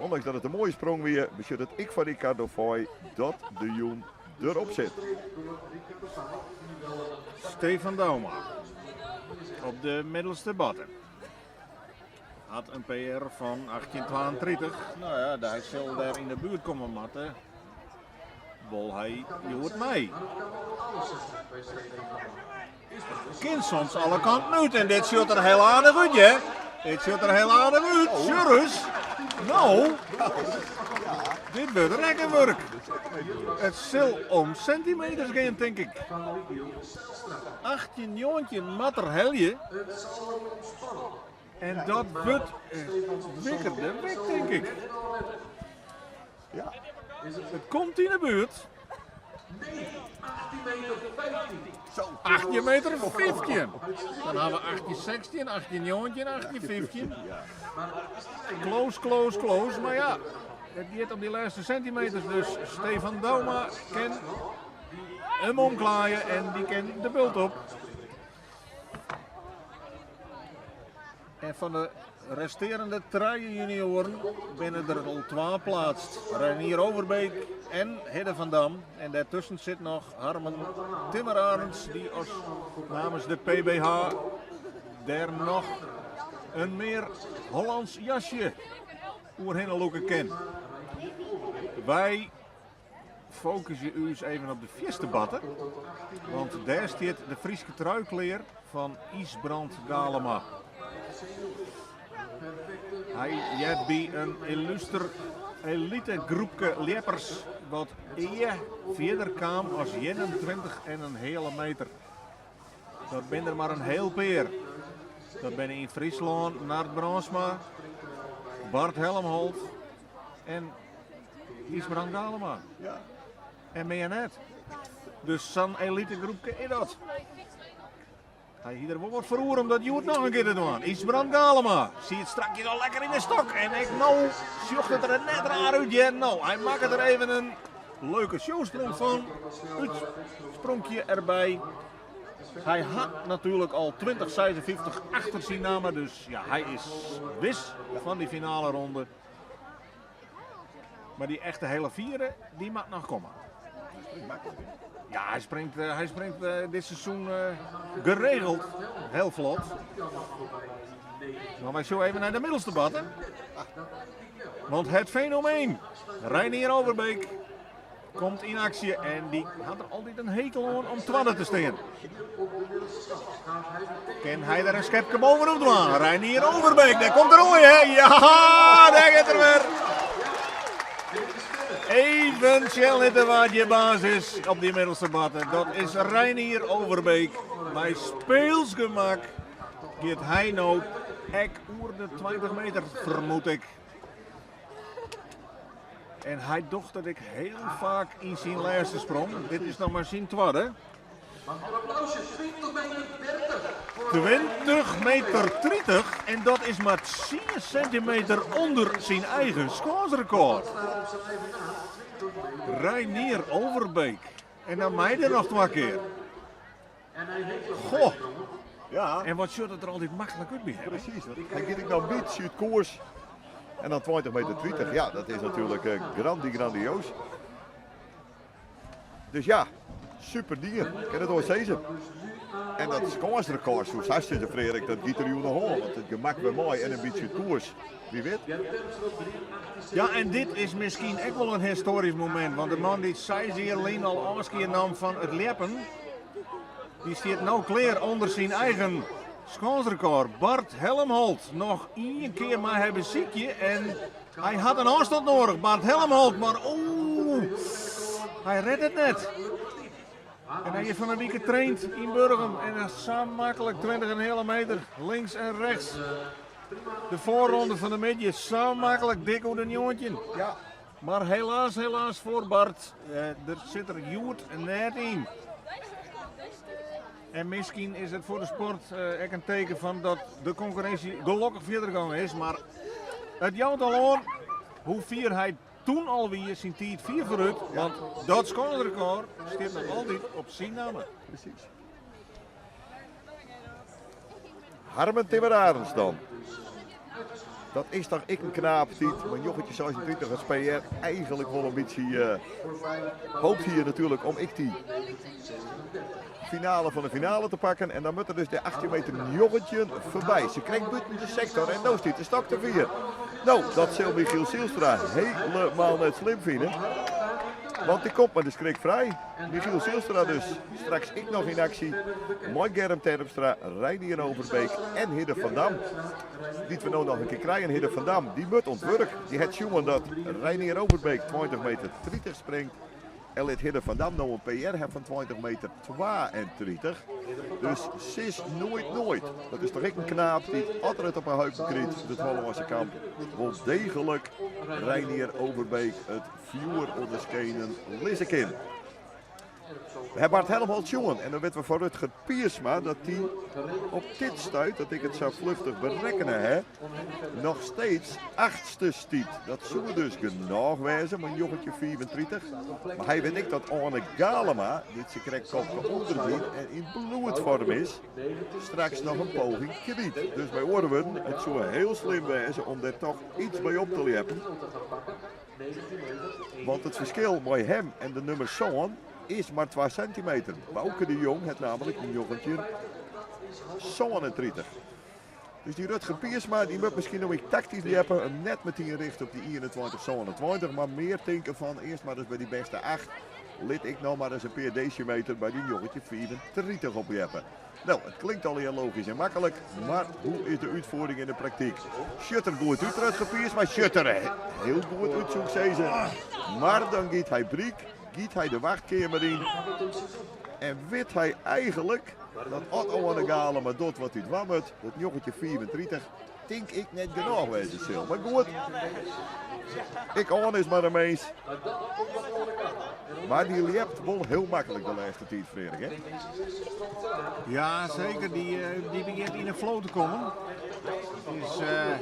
Ondanks dat it in moaie sprong wie, betsjut it ek foar Ricardo Fay dat de jûn derop sit. Stefan Douma. Op de middelste batte. Hat in PR fan 1832. No ja, hy sil dêr yn de buert komme moatte. Wol hy hjoed mei. Kin soms alle kanten út en dit sjocht der heel aardich út, hear. Dit sjocht der heel aardich út. Sjurus. No, dit wurdt rekkenwurk. It sil om sintimeters gean, tink ik. 18, 19 moat er helje. En dat wurdt wikker de wik, tink ik. Ja. It komt yn 'e buert. 18 meter 15. Zo. 18 meter 15. Dan ha we 18, 16, 18, 19, 18, 15. Close, close, close. Mar ja, it giet om dy lêste sintimeters. Dus Stefan Douma kin him omklaaie en dy kin de bult op. En fan de restearende trije junioaren binne der al twa pleatst. Reinier Overbeek en Hidde van Dam. En dêrtusken sit noch Harmen Timmerarends, dy't as namens de PBH dêr noch in mear Hollâns jasje oerhinne lûke kin. Wy fokusje ús even op de fierste batte, want dêr stiet de Fryske trui klear fan Ysbrand Galema. Hy heart by in illuster elite groepke ljeppers wat ea fierder kaam as 21 en in heale meter. Dat binne der mar in heel pear. Dat binne yn Fryslân Nard Brandsma, Bart Helmholt en Ysbrand Galema. Ja. En mear net. Dus sa'n elite groepke is dat. Hy hie der wol wat foar oer om dat hjoed noch in kear te dwaan. Ysbrand Galema siet strakjes al lekker yn de stok. En ek no sjocht it der net raar út, hear. No, hy makket der even in leuke showsprong fan. Útspronkje derby. Hy hat natuerlik al 2056 achter syn namme, dus ja, hy is wis fan dy finale ronde. Mar dy echte hele fiere, dy moat noch komme. Ja, hy springt dit seizoen geregeld heel flot. Mar wy sjogge even nei de middelste batte. Want it fenomeen Reinier Overbeek komt yn aksje en dy hat der altyd in hekel oan om twadde te stean. Kin hy der in skepke bovenop dwaan? Reinier Overbeek, dêr komt er oan, hè? Ja, dêr giet er wer. Even sjen litte wa't je baas is op dy middelste batte. Dat is Reinier Overbeek. Mei speels gemak giet hy no ek oer de 20 meter, fermoed ik. En hy docht dat ek hiel faak yn syn lêste sprong. Dit is noch mar syn twadde. 20 meter 30 en dat is mar 10 sintimeter ûnder syn eigen skânsrekôr. Reinier Overbeek. En dan mei er noch twa kear. Goh. Ja. En wat sjocht it der altyd maklik út by him. Presys. Hy giet ek noch in bytsje út koers. En dan 20 meter 30. Ja, dat is natuerlik grandi grandioas. Dus ja, super dien. Kin it oars sizze. En dat skânsrekôr, soe sa sizze Frerik, dat giet der jûn noch oan. Want it gemak wer mei en in bytsje út koers. Wie wit. Ja, en dit is miskien ek wol in histoarysk momint. Want de man dy't seis jier lyn al ôfskie naam fan it ljeppen, dy stiet no klear ûnder syn eigen skânsrekôr. Bart Helmholt, noch ien kear mei hy besykje en hy hat in ôfstân nedich. Bart Helmholt, mar oeh, hy rêdt it net. En hy is fan 'e wike traind yn Burgum en dat is sa maklik 20,5 meter links en rjochts. De foarronde fan de middei sa maklik dik oer de 19. Ja. Mar helaas, helaas foar Bart, der sit der hjoed net yn. En miskien is it foar de sport ek in teken fan dat de konkurrinsje gelokkich fierder gong is. Mar it jout al oan hoe fier hy doe al wie, syn tiid fier foarút. Want dat skânsrekôr stiet noch altyd op syn namme. Presys. Harmen Timmerarends dan. Dat is toch ek in knaap dy't mei 1936 as PR eigenlik wol in bytsje hoopt hier natuerlik om ek dy finale fan de finale te pakken. En dan moat er dus de 18 meter 19 foarby. Se krekt bûten de sektor en no stiet de stok te fier. No, dat sil Michiel Zijlstra hielendal net slim fine. Want dy komt mei de skrik frij. Michiel Zijlstra dus straks ek noch yn aksje mei Germ Terpstra, Reinier Overbeek en Hidde van Dam. Dy't we no noch in kear krijen, Hidde van Dam, dy moat oan it wurk. Dy hat sjoen dat Reinier Overbeek 20 meter 30 springt. En lit Hidde van Dam no in PR ha fan 20 meter 32. Dus sis noait noait. Dat is toch ek in knaap dy't as er it op 'e heupen krijt, it Hollânske kamp, wol deeglik Reinier Overbeek it fjoer oan de skenen lizze kin. We ha Bart Helmholt sjoen en dan witte we fan Rutger Piersma dat dy op dit stuit, dat ik it sa fluchtich berekkene ha, noch steeds achtste stiet. Dat soe dus genôch wêze mei 1935. Mar hy wit ek dat Oane Galema, dy't se krekt kopke ûnder giet en yn bloedfoarm is, straks noch in poging krijt. Dus mei oare wurden, it soe hiel slim wêze om dêr toch iets by op te ljeppen. Want it ferskil mei him en de nûmer sân is mar twa sintimeter. Bauke de Jong hat nammentlik 1937. Dus dy Rutger Piersma dy moat miskien no ek taktysk ljeppe en net metien richte op dy 21-27, mar mear tinke fan earst mar ris by dy bêste acht. Lit ik no mar ris in pear desimeter by dy 1935 opljeppe. No, it klinkt allegear logysk en maklik, mar hoe is de útfiering yn de praktyk? Sjocht der goed út, Rutger Piersma, sjocht der hiel goed út, soe ik sizze. Mar dan giet hy bryk, giet hy de wachtkeamer yn en wit hy eigenlik dat as Oane Galema docht wat hy dwaan moat, dat 1935 tink ik net genôch wêze sil. Mar goed, ek Oane is mar in mins. Mar dy ljept wol hiel maklik de lêste tiid, Freark, hè? Ja, seker. Dy, eh, dy begjint yn 'e flow te kommen. Is uh,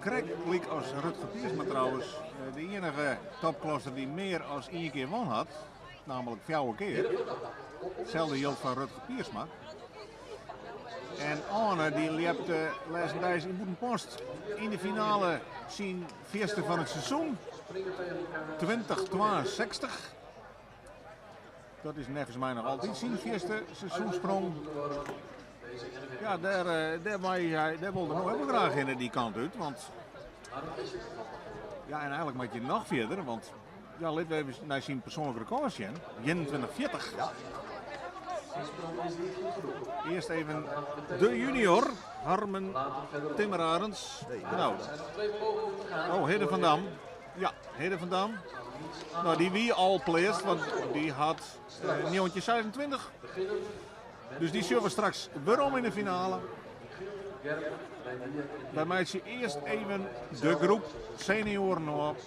krekt lyk as Rutger Piersma trouwens eh, de iennige topklasser dy't mear as ien kear wûn hat. Nammentlik fjouwer kear. Itselde jildt foar Rutger Piersma. En Oane dy ljepte lêstendeis yn Bûtenpost yn de finale syn fierste fan it seizoen. 2062. Dat is neffens my noch altyd syn fierste seizoensprong. Ja, dêr, eh, dêr, mei hy, dêr wol er no hiel graach hinne dy kant út. Want ja, en eigenlik moat je noch fierder, want ja, litte we even nei syn persoanlik rekôr sjen. 21,40. Ja. Earst even de junior, Harmen Timmerarends. Nou, oh, Hidde van Dam. Ja, Hidde van Dam. Nou, dy wie al pleatst, want dy hat uh, 1926. Dus dy sjogge we straks werom yn de finale. Wy meitsje earst even de groep senioaren ôf.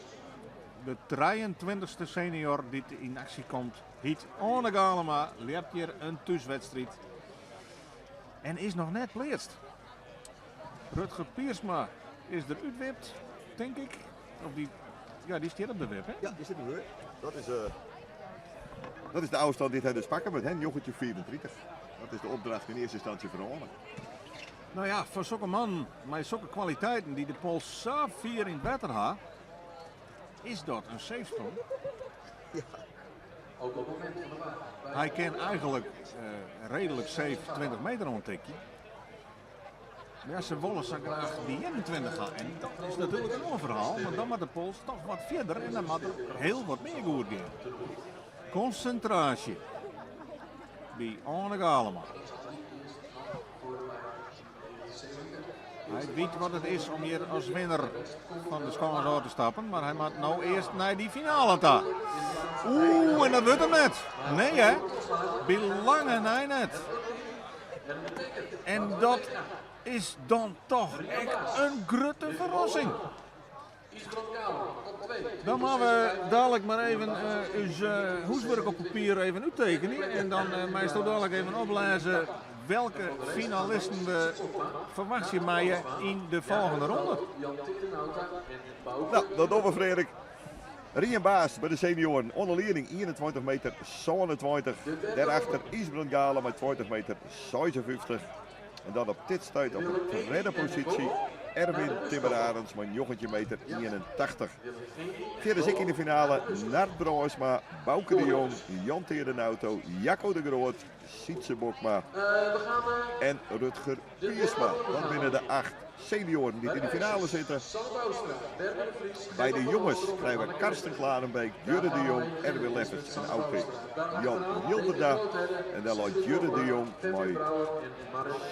De trijeentweintichste senior dy't yn aksje komt, hyt Oane Galema, ljept hjir in thúswedstriid en is noch net pleatst. Rutger Piersma is der útwipt, tink ik. Of dy, ja, dy stiet op de wip, hè? Ja, dy stiet op de wip. Dat is, uh, dat is de ôfstân dy't hy dus pakke moat, hè? 1935. Dat is de opdracht yn earste ynstânsje foar Oane. No ja, foar sokke mannen mei sokke kwaliteiten dy't de pols sa fier yn it wetter ha, is dat in safe sprong. Ja. Hy kin eigenlik uh, reedlik safe 20 meter oantikje. Mar ja, se wolle sa graach dy 21 ha. En dat is natuerlik in oar ferhaal, want dan moat de pols toch wat fierder en dan moat der hiel wat mear goed gean. Konsintraasje by Oane Galema. Hy wit wat it is om hjir as winner fan de skâns ôf te stappen, mar hy moat no earst nei dy finale ta. Oeh, en dat wurdt him net. Nee hè, by lange nei net. En dat is dan toch ek in grutte ferrassing. Dan moatte we dadlik mar even uh, ús uh, húswurk op papier even úttekenje. En dan uh, meisto dadlik even oplêze welke finalisten we ferwachtsje meie yn de folgjende ronde. Nou, dat dogge we, Frederik. Rien Baas by de senioaren oan de lieding 21 meter 27. Dêrachter Ysbrand Gale mei 20 meter 56. En dan op dit stuit op de tredde posysje. Erwin Timmer Arends mei 19 meter 81. Fierders ek yn de finale Nard Brânsma, Bauke de Jong, Jan Teade Nauto, Jacco de Groot, Sietse Bokma en Rutger Piersma. Dat binne de acht senioaren dy't yn de finale sitte. By de jonges krije we Karsten Klarenbeek, Jurre de Jong, Erwin Lefferts en Auke Jan Jilderda. En dêr leit Jurre de Jong mei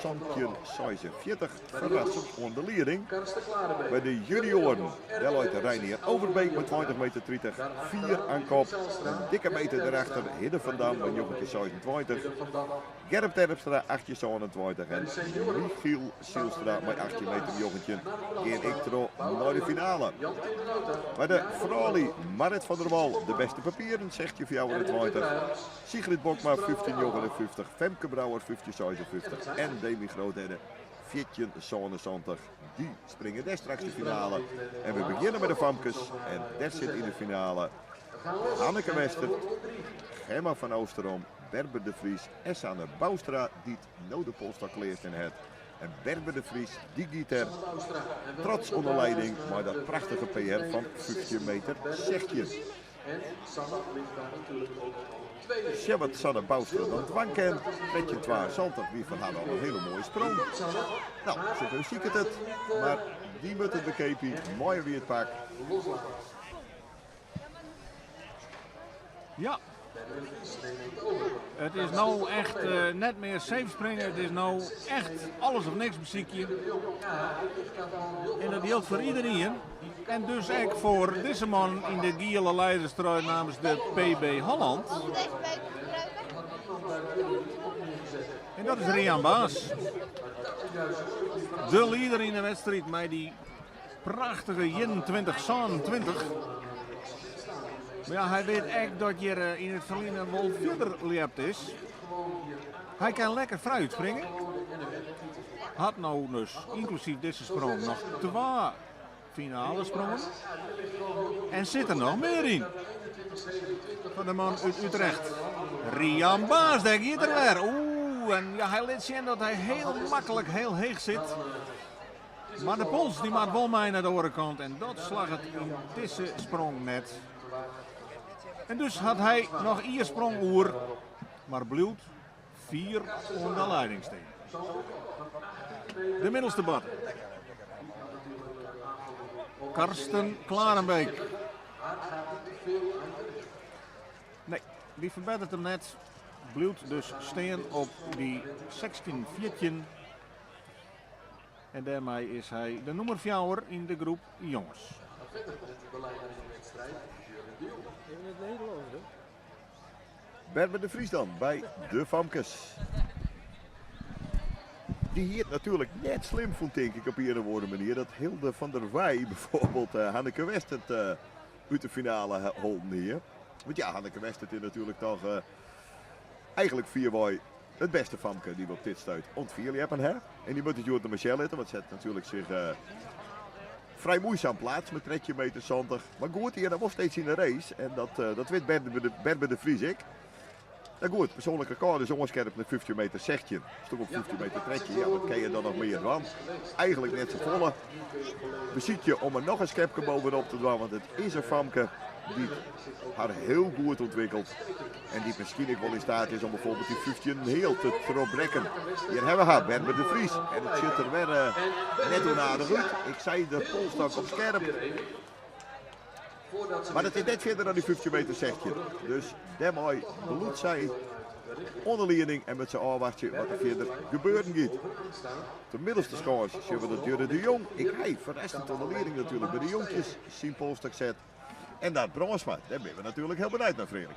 17,46 ferrassend oan de lieding. By de junioaren, dêr leit Reinier Overbeek mei 20 meter 30 fier aan kop. In dikke meter derachter Hidde van Dam mei 19,26. Gerrit Terpstra 18,27 en Michiel Zielstra mei 18 meter 19 gean ek troch nei de finale. By de froulju Marit van der Wal de beste papieren 16,24. Sigrid Bokma 15,59, Femke Brouwer 15,56 en Demi Groothedde 14,77. Dy springe dêr straks de finale. En we begjinne mei de famkes en dêr sit yn de finale Hanneke Westert, Gemma van Oosterom, Berber de Vries en Sanne Bouwstra dy't no de polsstôk klearstean hat. En Berber de Vries dy giet der trots oan de leiding mei dat prachtige PR fan 15 meter 16. Sjen wat Sanne Bouwstra dan dwaan kin. 13,72 wie foar har al in hiele moaie sprong. No, se besiket it, mar dy moat it bekeapje mei in wiet pak. Ja. It is no echt net mear safe springe, it is no echt alles of niks besykje. En dat jildt foar iderien. En dus ek foar dizze man yn de giele leiderstrui namens de PB Holland. En dat is Rian Baas. De lieder yn de wedstriid mei dy prachtige 21-27. Mar ja, hy wit ek dat hjir yn it ferline wol fierder ljept is. Hy kin lekker frij útspringe. Hat no dus ynklusyf dizze sprong noch twa finale sprongen. En sit der noch mear yn. Fan de man út Utrecht. Rian Baas, dêr giet er wer. Oeh, en ja, hy lit sjen dat hy hiel maklik hiel heech sit. Mar de pols dy moat wol mei nei de oare kant en dat slagget yn dizze sprong net. En dus hat hy noch ien sprong oer, mar bliuwt fier oan de leiding stean. De middelste barte. Karsten Klarenbeek. Nee, dy ferbetteret him net. Bliuwt dus stean op dy 16-14. En dêrmei is hy de nûmer fjouwer yn de groep jonges. Berber de Vries dan by de famkes. Dy hie it natuerlik net slim fûn tink ik op ien of oare manier dat Hilde van der Weij bijvoorbeeld Hanneke Westert út de finale holden hie. Want ja, Hanneke Westert is natuerlik toch eigenlijk fierwei it bêste famke dy't we op dit stuit oan it fierljeppen ha. En dy moat it hjoed noch mar sjen litte, want se hat natuerlik sich frij muoisum pleatst mei 13 meter 70. Mar goed, dy hat noch wol steeds yn de race en dat, dat wit Berber de Vries ek. Nou goed, persoanlik rekôr is oanskerpt nei 15 meter 16. Stok op 15 meter 13, ja, wat kin je dan noch mear dwaan? Eigenlik net safolle. Besykje om der noch in skepke bovenop te dwaan, want it is in famke dy't har hiel goed ûntwikkelt. En dy't miskien ek wol yn steat is om bijvoorbeeld dy 15 heal te trochbrekken. Hjir hawwe we har, Berber de Vries. En it sjocht der wer net onaardich út. Ik sei de polsstôk op skerp. Mar it is net fierder dan dy 15 meter 16. Dus dêrmei bliuwt sy oan de lieding en moat se ôfwachtsje wat der fierder gebeuren giet. De middelste skâns sjogge we dat Jurre de Jong, ek hy ferrassend oan de lieding natuerlik by de jonkjes, syn polsstôk set. En dat Brânsma, dêr binne we natuerlik hiel benijd nei, Freark.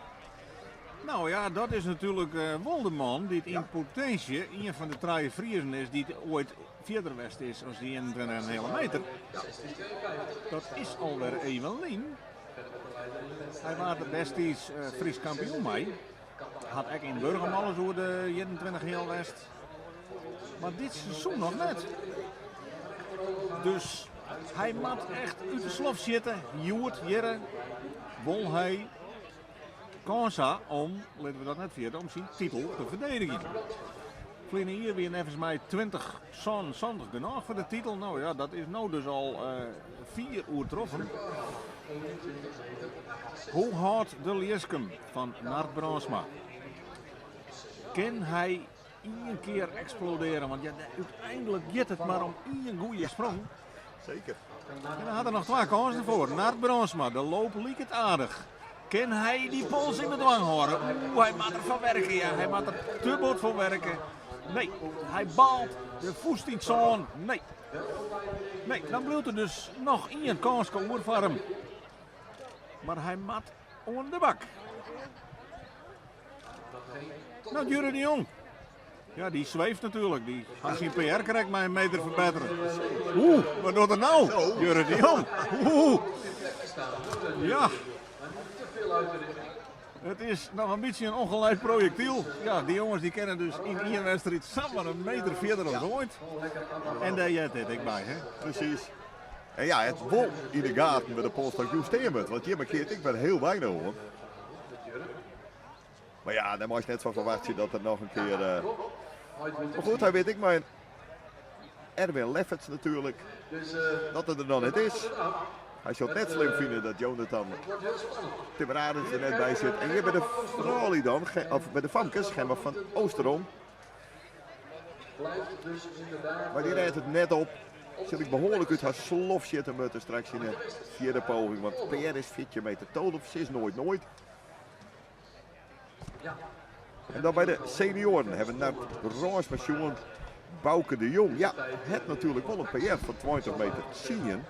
No ja, dat is natuerlik wol de man dy't yn potinsje ien fan de trije Friezen is dy't oait fierder west is as dy 21,5 meter. Dat is alwer even lyn. Hy waard der destiids Frysk kampioen mei. Hat ek yn Burgum alris oer de 21 heal west. Mar dit seizoen noch net. Dus hy moat echt út de slof sjitte. Hjoed, hjirre, wol hy kâns ha om, litte we dat net ferjitte, om syn titel te ferdedigjen. Ferline jier wie neffens my 20 77 genôch foar de titel. No ja, dat is no dus al fier oertroffen. Hoe hâldt de ljisken fan Nard Brandsma? Kin hy ien kear eksplodearje? Want ja, úteinlik giet it mar om ien goede sprong. Seker. En dan hat er noch twa kânsen foar. Nard Brandsma, de loop liket aardich. Kin hy dy pols yn bedwang hâlde? Oeh, hy moat der foar werke, ja. Hy moat der te bot foar werke. Nee, hy baalt. De fûst yn it sân. Nee. Nee, dan bliuwt der dus noch ien kânske oer foar him. Mar hy moat oan de bak. Nou, Djurre de Jong. Ja, dy sweeft natuerlik. Dy hat syn PR krekt mei in meter ferbettere. Oeh, wat docht er no? Djurre de Jong. Oeh. Ja. It is noch in bytsje in ongeleid projektyl. Ja, dy jonges dy kinne dus yn ien wedstriid samar in meter fierder as oait. En dêr heart dit ek by, hè? Presys. En ja, it wol yn de gaten by de polsstôk jûn stean wurdt, want hjir markeart ek wer hiel weinich oan. Mar ja, dêr meist net fan ferwachtsje dat er noch in kear. Uh... Maar goed, hy wit ek mei Erwin Lefferts natuerlik dat er der noch net is. Hy sil it net slim fine dat Jonathan Timmerarends der net by sit. En hjir by de froulju dan, of by de famkes, Gemma van Oosterom. Mar dy rêdt it net op. Sil ik behoarlik út har slof sjitte moatte straks yn de fjirde poging. Want PR is 14 meter 12, sis noait noait. En dan by de senioaren hawwe we Nard Brandsma sjoen. Bauke de Jong, ja, hat natuerlik wol in PR fan 20 meter 10.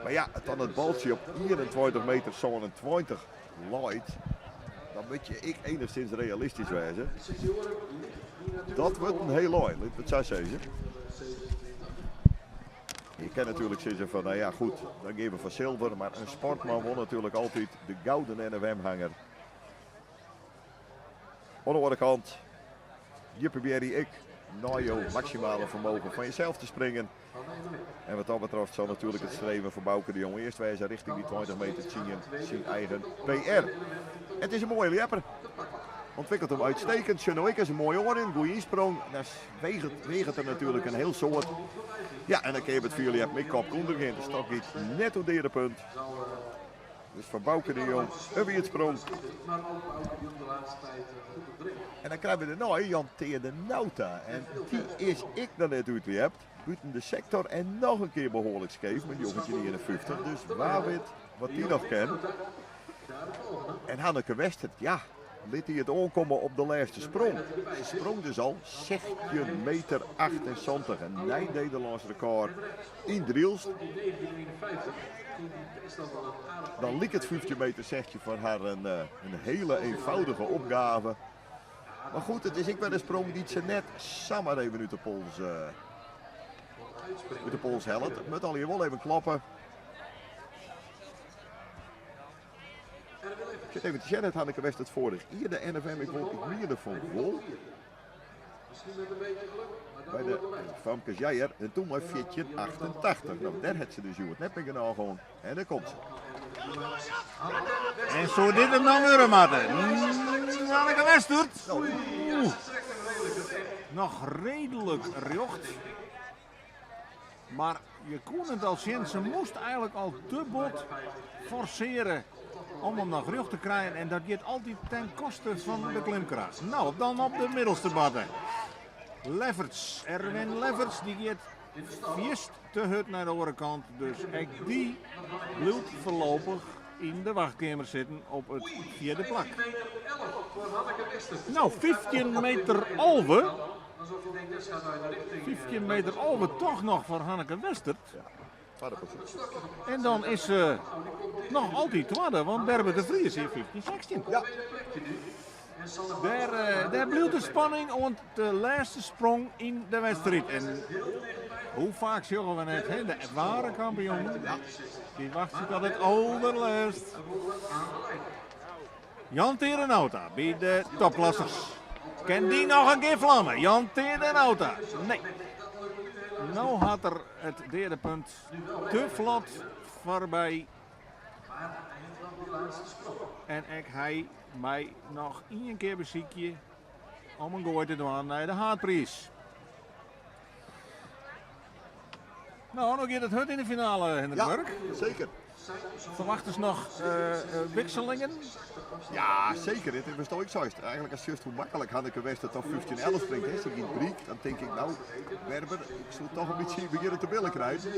Mar ja, as dan it baltsje op 21 meter 27 leit, dan moat je ek enigszins realistysk wêze. Dat wurdt in hiel ein, lit we it sa sizze. Je kin natuerlik sizze fan, no ja goed, dan gean we foar silver, mar in sportman wol natuerlik altyd de gouden NFM-hanger. Oan de oare kant, je probearje ek nei jo maksimale fermogen fan jezelf te springen. En wat dat betreft zal natuurlijk het streven voor Bauke de Jong eerst wezen richting die 20 meter 10 zijn eigen PR. Het is een mooie ljepper. Ontwikkelt hem uitstekend. Sjoch no ek is in moaie oanrin, goede ynsprong. Daar weget er natuerlik in hiel soad. Ja, en dan kin je by it fierljeppen ek kopke ûnder gean. De stok giet net oer deade punt. Dus foar Bauke de Jong in wiedsprong. En dan krije we dêrnei Jan Teade Nauta. En dy is ek noch net útljept. Bûten de sektor en noch in kear behoarlik skeef mei 1951. Dus wa wit wat dy noch kin. En Hanneke Westert, ja, lit dy it oankomme op de lêste sprong. Se sprong dus al 16 meter 78, in nij Nederlânsk rekôr yn Drylst. Dan liket 15 meter 16 foar har in, eh, in hele eenvoudige opgave. Mar goed, it is ek wer in sprong dy't se net samar even út de pols, uh, út de pols hellet. It moat allegear wol even kloppe. Ik sit even te sjen, Hanneke Westert foarich jier de NFM, ik wol, ik miende fan wol. By de famkes Jair en toen mei 1488. No, dêr hat se dus hjoed net mear genôch oan. En dêr komt se. En soe dit him dan wurde moatte? Hanneke Westert. Oeh. Noch reedlik rjocht. Mar je koene it al sjen, se moast eigenlik al te bot forsearje om him noch rjocht te krijen en dat giet altyd ten koste fan de klimkracht. No, dan op de middelste batte. Lefferts, Erwin Lefferts, dy giet fierst te hurd nei de oare kant, dus ek dy bliuwt foarlopich yn de wachtkeamer sitten op it fjirde plak. No, 15 meter 11. 15 meter 11 toch noch foar Hanneke Westert. En dan is se noch altyd twadde, want Berber de Vries is 15 16. Ja. Dêr, eh, dêr bliuwt de spanning oant de lêste sprong yn de wedstriid. En hoe faak sjogge we net, hè? De ware kampioen, dy wachtsje tot it alderlêst. Jan Teade Nauta by de topklassers. Kin dy noch in kear flamme? Jan Teade Nauta. Nee. No hat er it deade punt te flot foarby. En ek hy mei noch ien kear besykje. Om in goai te dwaan nei de haadpriis. No, no giet it hurd yn de finale, Hendrik Ja, Murk. zeker. Ferwachtest noch wikselingen? Ja, zeker. Dit is toch ik zoist. Eigenlijk als just hoe makkelijk Hanneke Wester toch 15-11 springt. Hè. Ze gaat breek, dan denk ik nou, Werber, ik zou toch een beetje beginnen te billen krijgen.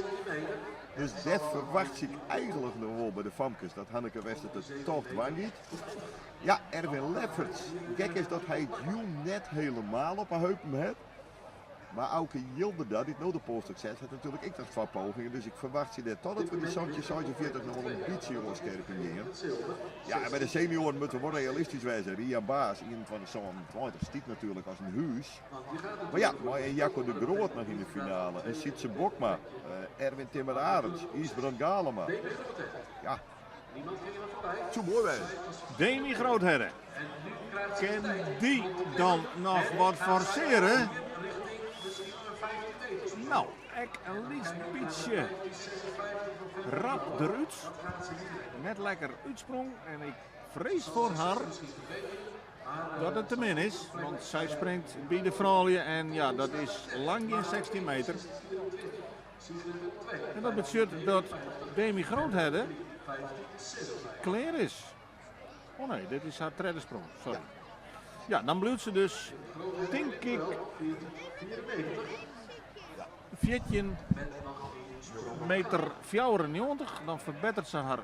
Dus dat verwacht ik eigenlijk nog wel bij de famkes, dat Hanneke Wester het toch dwang niet. Ja, Erwin Lefferts. Gek is dat hij het jong net helemaal op haar heupen heeft. Maar Auke Jilderda, die het nou de polstok zet, had natuurlijk ook nog twee pogingen. Dus ik verwacht ze net totdat we die Santje 46 nog wel een beetje scherp in gingen. Ja, en bij de senioren moeten we wel realistisch wezen. Ria Baas, 21, stiet natuurlijk als een huis. Maar ja, maar en Jacco de Groot nog in de finale. En Sietse Bokma, Erwin Timmer-Arends, Isbrand Galema. Ja, zo mooi wij. Demi Groothedde. Kan die dan nog wat forceren? Nou, ik een liets beetje rap eruit. Net lekker uitsprong en ik vrees voor haar dat het te min is. Want zij springt bij de froulju en ja, dat is lang geen 16 meter. En dat betekent dat Demi Groothedde klaar is. Oh nee, dit is haar derde sprong. Sorry. Ja, dan blijft ze dus, denk ik, 14 meter 94. Dan verbetert ze haar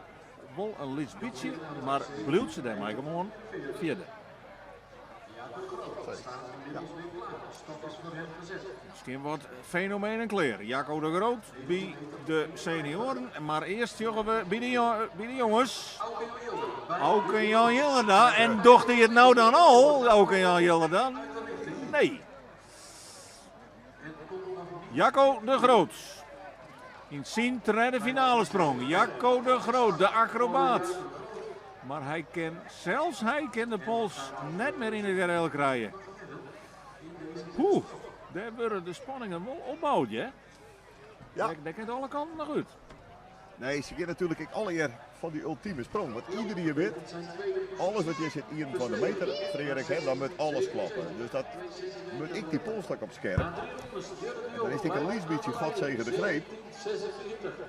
wel een liets beetje, maar blijft ze daarmee gewoon vierde. Misschien wat fenomenen klaar. Jacco de Groot bij de senioren. Maar eerst jongen we bij de jongens. Auke Jan Jillerda. En docht hij het nou dan al, Auke Jan Jillerda? Nee. Jacco de Groot. In zijn derde finale sprong. Jacco de Groot, de acrobaat. Maar zelfs hij kan de pols net meer in het gareel krijgen. Oeh, daar worden de spanningen wel opbouwd, hè? Ja. Daar kan alle kanten nog uit. Nee, ze gaan natuurlijk ook alle keer van die ultieme sprong. Want iedereen weet, alles wat je zit 21 meter, Frederik, hè, dan moet alles klappen. Dus dat moet ik die polstok op scherp. En dan is dit een liefst beetje God zegen de greep.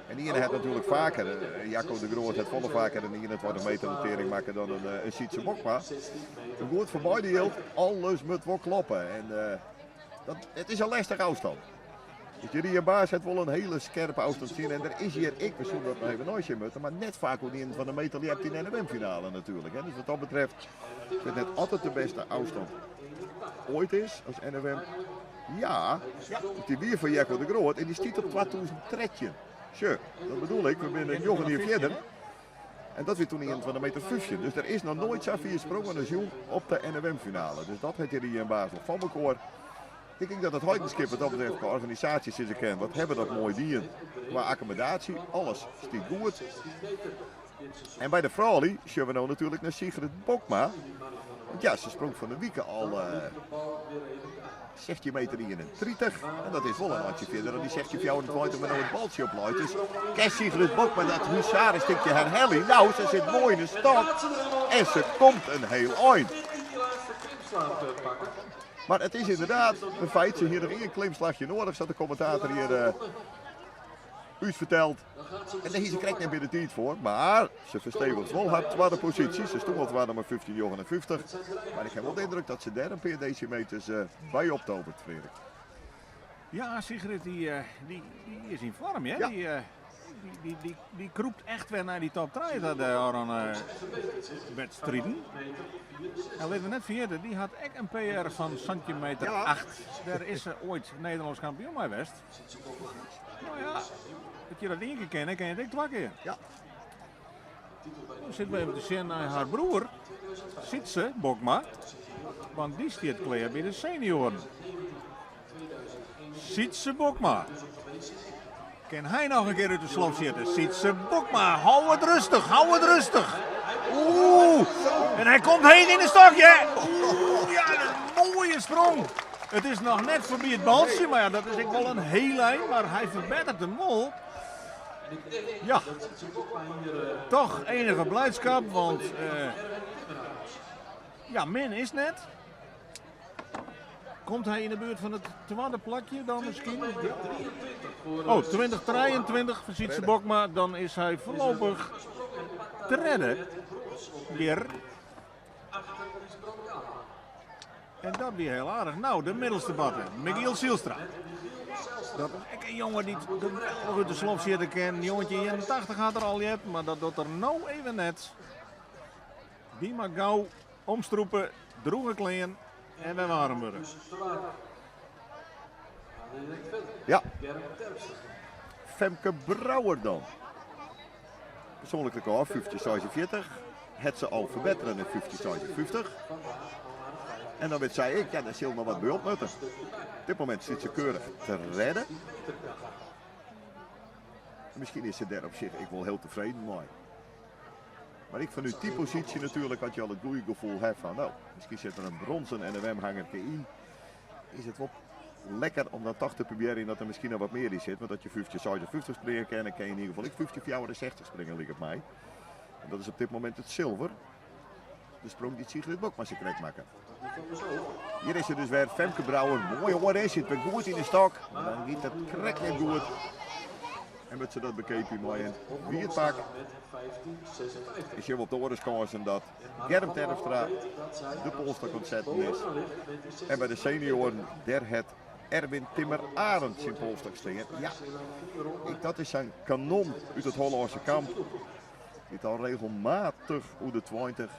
En die ene heeft natuurlijk vaker, Jacco de Groot heeft volle vaker een 21 meter notering maken dan een Sietse Bokma. Een goed voor beide hield, alles moet wel kloppen. En het is een lastige afstand. Dus jullie baas heeft wel een hele scherpe afstand zien. En er is hier, ik, we zullen dat nog even nooit zien moeten, maar net vaak ook niet in van de meter die hebt in de N M finale natuurlijk. Hè. Dus wat dat betreft, ik vind het altijd de beste afstand ooit is als NOM. Ja, die bier van Jacco de Groot en die stiet op 2013. Tje, dat bedoel ik, we zijn een jongen hier verder. En dat weer toen in van de meter 15. Dus er is nog nooit zo vier sprongen als jong op de N M finale. Dus dat heeft hier in Basel van elkaar. Ik denk dat het Heidenskip wat dat betreft qua organisaties is erkend. Wat hebben dat mooi dieren. Qua accommodatie, alles stiet goed. En bij de vrouwen zien we nou natuurlijk naar Sigrid Bokma. Want ja, ze sprong van de week al 16 meter 31. En dat is wel een handje verder dan die 16,24 met nou het baltje op looit. Dus kijk Sigrid Bokma dat huzarenstukje herhaling. Nou, ze zit mooi in de stad. En ze komt een heel eind. Maar het is inderdaad een feit, ze hier nog één klimslagje nodig, zat de commentator hier u verteld. En daar is ze krijgt net binnen de tijd voor, maar ze verstevigt wel haar tweede positie. Ze stond al tweede maar 15,59. Maar ik heb wel de indruk dat ze daar een paar decimeters bij optovert, Frederik. Ja, Sigrid die is in vorm, hè? Ja. Die kroept echt weer naar die top 3, dat Aron wedstrijden. En laten we net vergeten, die had echt een PR van centimeter 8. Daar is ze ooit Nederlands kampioen mee geweest. Nou ja, dat je dat één keer kent, ken je het ook twee keer. Dan zitten we even te zien naar haar broer, Sietse Bokma. Want die staat klaar bij de senioren. Sietse Bokma. Kan hij nog een keer uit de slof zitten? Sietse Bokma, hou het rustig, hou het rustig. Oeh, en hij komt heen in de stokje. Oeh, ja, een mooie sprong. Het is nog net voorbij het baltje, maar ja, dat is ook wel een heel eind. Maar hij verbetert de mol. Ja, toch enige blijdschap, want ja, min is net. Komt hy yn de buert fan it twadde plakje dan miskien? Oh, 2023 foar Sytse Bokma. Dan is hy foarlopich tredde. Hjir. En dat wie hiel aardich. No, de middelste batte, Michiel Zijlstra. Dat is ek in jonge dy't geweldich út de slof sjitte kin. 1981 hat er al jet, mar dat docht er no even net. Dy moat gau omstrûpe, drûge klean en wer waarm wurde. Ja. Femke Brouwer dan. Persoanlik rekôr 1546. Het se al ferbettere nei 1556. En dan wit sy ek, ja, dêr sil noch wat by op moatte. Op dit momint stiet se keurich tredde. Miskien is se dêr op sich ek wol hiel tefreden mei. Mar ek fanút dy posysje natuerlik, as je al it goede gefoel ha fan, no, miskien sit der in bronzen NOM-hangerke yn, is it wol lekker om dat toch te probearjen dat der miskien noch wat mear yn sit. Want as je 1556 springe kinne, dan kin je yn ieder gefal ek 1564 springe, liket my. En dat is op dit momint it silver. De sprong dy't Sigrid Bokma sa krekt makke. Hjir is se dus wer, Femke Brouwer. Moai hoor, hè? Sit wer goed yn de stok. Mar dan giet it krekt net goed. En wurdt se dat bekeapje mei in wiet pak. En sjogge we op de oare skânsen dat Germ Terpstra de polstok oan it setten is. En by de senioaren, dêr hat Erwin Timmer Arend syn polstok stean. Ja, ek dat is sa'n kanon út it Hollânske kamp. Dy't al regelmatich oer de 20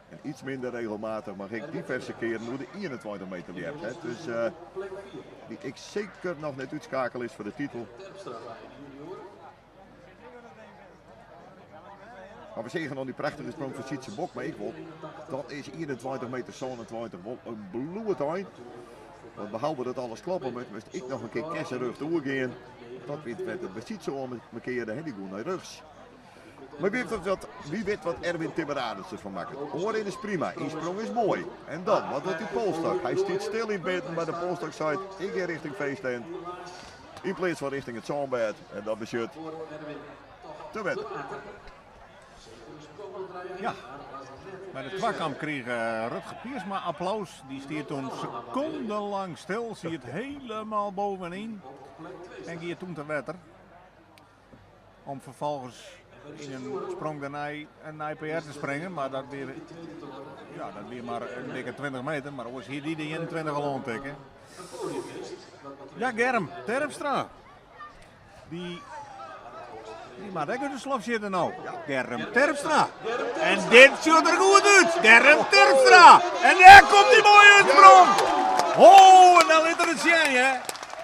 en iets minder regelmatich, mar ek diverse kearen oer de 21 meter ljept hat. Dus dy't ek seker noch net útskakele is foar de titel. Mar we seagen al dy prachtige sprong fan Sytse Bokma ek wol. Dat is 21 meter 27 wol in bloedein. Want behalve dat alles kloppe moat, moast ek noch in kear kessenrjocht oergean. Dat wie it by Sytse oanmekearde, hè, dy gong nei rjochts. Mar wie wit wat, wie wit wat Erwin Timmer Arends derfan makket. Oanrin is prima, ynsprong is moai. En dan, wat docht dy polstok? Hy stiet stil yn midden, mar de polstok seit, ik gean richting feesttent. Yn pleats fan richting it sânbêd. En dat betsjut te wetter. Ja, by de twakamp krige Rutger Piersma applaus. Dy stie toen sekondenlang stil, siet helemaal bovenyn en gie toen te wetter. Om ferfolgens yn in sprong dêrnei in nij PR te springen, mar dat wie, ja, dat wie mar in dikke 20 meter, mar oars hie dy de 21 al oantikke. Ja, Germ Terpstra. Dy, dy moat ek út de slof sjitte no. Germ Terpstra. En dit sjocht der goed út. Germ Terpstra. En dêr komt dy moaie útsprong. Oh, en dan lit er it sjen, hè.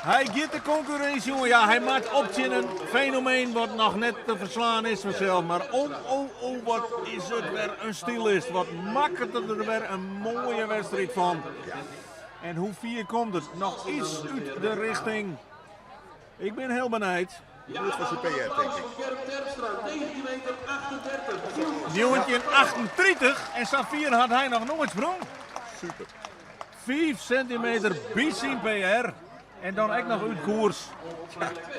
Hy giet de konkurrinsje oan. Ja, hy moat op tsjin in fenomeen wat noch net te ferslaan is fansels. Mar oh, oh, oh, wat is it wer in stylist. Wat makket er der wer in moaie wedstriid fan. En hoe fier komt it? Noch iets út de richting. Ik bin hiel benijd. Goed foar syn PR, tink ik. 1938 en sa fier hat hy noch noait sprong. Super. 5 sintimeter by syn PR en dan ek noch út koers.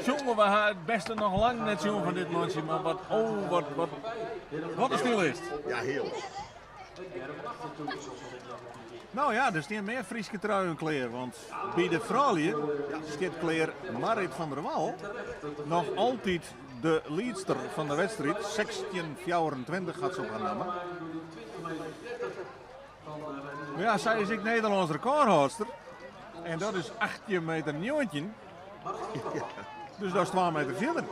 Jonge, we ha it bêste noch lang net sjoen fan dit mantsje, mar wat, oh, wat, wat, wat in stylist. Ja, hearlik. No ja, der stean mear Fryske truien klear, want by de froulju stiet klear Marit van der Wal, noch altyd de liedster fan de wedstriid. 16,24 hat se op har namme. Mar ja, sy is ek Nederlânsk rekôrhâldster en dat is 18 meter 19. Dus dat is 2 meter fierder.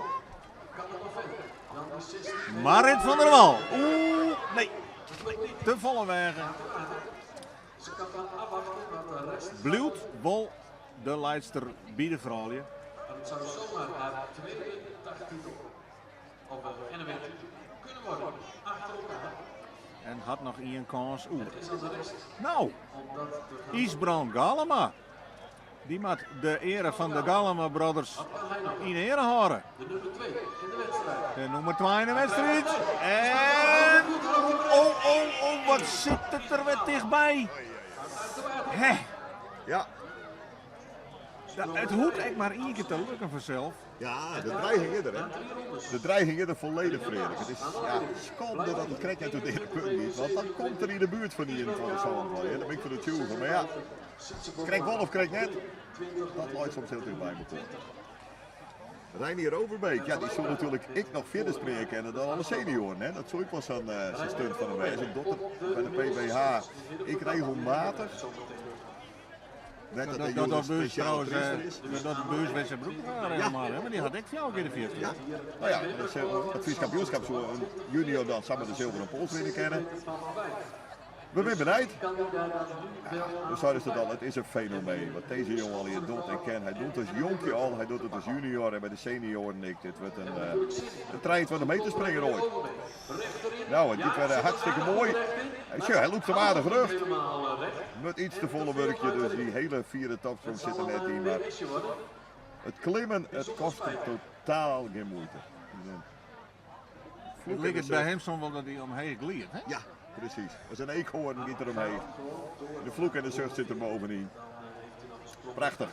Marit van der Wal. Oeh, nee. Te folle weage. Bliuwt wol de leidster by de froulju. En hat noch ien kâns oer. No, Ysbrand Galama. Dy moat de eare fan de Galama Brothers yn eare hâlde. De nûmer 2 yn de wedstriid. En oh, oh, oh, wat sit it der wer tichtby. Hè. Ja. Ja, it hoecht ek mar ien kear te lukken fansels. Ja, de dreiging is der, hè. De dreiging is der folledich, Frederik. It is ja, skande dat it krekt net oer de punt giet, want dan komt er yn de buert fan 21 sân. Dêr bin ik fan oertsjûge. Mar ja, krekt wol of krekt net, dat leit soms hiel ticht by mekoar. Reinier Overbeek, ja, dy soe natuerlik ek noch fierder springe kinne dan alle senioaren. Hè? Dat soe ek wol sa'n uh, stunt fan him wêze. Docht er by de PBH ek regelmatich. Net dat, dat, dat, dat Buus trouwens, eh, dat Buus met zijn broek helemaal, hè? Maar die had ik fjouwer kear de 40. Ja, nou ja, dat Frysk kampioenskip soe in junior dan samen de zilveren pols winne kinne. We binne benijd. Ja, zo is het al. Het is een fenomeen. Wat deze jongen al hier doet en ken. Hij doet het als jonkje al, hij doet het als junior en bij de senioren. Ik, dit wordt een trein van de meterspringer ooit. Nou, dit werd hartstikke mooi. Tja, hij loopt hem aardig rug. Met iets te volle werkje, dus die hele vierde topsprong zit er net in. Maar het klimmen, het kost hem totaal geen moeite. Het lijkt bij hem soms wel dat hij omheen gliet, hè? Ja, precies. Als een eekhoorn gaat er omheen. De vloek en de zucht zit er bovenin. Prachtig.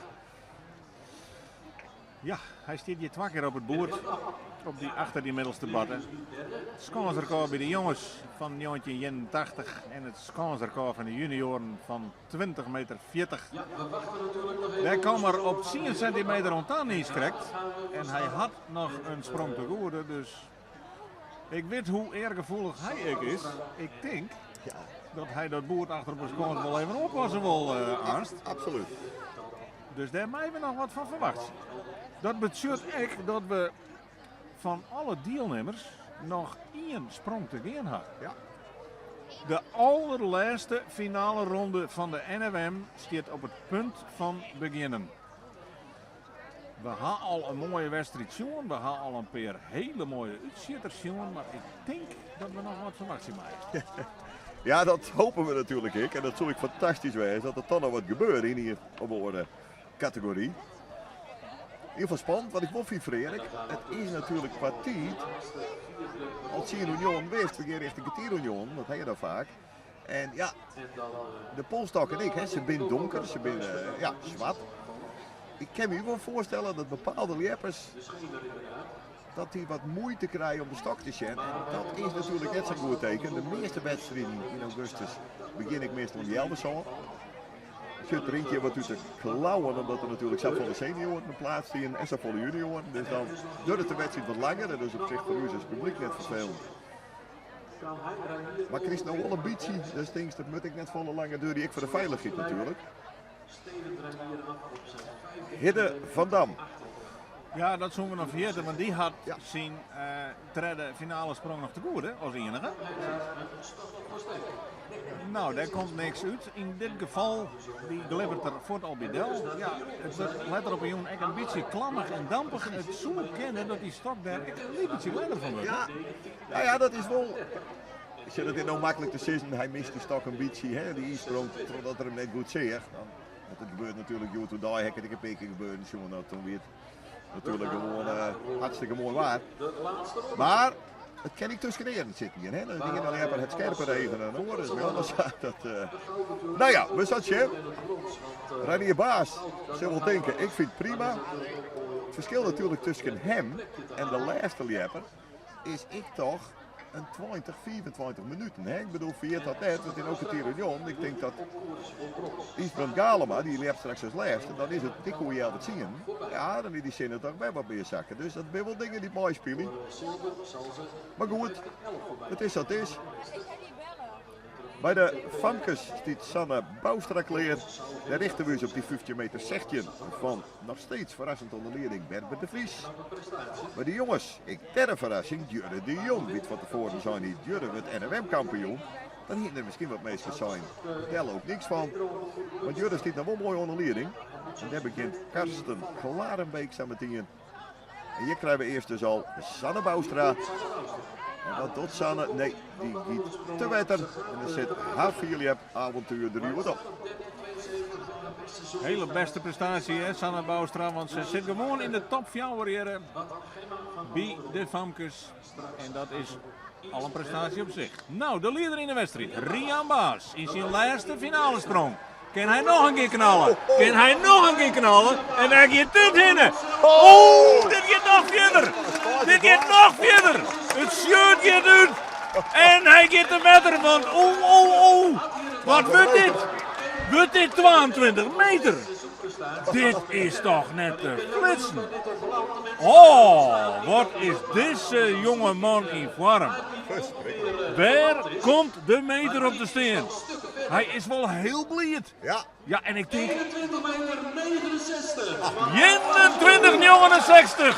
Ja, hij staat hier twee keer op het boerd. Op die, achter die middelste batten. Het skânsrekord bij de jongens van 1981 en het skânsrekord van de junioren van 20 meter 40. Daar kwam er op 10 centimeter rondaan niet correct. En hij had nog een sprong te goede, dus ik weet hoe eergevoelig hij ik is. Ik denk dat hij dat boerd achter op het skâns wel even oppassen wil, Arnst. Absoluut. Dus daar hebben we nog wat van verwacht. Dat betekent echt dat we van alle deelnemers nog één sprong te gaan hebben. Ja. De allerlaatste finale ronde van de NFM staat op het punt van beginnen. We hebben al een mooie wedstrijd zien, we hebben al een paar hele mooie uitschieters zien, maar ik denk dat we nog wat verwachten maken. Ja, dat hopen we natuurlijk ik. En dat zou ik fantastisch wezen, dat er dan nog wat gebeurt in hier op de categorie. In ieder geval spannend, want ik wil vind Frederik, het is natuurlijk qua tijd. Als je een Union wist, we gaan richting de Union, dat heb je dan vaak. En ja, de polstok en ik, hè, ze zijn donker, ze zijn ja, zwart. Ik kan me wel voorstellen dat bepaalde leppers dat die wat moeite krijgen om de stok te zien. En dat is natuurlijk net zo'n goed teken. De meeste wedstrijden in augustus begin ik meestal om die Elderson. Zit er eentje wat uit de klauwen, omdat er natuurlijk zoveel de senioren een plaats staan en zoveel de junioren. Dus dan duurt het de wedstrijd wat langer en dus op zich voor u is het publiek net vervelend. Maar Chris nou wel een beetje, dus denk dat moet ik net volle lange deur die ik voor de veiligheid natuurlijk. Hidde van Dam. Ja, dat zullen we nog vergeten, want die had zijn derde finale sprong nog te goed, hè, als enige. Nou, daar komt niks uit. In dit geval, die glibbert er voort al bij Del. Ja, het wordt let erop, jongen, echt een beetje klammig en dampig. Het zou kennen dat die stok daar echt een beetje leider van wordt. Ja, nou ja, dat is wel... Ik zit het in nou makkelijk te zeggen, hij mist die stok een beetje, hè, die sprong, totdat er hem net goed zag. Dan, want het gebeurt natuurlijk, joh, toen daar hek het een keer gebeurd, jongen, nou, toen weer natuurlijk gewoon hartstikke mooi waar. Maar het ken ik tussen de eren zitten hier, hè? Dat dingen dan hebben het scherpe regen en horen is wel dat, dat Nou ja, we zaten hier. Reinier Baas, zullen wel denken, ik vind het prima. Het verschil natuurlijk tussen hem en de laatste lepper is ik toch een 20, 24 minuten. Hè? Ik bedoel, vier dat net, want in ook het Union, ik denk dat Isbrand Galema, die leert straks als laatste, dan is het dik hoe je het zien. Ja, dan is die zin toch bij wat meer zakken. Dus dat zijn wel dingen die mooi spelen. Maar goed, het is wat het is. Bij de Famkes stiet Sanne Bouwstra kleer. Daar richten we ons op die 15 meter 16 van nog steeds verrassend onder leiding Berber de Vries. Maar die jongens, ik derde verrassing, Jurre de Jong. Wie van tevoren zijn die Jurre wordt NFM kampioen. Dan hier er misschien wat meesters zijn. Daar loopt niks van. Want Jurre stiet nog wel mooi onder leiding. En daar begint Karsten Klarenbeek samen met En hier krijgen we eerst dus al Sanne Bouwstra. En wat doet Sanne? Nee, die giet te wetter. En dan zit haar Philip avontuur er nu wat op. Hele beste prestatie, hè, Sanne Bouwstra. Want ze zit gewoon in de top 4 hier bij de Famkes. En dat is al een prestatie op zich. Nou, de leider in de wedstrijd, Rian Baas, in zijn laatste finale sprong. Kin hy noch in kear knalle? Kin hy noch in kear knalle? En wêr giet dit hinne? Oh, dit giet noch fierder! Dit giet noch fierder! It shirt giet út! En hy giet te wetter, want oeh, oeh, oeh! Wat wurdt dit? Wurdt dit 22 meter? Dit is toch net te flitsen? Oh, wat is dizze jonge man yn foarm. Wêr komt de meter op te stean? Hy is wol hiel bliid. Ja. Ja, en ik tink... 21 meter 69. 21,69.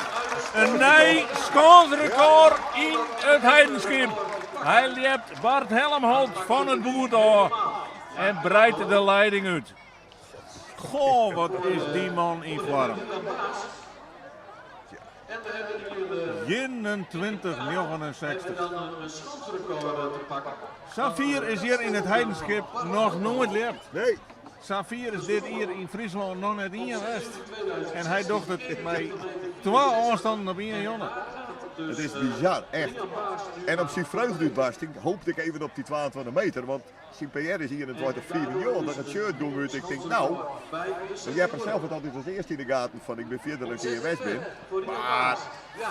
In nij skânsrekôr yn It Heidenskip. Hy ljept Bart Helmholt fan it boerd ôf en breidt de leiding út. Goh, wat is dy man yn foarm. 21,69. Safier is hjir yn It Heidenskip noch noait ljept. Nee. Safier is dit jier yn Fryslân noch net ien west. En hy docht it mei twa ôfstannen op ien jonne. It is bizar, echt. En op syn freugdeútbarsting hoopte ik even op dy 22 meter, want Syn PR is 21 94, it shirt gong út. Ik tink, no, want Jepper sels hat altyd as earste yn de gaten fan ik bin fierder as ik ea west bin. Mar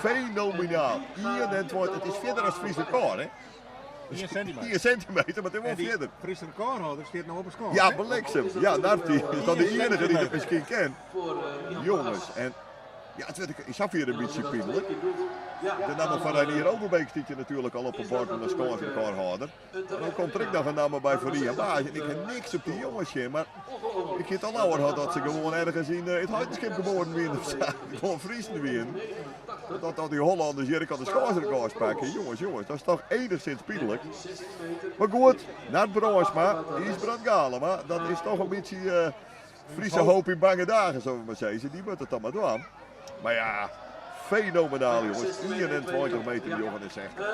fenomenaal, 21, it is fierder as Fries rekôr, hè? Ien sentimeter. Ien sentimeter, mar it is wol fierder. Fries rekôrhâlder stiet no op 'e skâns. Ja, bliksem. Ja, Narty is dan de iennige dy't it miskien ken. Jonges, en Ja, it wurdt yn safier in bytsje pynlik. De namme fan Reinier Overbeek stiet hjir natuerlik al op 'e borden as kânsrekôrhâlder. No komt der ek noch in namme by fan Ria Baas en ik ha niks op dy jonges sjen, mar ik hie it al leaver hân dat se gewoan ergens yn it Heidenskip geboren wienen of sa, gewoan Friezen wienen. Dat al dy Hollanners hjir ek al de skânsrekôrs pakke. Jonges, jonges, dat is toch enigszins pynlik. Mar goed, Nard Brandsma, Ysbrand Galema, dat is toch in bytsje Friese hoop yn bange dagen, zullen we maar zeggen. Die moet het dan maar dwaan. Maar ja, fenomenaal jongens. 21 meter 69.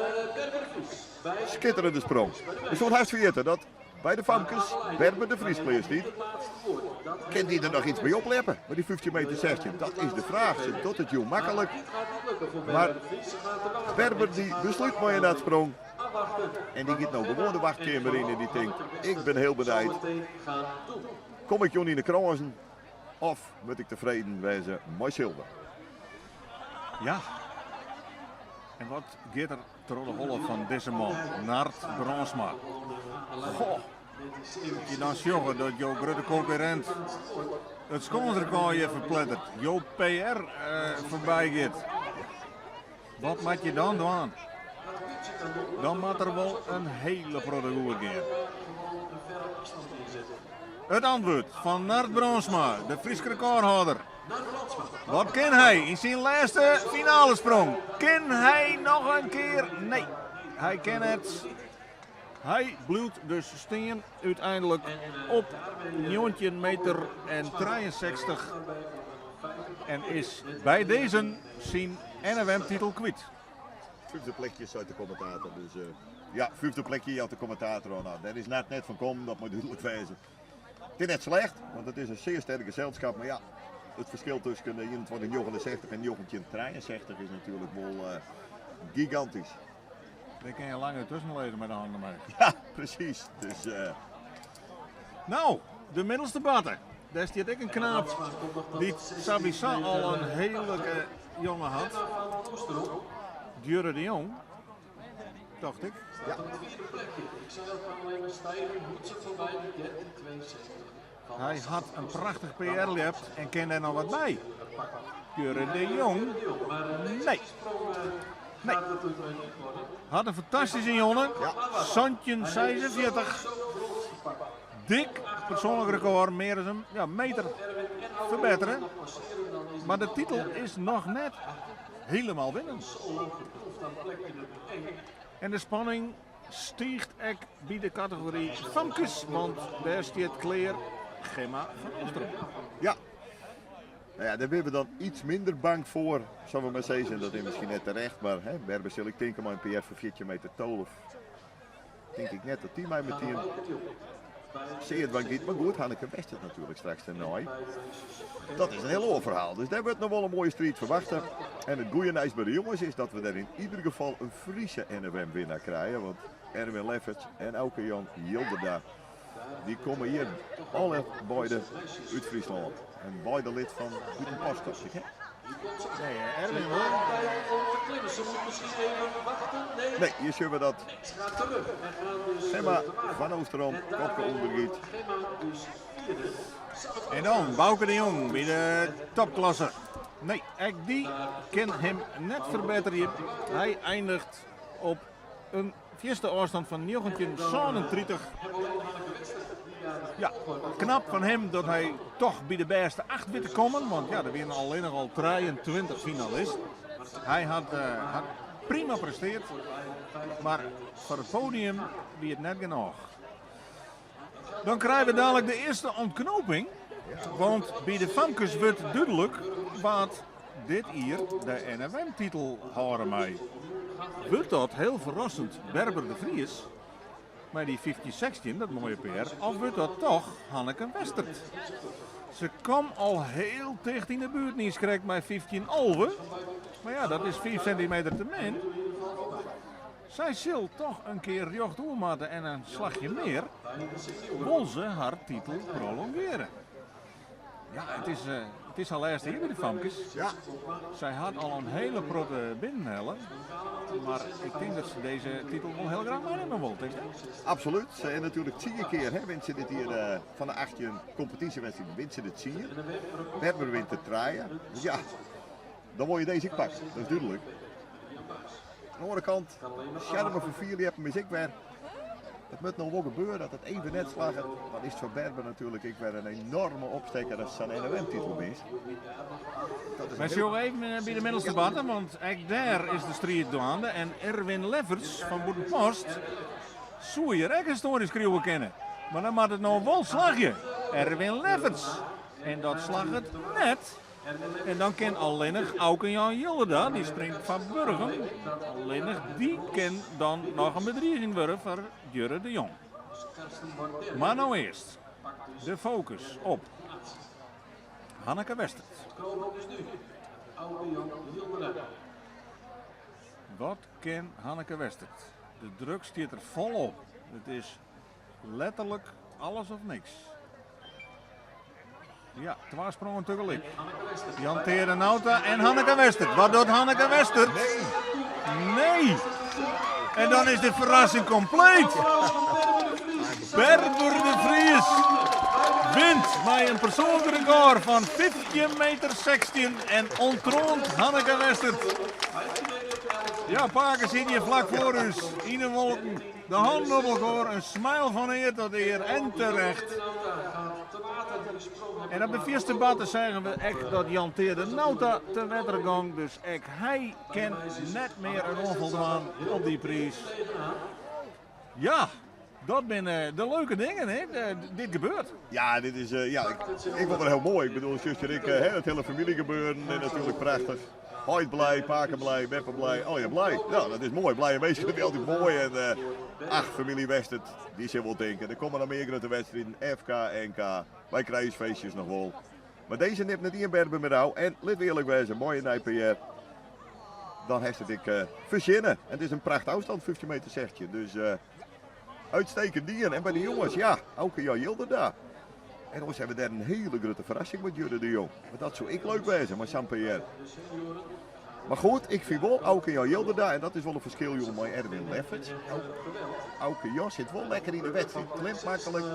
Skitterende sprong. We soene hast ferjitte dat by de famkes Berber de Vries klear stiet. Kin dy der noch iets by opljeppe mei dy 15 meter 16? Dat is de fraach. Se docht it jûn maklik. Mar Berber dy beslút mei in natsprong. En dy giet no gewoan de wachtkeamer yn en dy tinkt, ik bin hiel benijd. Kom ik jûn yn de krânsen of moat ik tefreden wêze mei silver? Ja, en wat giet der troch de holle fan dizze man, Nard Brandsma? Goh, as je dan sjogge dat jo grutte konkurrint it skânsrekôr hjir ferplettert, jo PR foarby giet. Wat moat je dan dwaan? Dan moat der wol in hiele protte goed gean. It antwurd fan Nard Brandsma, de Fryske rekôrhâlder. Wat kin hy yn syn lêste finalesprong? Kin hy noch in kear? Nee, hy kin net. Hy bliuwt dus stean úteinlik op 19 meter en 63 en is by dizze syn NFM-titel kwyt. Fyfde plekje, seit de kommentator. Dus uh, ja, fyfde plekje jout de kommentator oan. Nou, dêr is net net fan kommen, dat moat dúdlik wêze. It is net slecht, want it is in sear sterk geselskap. Mar ja, it ferskil tusken 2169 en 1963 is natuerlik wol uh, gigantysk. Dêr kin je lang tusken lizze mei de hannen mei. Ja, presys. Dus, uh... No, de middelste batte. Dêr stiet ek in knaap dy't sawiesa al in hearlike jonge hat. Djurre de Jong, tocht ik. Ja. Hy hat in prachtich PR ljept en kin dêr noch wat by. Djurre de Jong, nee. Nee. Hat in fantastyske jonge, 1746. Dik persoanlik rekôr, mear as in ja, meter ferbettere. Mar de titel is noch net hielendal binnen. En de spanning stiicht ek by de kategory famkes, want dêr stiet klear Gemma van Oostrum. Ja. Nou ja, dêr binne we dan iets minder bang foar, sille we mar sizze. Dat is miskien net terecht, mar hè, Berber sil ik tinke mei in PR fan 14 meter 12. Tink ik net dat dy mei metien sear dwaan giet. Mar goed, Hanneke Westert natuerlik straks dêrnei. Dat is in hiel oar ferhaal. Dus dêr wurdt noch wol in moaie striid ferwachte. En it goede nijs by de jonges is dat we der yn ieder gefal in Friese NFM-winnaar krije. Want Erwin Lefferts en Auke Jan Jilderda. Dy komme hjir alle beide út Fryslân en beide lid fan Bûtenpost, tocht ik, hè? Nee, Erwin wol. Nee, hjir sjogge we dat Gemma van Oosterom kopke ûndergiet. En dan Bauke de Jong by de topklasse. Nee, ek dy kin him net ferbetterje. Hy eindigt op in fierste ôfstân fan 1937. Ja, knap fan him dat hy toch by de bêste acht wit te kommen, want ja, der wiene allinnich al 23 finalisten. Hy hat, uh, hat prima presteard, mar foar it podium wie it net genôch. Dan krije we dadelijk de earste ontknoping, want by de famkes wurdt dúdlik wa't dit jier de NFM-titel hâlde mei. Wurdt dat heel ferrassend Berber de Vries mei dy 15-16, dat moaie PR, of wurdt dat toch Hanneke Westert? Se kaam al heel ticht yn de buert niiskrekt mei 15-11, mar ja, dat is 5 sintimeter te min. Sy sil toch in kear rjochtoer moatte en in slachje mear, wol se har titel prolongeare. Ja, it is, uh, it is har lêste jier by de famkes. Ja. Sy hat al in hiele protte binnenhelle. Mar ik tink dat se dizze titel wol hiel graach meinimme wol, tinkst net? Absolút. Se is natuerlik 10 kear, hè, wint se dit jier uh, fan de 18 kompetysjewedstriden wint se de 10. Berber wint de trije. Dus ja, dan wol je dizze ek pakke, dat is dúdlik. Oan de oare kant, sjarme fan fierljeppen is ek wer. It moat no wol gebeure dat it even net slagget. Dan is it foar Berber natuerlik ek wer in enorme opstekker as sa'n NOM-titel winst. Dat is Wy sjogge even eh, by de middelste batten, want ek dêr is de striid dwaande. En Erwin Lefferts fan Bûtenpost soe hjir ek histoarje skriuwe kinne. Mar dan moat it no wol slagje. Erwin Lefferts. En dat slagget net. En dan kin allinnich Auke Jan Jilderda, dy springt fan Burgum, allinnich dy kin dan noch in bedriging wurde foar Djurre de Jong. Mar no earst de fokus op Hanneke Westert. Wat kin Hanneke Westert? De druk stiet der folop. It is letterlik alles of niks. Ja, twa sprongen tegelyk. Jan Teade Nauta en Hanneke Westert. Wat docht Hanneke Westert? Nee. En dan is de ferrassing kompleet. Berber de Vries wint mei in persoanlik rekôr fan 15 meter 16 en ûnttroant Hanneke Westert. Ja, pake sit hjir flak foar ús yn de wolken. De hannen op elkoar, in smile fan ear tot ear en terecht. En op de fierste batte seagen we ek dat Jan Teade Nauta te wetter gong, dus ek hy kin net mear in oanfal dwaan op dy priis. Ja, dat binne de leuke dingen, hè? Dit gebeurt. Ja, dit is, uh, ja, ik, ik vond het heel mooi. Ik bedoel, zuster ik, uh, het hele familiegebeuren en natuurlijk prachtig. Heit blij, pake blij, beppe blij, allegear blij. Ja, dat is moai. Blije minsken binne altyd moai. En uh, ach, familie Westert, dy sil wol tinke. Der komme noch mear grutte wedstriden, FK, NK. Wy krije feestjes noch wol. Mar dizze nimt net ien Berber mear ôf. En lit we earlik wêze, moaie nij PR. Dan hast it ek uh, fertsjinne. En it is in pracht ôfstân, 15 meter 16. Dus uh, uitstekend dien. En by de jonges, ja, Auke Jan Jilderda. En oars hawwe we dêr in hiele grutte ferrassing mei Djurre de Jong. Want dat soe ek leuk wêze mei sa'n PR. Mar goed, ik fyn wol Auke Jan Jilderda, en dat is wol in ferskil jûn mei Erwin Lefferts. Auke Jan sit wol lekker yn de wedstriid. Klimt maklik,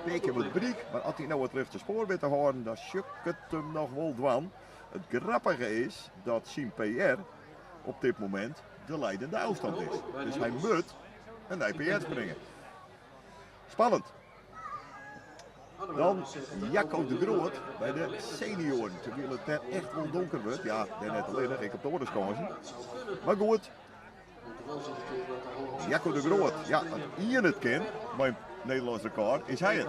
pear kear wat bryk, mar as hy no it rjochte spoar wit te hâlden, dan sjoch ik it him noch wol dwaan. It grappige is dat syn PR op dit momint de leidende ôfstân is. Dus hy moat in nij PR springe. Spannend. Dan Jacco de Groot by de senioaren. Terwyl it dêr echt wol donker wurdt. Ja, dêr net allinnich, ek op de oare skânsen. Mar goed. Jacco de Groot, ja, as ien it kin mei in Nederlânsk rekôr, is hy it.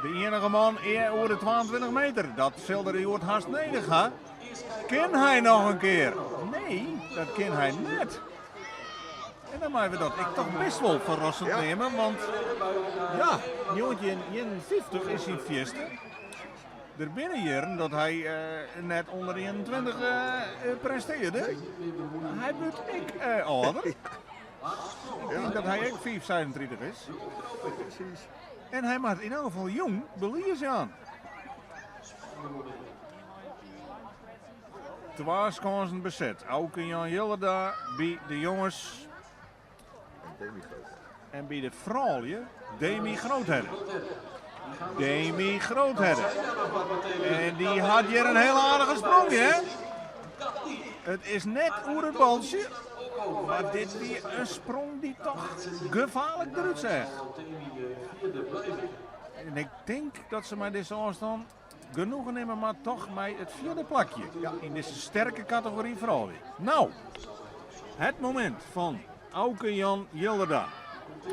De iennige man ea oer de 22 meter. Dat sil er hjoed hast nedich ha. Kin hy noch in kear? Nee, dat kin hy net. En dan meie we dat ek toch best wol ferrassend ja. neame, want ja, 1951 is syn fierste. Der binne jierren dat hy uh, net ûnder 21 uh, prestearde. Hy wurdt ek uh, âlder. Ik tink dat hy ek 5,36 is. Precies. En hy moat yn elk gefal jûn belies jaan. Twa skânsen beset. Auke Jan Jillerda by de jonges. En by de froulju Demi Groothedde. Demi Groothedde. En dy hat hjir in hiele aardige sprong, hè? It is net oer it baltsje, mar dit wie in sprong dy't toch gefaarlik derút seach. En ik tink dat se mei dizze ôfstân genoegen nimme moat toch mei it fjirde plakje yn dizze sterke kategory froulju. No, het momint fan Auke Jan Jilderda.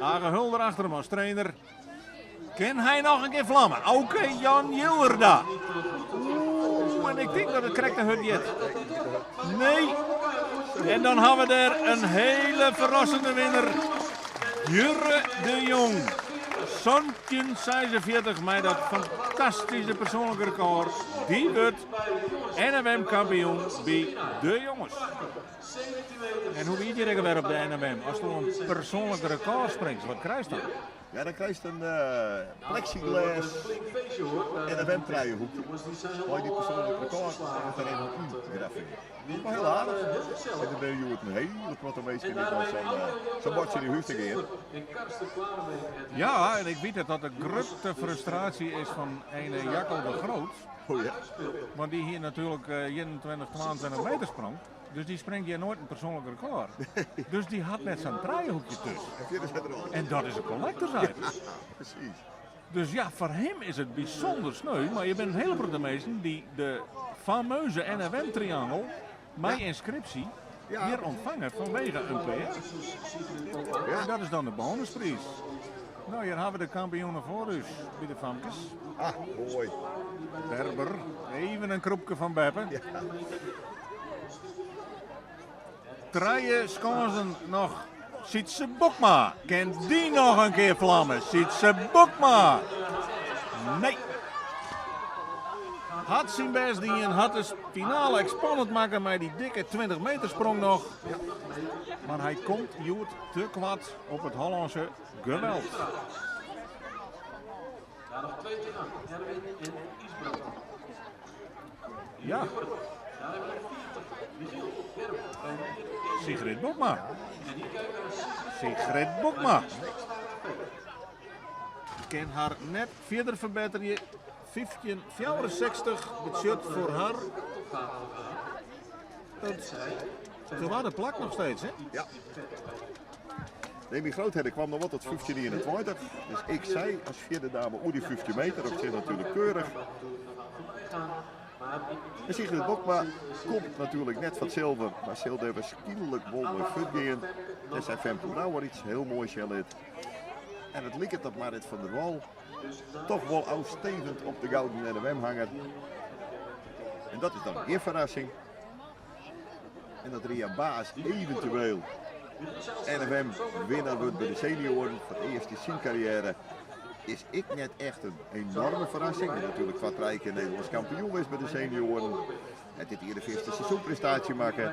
Age Hulder achter him as trainer. Kin hy noch in kear flamme? Auke Jan Jilderda. Oeh, en ik tink dat it krekt te hurd giet. Nee. En dan ha we dêr in hiele ferrassende winner. Jurre de Jong. 1746 mei dat fantastyske persoanlike rekôr. Dy wurdt NFM-kampioen by de jonges. En hoe wie it hjir ek alwer op de NFM? Ast in persoanlik rekôr springst, wat krijst dan? Ja, dan krijst in plexiglas NFM-trijehoekje. Mei dy persoanlik rekôr en it der even op yngravearre. Mar hiel aardich. En der binne hjoed in hiele protte minsken dy't mei sa'n buordsje nei hûs te gean. Ja, en ik wit dat dat de grutte frustraasje is fan ene Jacco de Groot. Oh ja. Want dy hie natuerlik 21, 22 meter sprong. Dus dy springt hjir noait in persoanlik rekôr. Dus dy hat net sa'n trijehoekje thús. En fierder set er al. En dat is in collector's item. Ja, precies. Dus ja, foar him is it bysûnder sneu, mar je binne in hiele protte minsken dy't de fameuze NFM-triangel mei ynskripsje hjir ûntfange fanwege in PR. En dat is dan de bonuspriis. No, hjir hawwe we de kampioenen foar ús by de famkes. Ah, moai. Berber, even in krûpke fan beppe. Trije skânsen noch. Sytse Bokma, kin dy noch in kear flamme? Sytse Bokma! Nee. Hat syn bêst dien, hat de finale ek spannend makke mei dy dikke 20 meter sprong noch. Mar hy komt hjoed te koart op it Hollânske geweld. Ja. Sigrid Bokma. Sigrid Bokma. Kin har net fierder ferbetterje. 1564 betsjut foar har it twadde plak noch steeds, hè? Ja. Demi Groothedde kwam noch wat tot 1521. Dus ik sei as fjirde dame oer dy 15 meter, op sich natuerlik keurich. En Sigrid Bokma komt natuerlik net foar it silver, mar sil dêr wierskynlik wol mei fuortgean. Tenzij Femke Brouwer iets hiel moais sjen lit. En it liket dat Marit van der Wal toch wol ôfstevend op de gouden NFM-hanger. En dat is dan gjin ferrassing. En dat Ria Baas eventueel NFM winner wurdt by de senioaren foar it earst yn syn karriêre is ek net echt in enorme ferrassing. Hy is natuerlik twa, trije kear Nederlânsk kampioen west by de senioaren. Hat dit jier de earste seizoenprestaasje makke.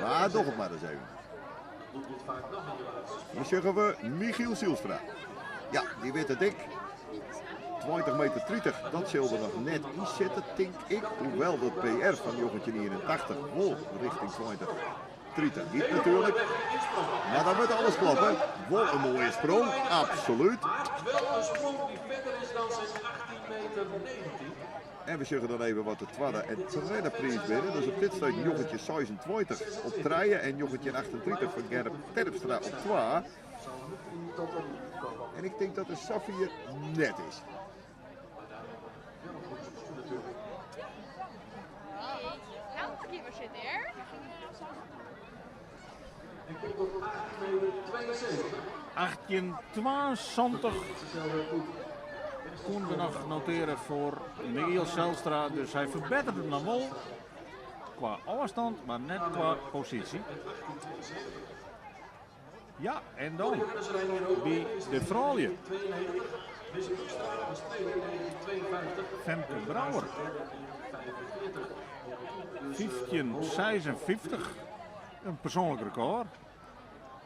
Mar doch it mar ris even. Dan sjogge we Michiel Zylstra. Ja, dy wit it ek. 20 meter 30, dat sil der noch net yn sitte, tink ik. Hoewel dat PR fan 1981 wol richting 20 30 giet natuerlik. Mar dan moat alles kloppe. Wol in moaie sprong, absolút. En we sjogge dan even wat de twadde en tredde priis binne. Dat is op dit stuit 1926 op trije en 1938 foar Gerrit Terpstra op twa. En ik tink dat it safier net is. 1872 koenen we noch notearje foar Michiel Zijlstra, dus hy ferbetteret it noch wol kwa ôfstân, mar net kwa posysje. Ja, en dan by de froulju. Femke Brouwer. 1556. In persoanlik rekôr.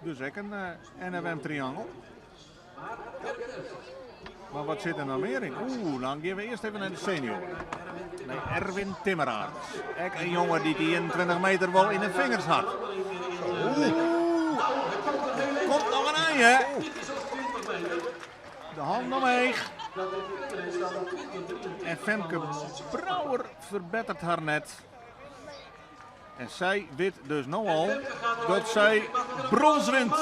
Dus ek in NFM-triangel. Maar wat sit der noch mear yn? Oeh, dan gean we earst even nei de senioaren. Nei Erwin Timmeraerts. Ek in jonge dy't dy 21 meter wol yn de fingers hat. Oeh, komt noch in ein, hè? De hannen omheech. En Femke Brouwer ferbettert har net. En sy wit dus no al dat sy brons wint.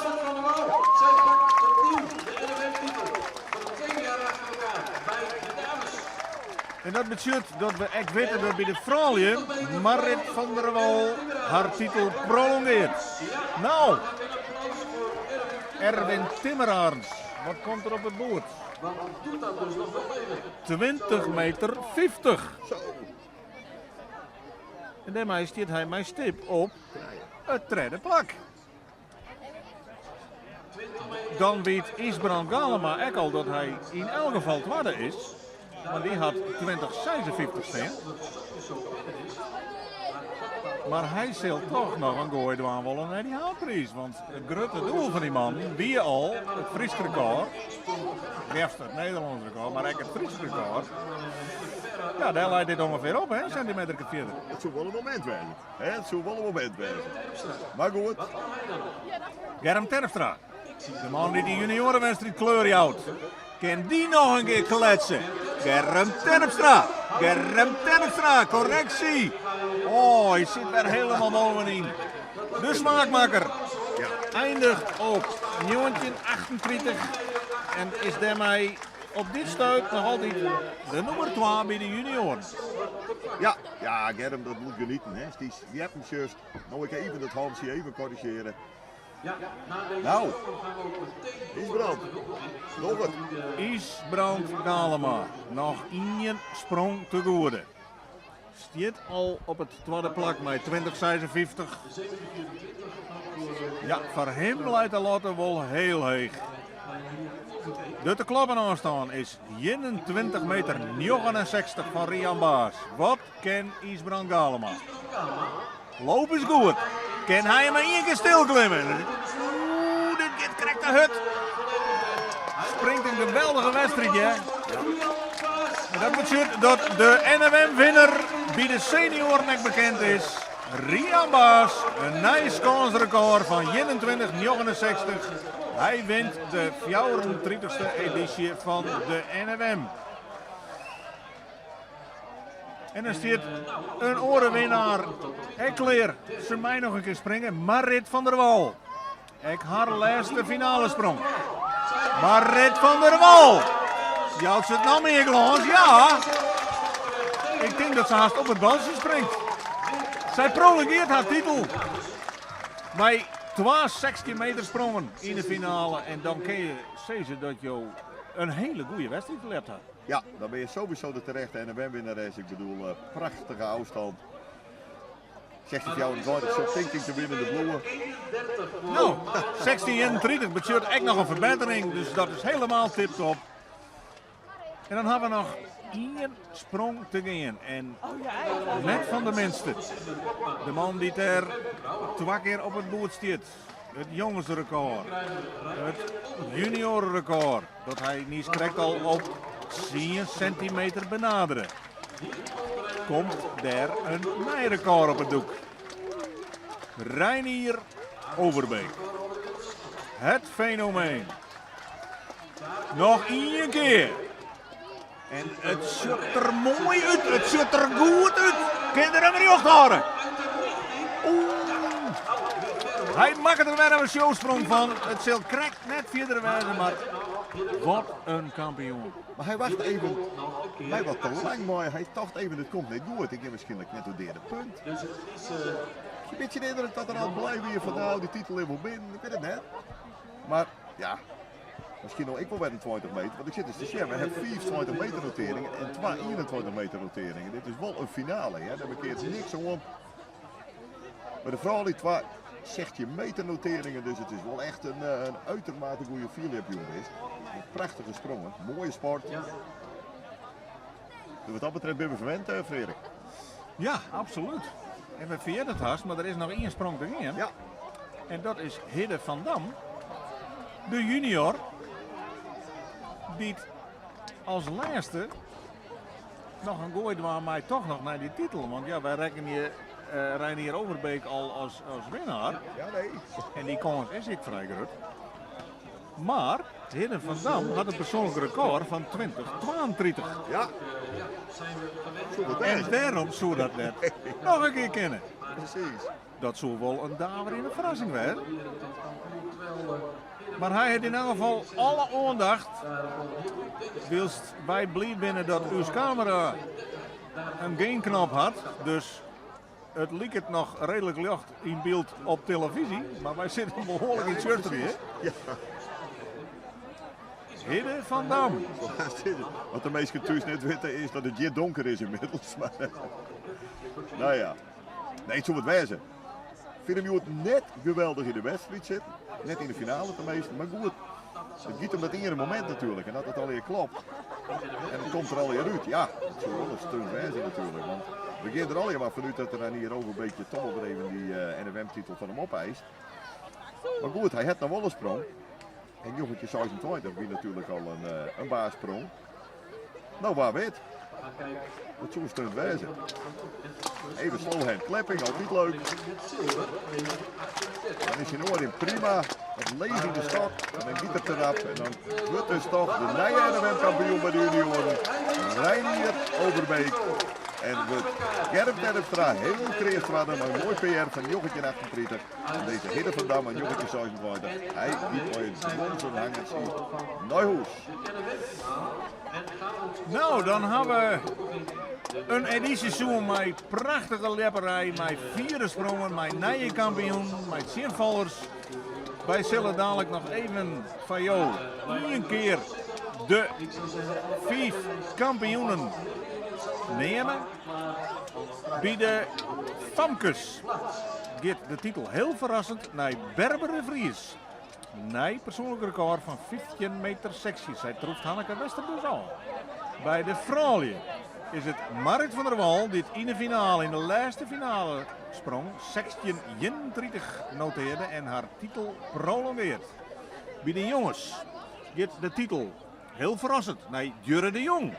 En dat betsjut dat we ek witte dat by de froulju Marit van der Wal har titel prolongeart. No, Erwin Timmeraerts, wat komt der op it boerd? 20 meter 50. En dêrmei stiet hy mei stip op it tredde plak. Dan wit Ysbrand Galema ek al dat hy yn elk gefal twadde is, want dy hat 2056 stean. Mar hy sil toch noch in goai dwaan wolle nei dy haadpriis, want it grutte doel fan dy man wie al it Frysk rekôr. Leafst it Nederlânsk rekôr, mar ek it Frysk rekôr. Ja, dêr leit dit ûngefear op, hè, sentimeterke fierder. It soe wol in momint wêze. Hè? It soe wol in momint wêze. Mar goed. Germ Terpstra, de man dy't de juniorenwedstriid kleur jout. Kin dy noch in kear kletse? Germ Terpstra, Germ Terpstra, korreksje. Oh, hy sit wer helemaal bovenyn. De smaakmakker eindigt op 1938 en is dêrmei op dit stuit noch altyd de nûmer twa by de junioaren. Ja, ja, Germ, dat moet genieten. Hè. Die, die hebt hem juist. Nou, ik even dat handje even corrigeren. Nou, Ysbrand, doch it. Ysbrand Galema, noch ien sprong te goede. Stiet al op it twadde plak mei 20,56. Ja, foar him leit de latte wol hiel heech. De te kloppen ôfstân is 21 meter 69 fan Rian Baas. Wat kin Ysbrand Galema? Loop is goed. Kin hy him ien kear stilklimme? Oeh, dit giet krekt te hurd. Springt in geweldige wedstriid, hè? En dat betsjut dat de NFM-winner by de senioaren ek bekend is. Rian Baas, in nij skânsrekôr fan 21,69. Hy wint de 34ste edysje fan de NFM. En dan stiet in oare winnaar ek klear. Se mei noch in kear springe. Marit van der Wal. Ek har lêste finalesprong. Marit van der Wal. Jout se it noch mear glâns? Ja. Ik tink dat se hast op it baltsje springt. Sy prolongeart har titel. Mei twa 16 meter sprongen yn de finale. En dan kinne je sizze dat jo in hiele goede wedstriid lept ha. Ja, dan ben je sowieso de terechte NFM-winnares. Ik bedoel, uh, prachtige afstand. 16,24, zo tink ik te winnen de bloemen. Nou, 16,31 betsjut ek noch in ferbettering, dus dat is helemaal tip-top. En dan ha we noch ien sprong te gean. En net fan de minste. De man dy't der twa kear op it boerd stiet. It jongesrekôr. It juniorenrekôr. Dat hy niiskrekt al op tsien sintimeter benadere. Komt dêr in nij rekôr op it doek? Reinier Overbeek. Het fenomeen. Noch ien kear. En it sjocht der moai út, it sjocht der goed út. Kin er him rjocht hâlde? Oeh. Hy makket der wer in showsprong fan. It sil krekt net fierder wêze, mar wat in kampioen. Mar hy wacht even, my wat te lang mei. Hy tocht even, it komt net goed. Ik gean wierskynlik net oer deade punt. In bytsje de yndruk dat er al blij wie fan nou, die titel is wol binnen. Ik wit it net. Mar ja, Miskien no ek wol wer in 20 meter, want ik sit dus te sjen, we hawwe 5 20 meter noteringen en twa 21 meter noteringen. Dit is wol in finale, hè? Dêr bekeart niks oan. By de froulju twa 16 meter noteringen, dus it is wol echt in, eh, in uitermate goede fierljepjûn west. Prachtige sprongen, moaie sport. Dus wat dat betreft binne we ferwend, eh, Frederik. Ja, absolút. En we ferjitte it hast, mar der is noch ien sprong te gean. Ja. En dat is Hidde van Dam, de junior, dy't As lêste noch in goai dwaan mei toch noch nei dy titel. Want ja, wy rekkenje Reinier Overbeek al as, as winnaar. Ja, nee. En dy kâns is ek frij grut. Mar Hidde van Dam hat in persoanlik rekôr fan 2032. Ja. Soe dat En wêze? wêrom soe dat net noch in kear kinne? Presys. Dat soe wol in daverjende ferrassing wêze. Mar hy hat yn elk gefal alle oandacht. Wylst wy bliid binne dat ús kamera in geen knop hat. Dus it liket noch reedlik ljocht yn byld op telefyzje. Mar wy sitte behoarlik yn it tsjuster hjir. Ja. Hidde van Dam. Wat de minsken thús net witte is dat it hjir donker is ynmiddels. Mar, no ja. Nee, it soe wat wêze. Fyn him hjoed net geweldich yn de wedstriid sitten. Net yn de finale teminsten, mar goed. It giet om dat iene momint natuerlik en dat it allegear klopt. En it komt der allegear út. Ja, it soe wol in stunt wêze natuerlik. Want we gean der allegear mar fanút dat Reinier Overbeek toch wol wer even dy NFM-titel fan him opeist. Mar goed, hy hat noch wol in sprong. En 1926 wie natuerlik al in baassprong. No, wa wit. Dat soe in stunt wêze. Even slow hand clapping, altyd leuk. Dan is hy oar in prima. Het leeg yn de stok. En dan giet er te rap. En dan wurdt dus toch de nije NFM-kampioen by de junioaren. Reinier Overbeek. En wurdt Gerrit Terpstra hiel kreas twadde mei in moai PR fan 1938. En dizze Hidde van Dam mei 1926. Hy giet mei it brûnzen hangertsje nei hûs. No, dan ha we in edysje sjoen mei prachtige ljepperij, mei fiere sprongen, mei nije kampioenen, mei tsjinfallers. Wy sille dalik noch even foar jo ien kear de fiif kampioenen neame. By de famkes giet de titel hiel ferrassend nei Berber de Vries. Nij persoanlik rekôr fan 15 meter 16. Sy troeft Hanneke Wester dus ôf. By de froulju is it Marit van der Wal dy't yn de finale, yn de lêste finale sprong 16,31 notearde en har titel prolongeart. By de jonges giet de titel hiel ferrassend nei Djurre de Jong.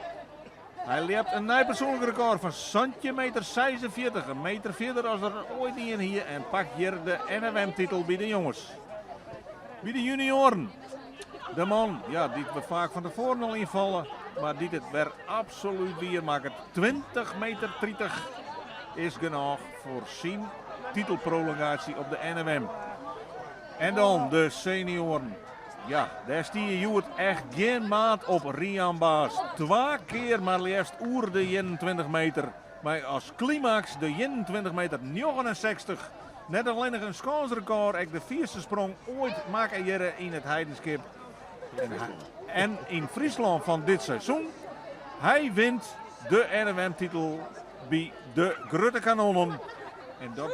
Hy ljept in nij persoanlik rekôr fan 17 meter 46, in meter fierder as er oait dien hie en pakt hjir de NFM-titel by de jonges. By de junioaren, de man ja, dy't we faak fan tefoaren al ynfalle, mar dy't it wer absolút wier makket, 20 meter 30 is genôch foar syn titelprolongaasje op de NFM. En dan de senioaren. Ja, dêr stie hjoed echt gjin maat op Rian Baas. Twa kear mar leafst oer de 21 meter. Mei as klimaks de 21 meter 69. Net allinnich in skânsrekôr, ek de fierste sprong oait makke hjirre yn it Heidenskip. En yn Fryslân fan dit seizoen. Hy wint de NFM-titel by de grutte kanonnen. En dat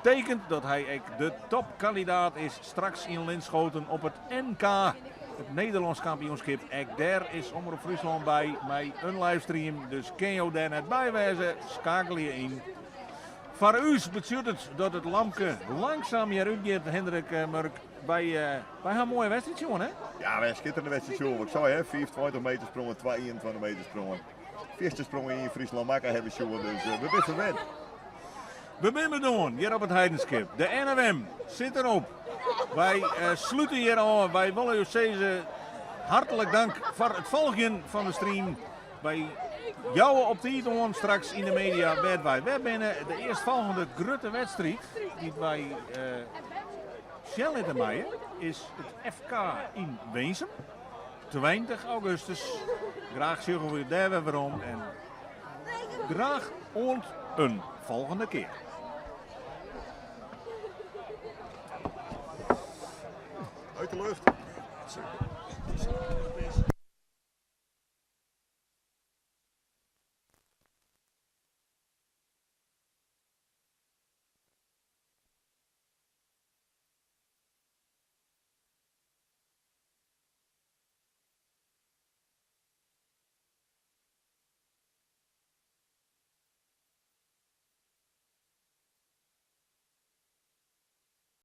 betekent dat hy ek de topkandidaat is straks yn Linschoten op it NK, it Nederlânsk kampioenskip. Ek dêr is Omrop Fryslân by mei in livestream, dus kin jo dêr net by wêze, skakelje yn. Foar ús betsjut it dat it lampke langsum hjir útgiet, Hindrik Murk. Wy, wy ha in moaie wedstriid sjoen, hè? Ja, wy ha in skitterende wedstriid sjoen. Wat ik sei, hè, 25 meter sprongen, 22 meter sprongen. Fierste sprongen yn Fryslân makke ha we sjoen, dus we binne ferwend. We binne bedoarn hjir op it Heidenskip. De NFM sit derop. Wy slute hjir ôf. Wy wolle jo sizze hartlik dank foar it folgjen fan de stream. Wy jouwe op tiid oan straks yn de media wêr't wy wer binne. De earstfolgjende grutte wedstriid dy't wy sjen litte meie is it FK yn Winsum. 20 augustus. Graach sjogge we jo dêr wer werom en graach oant in folgjende kear. Uit de lucht.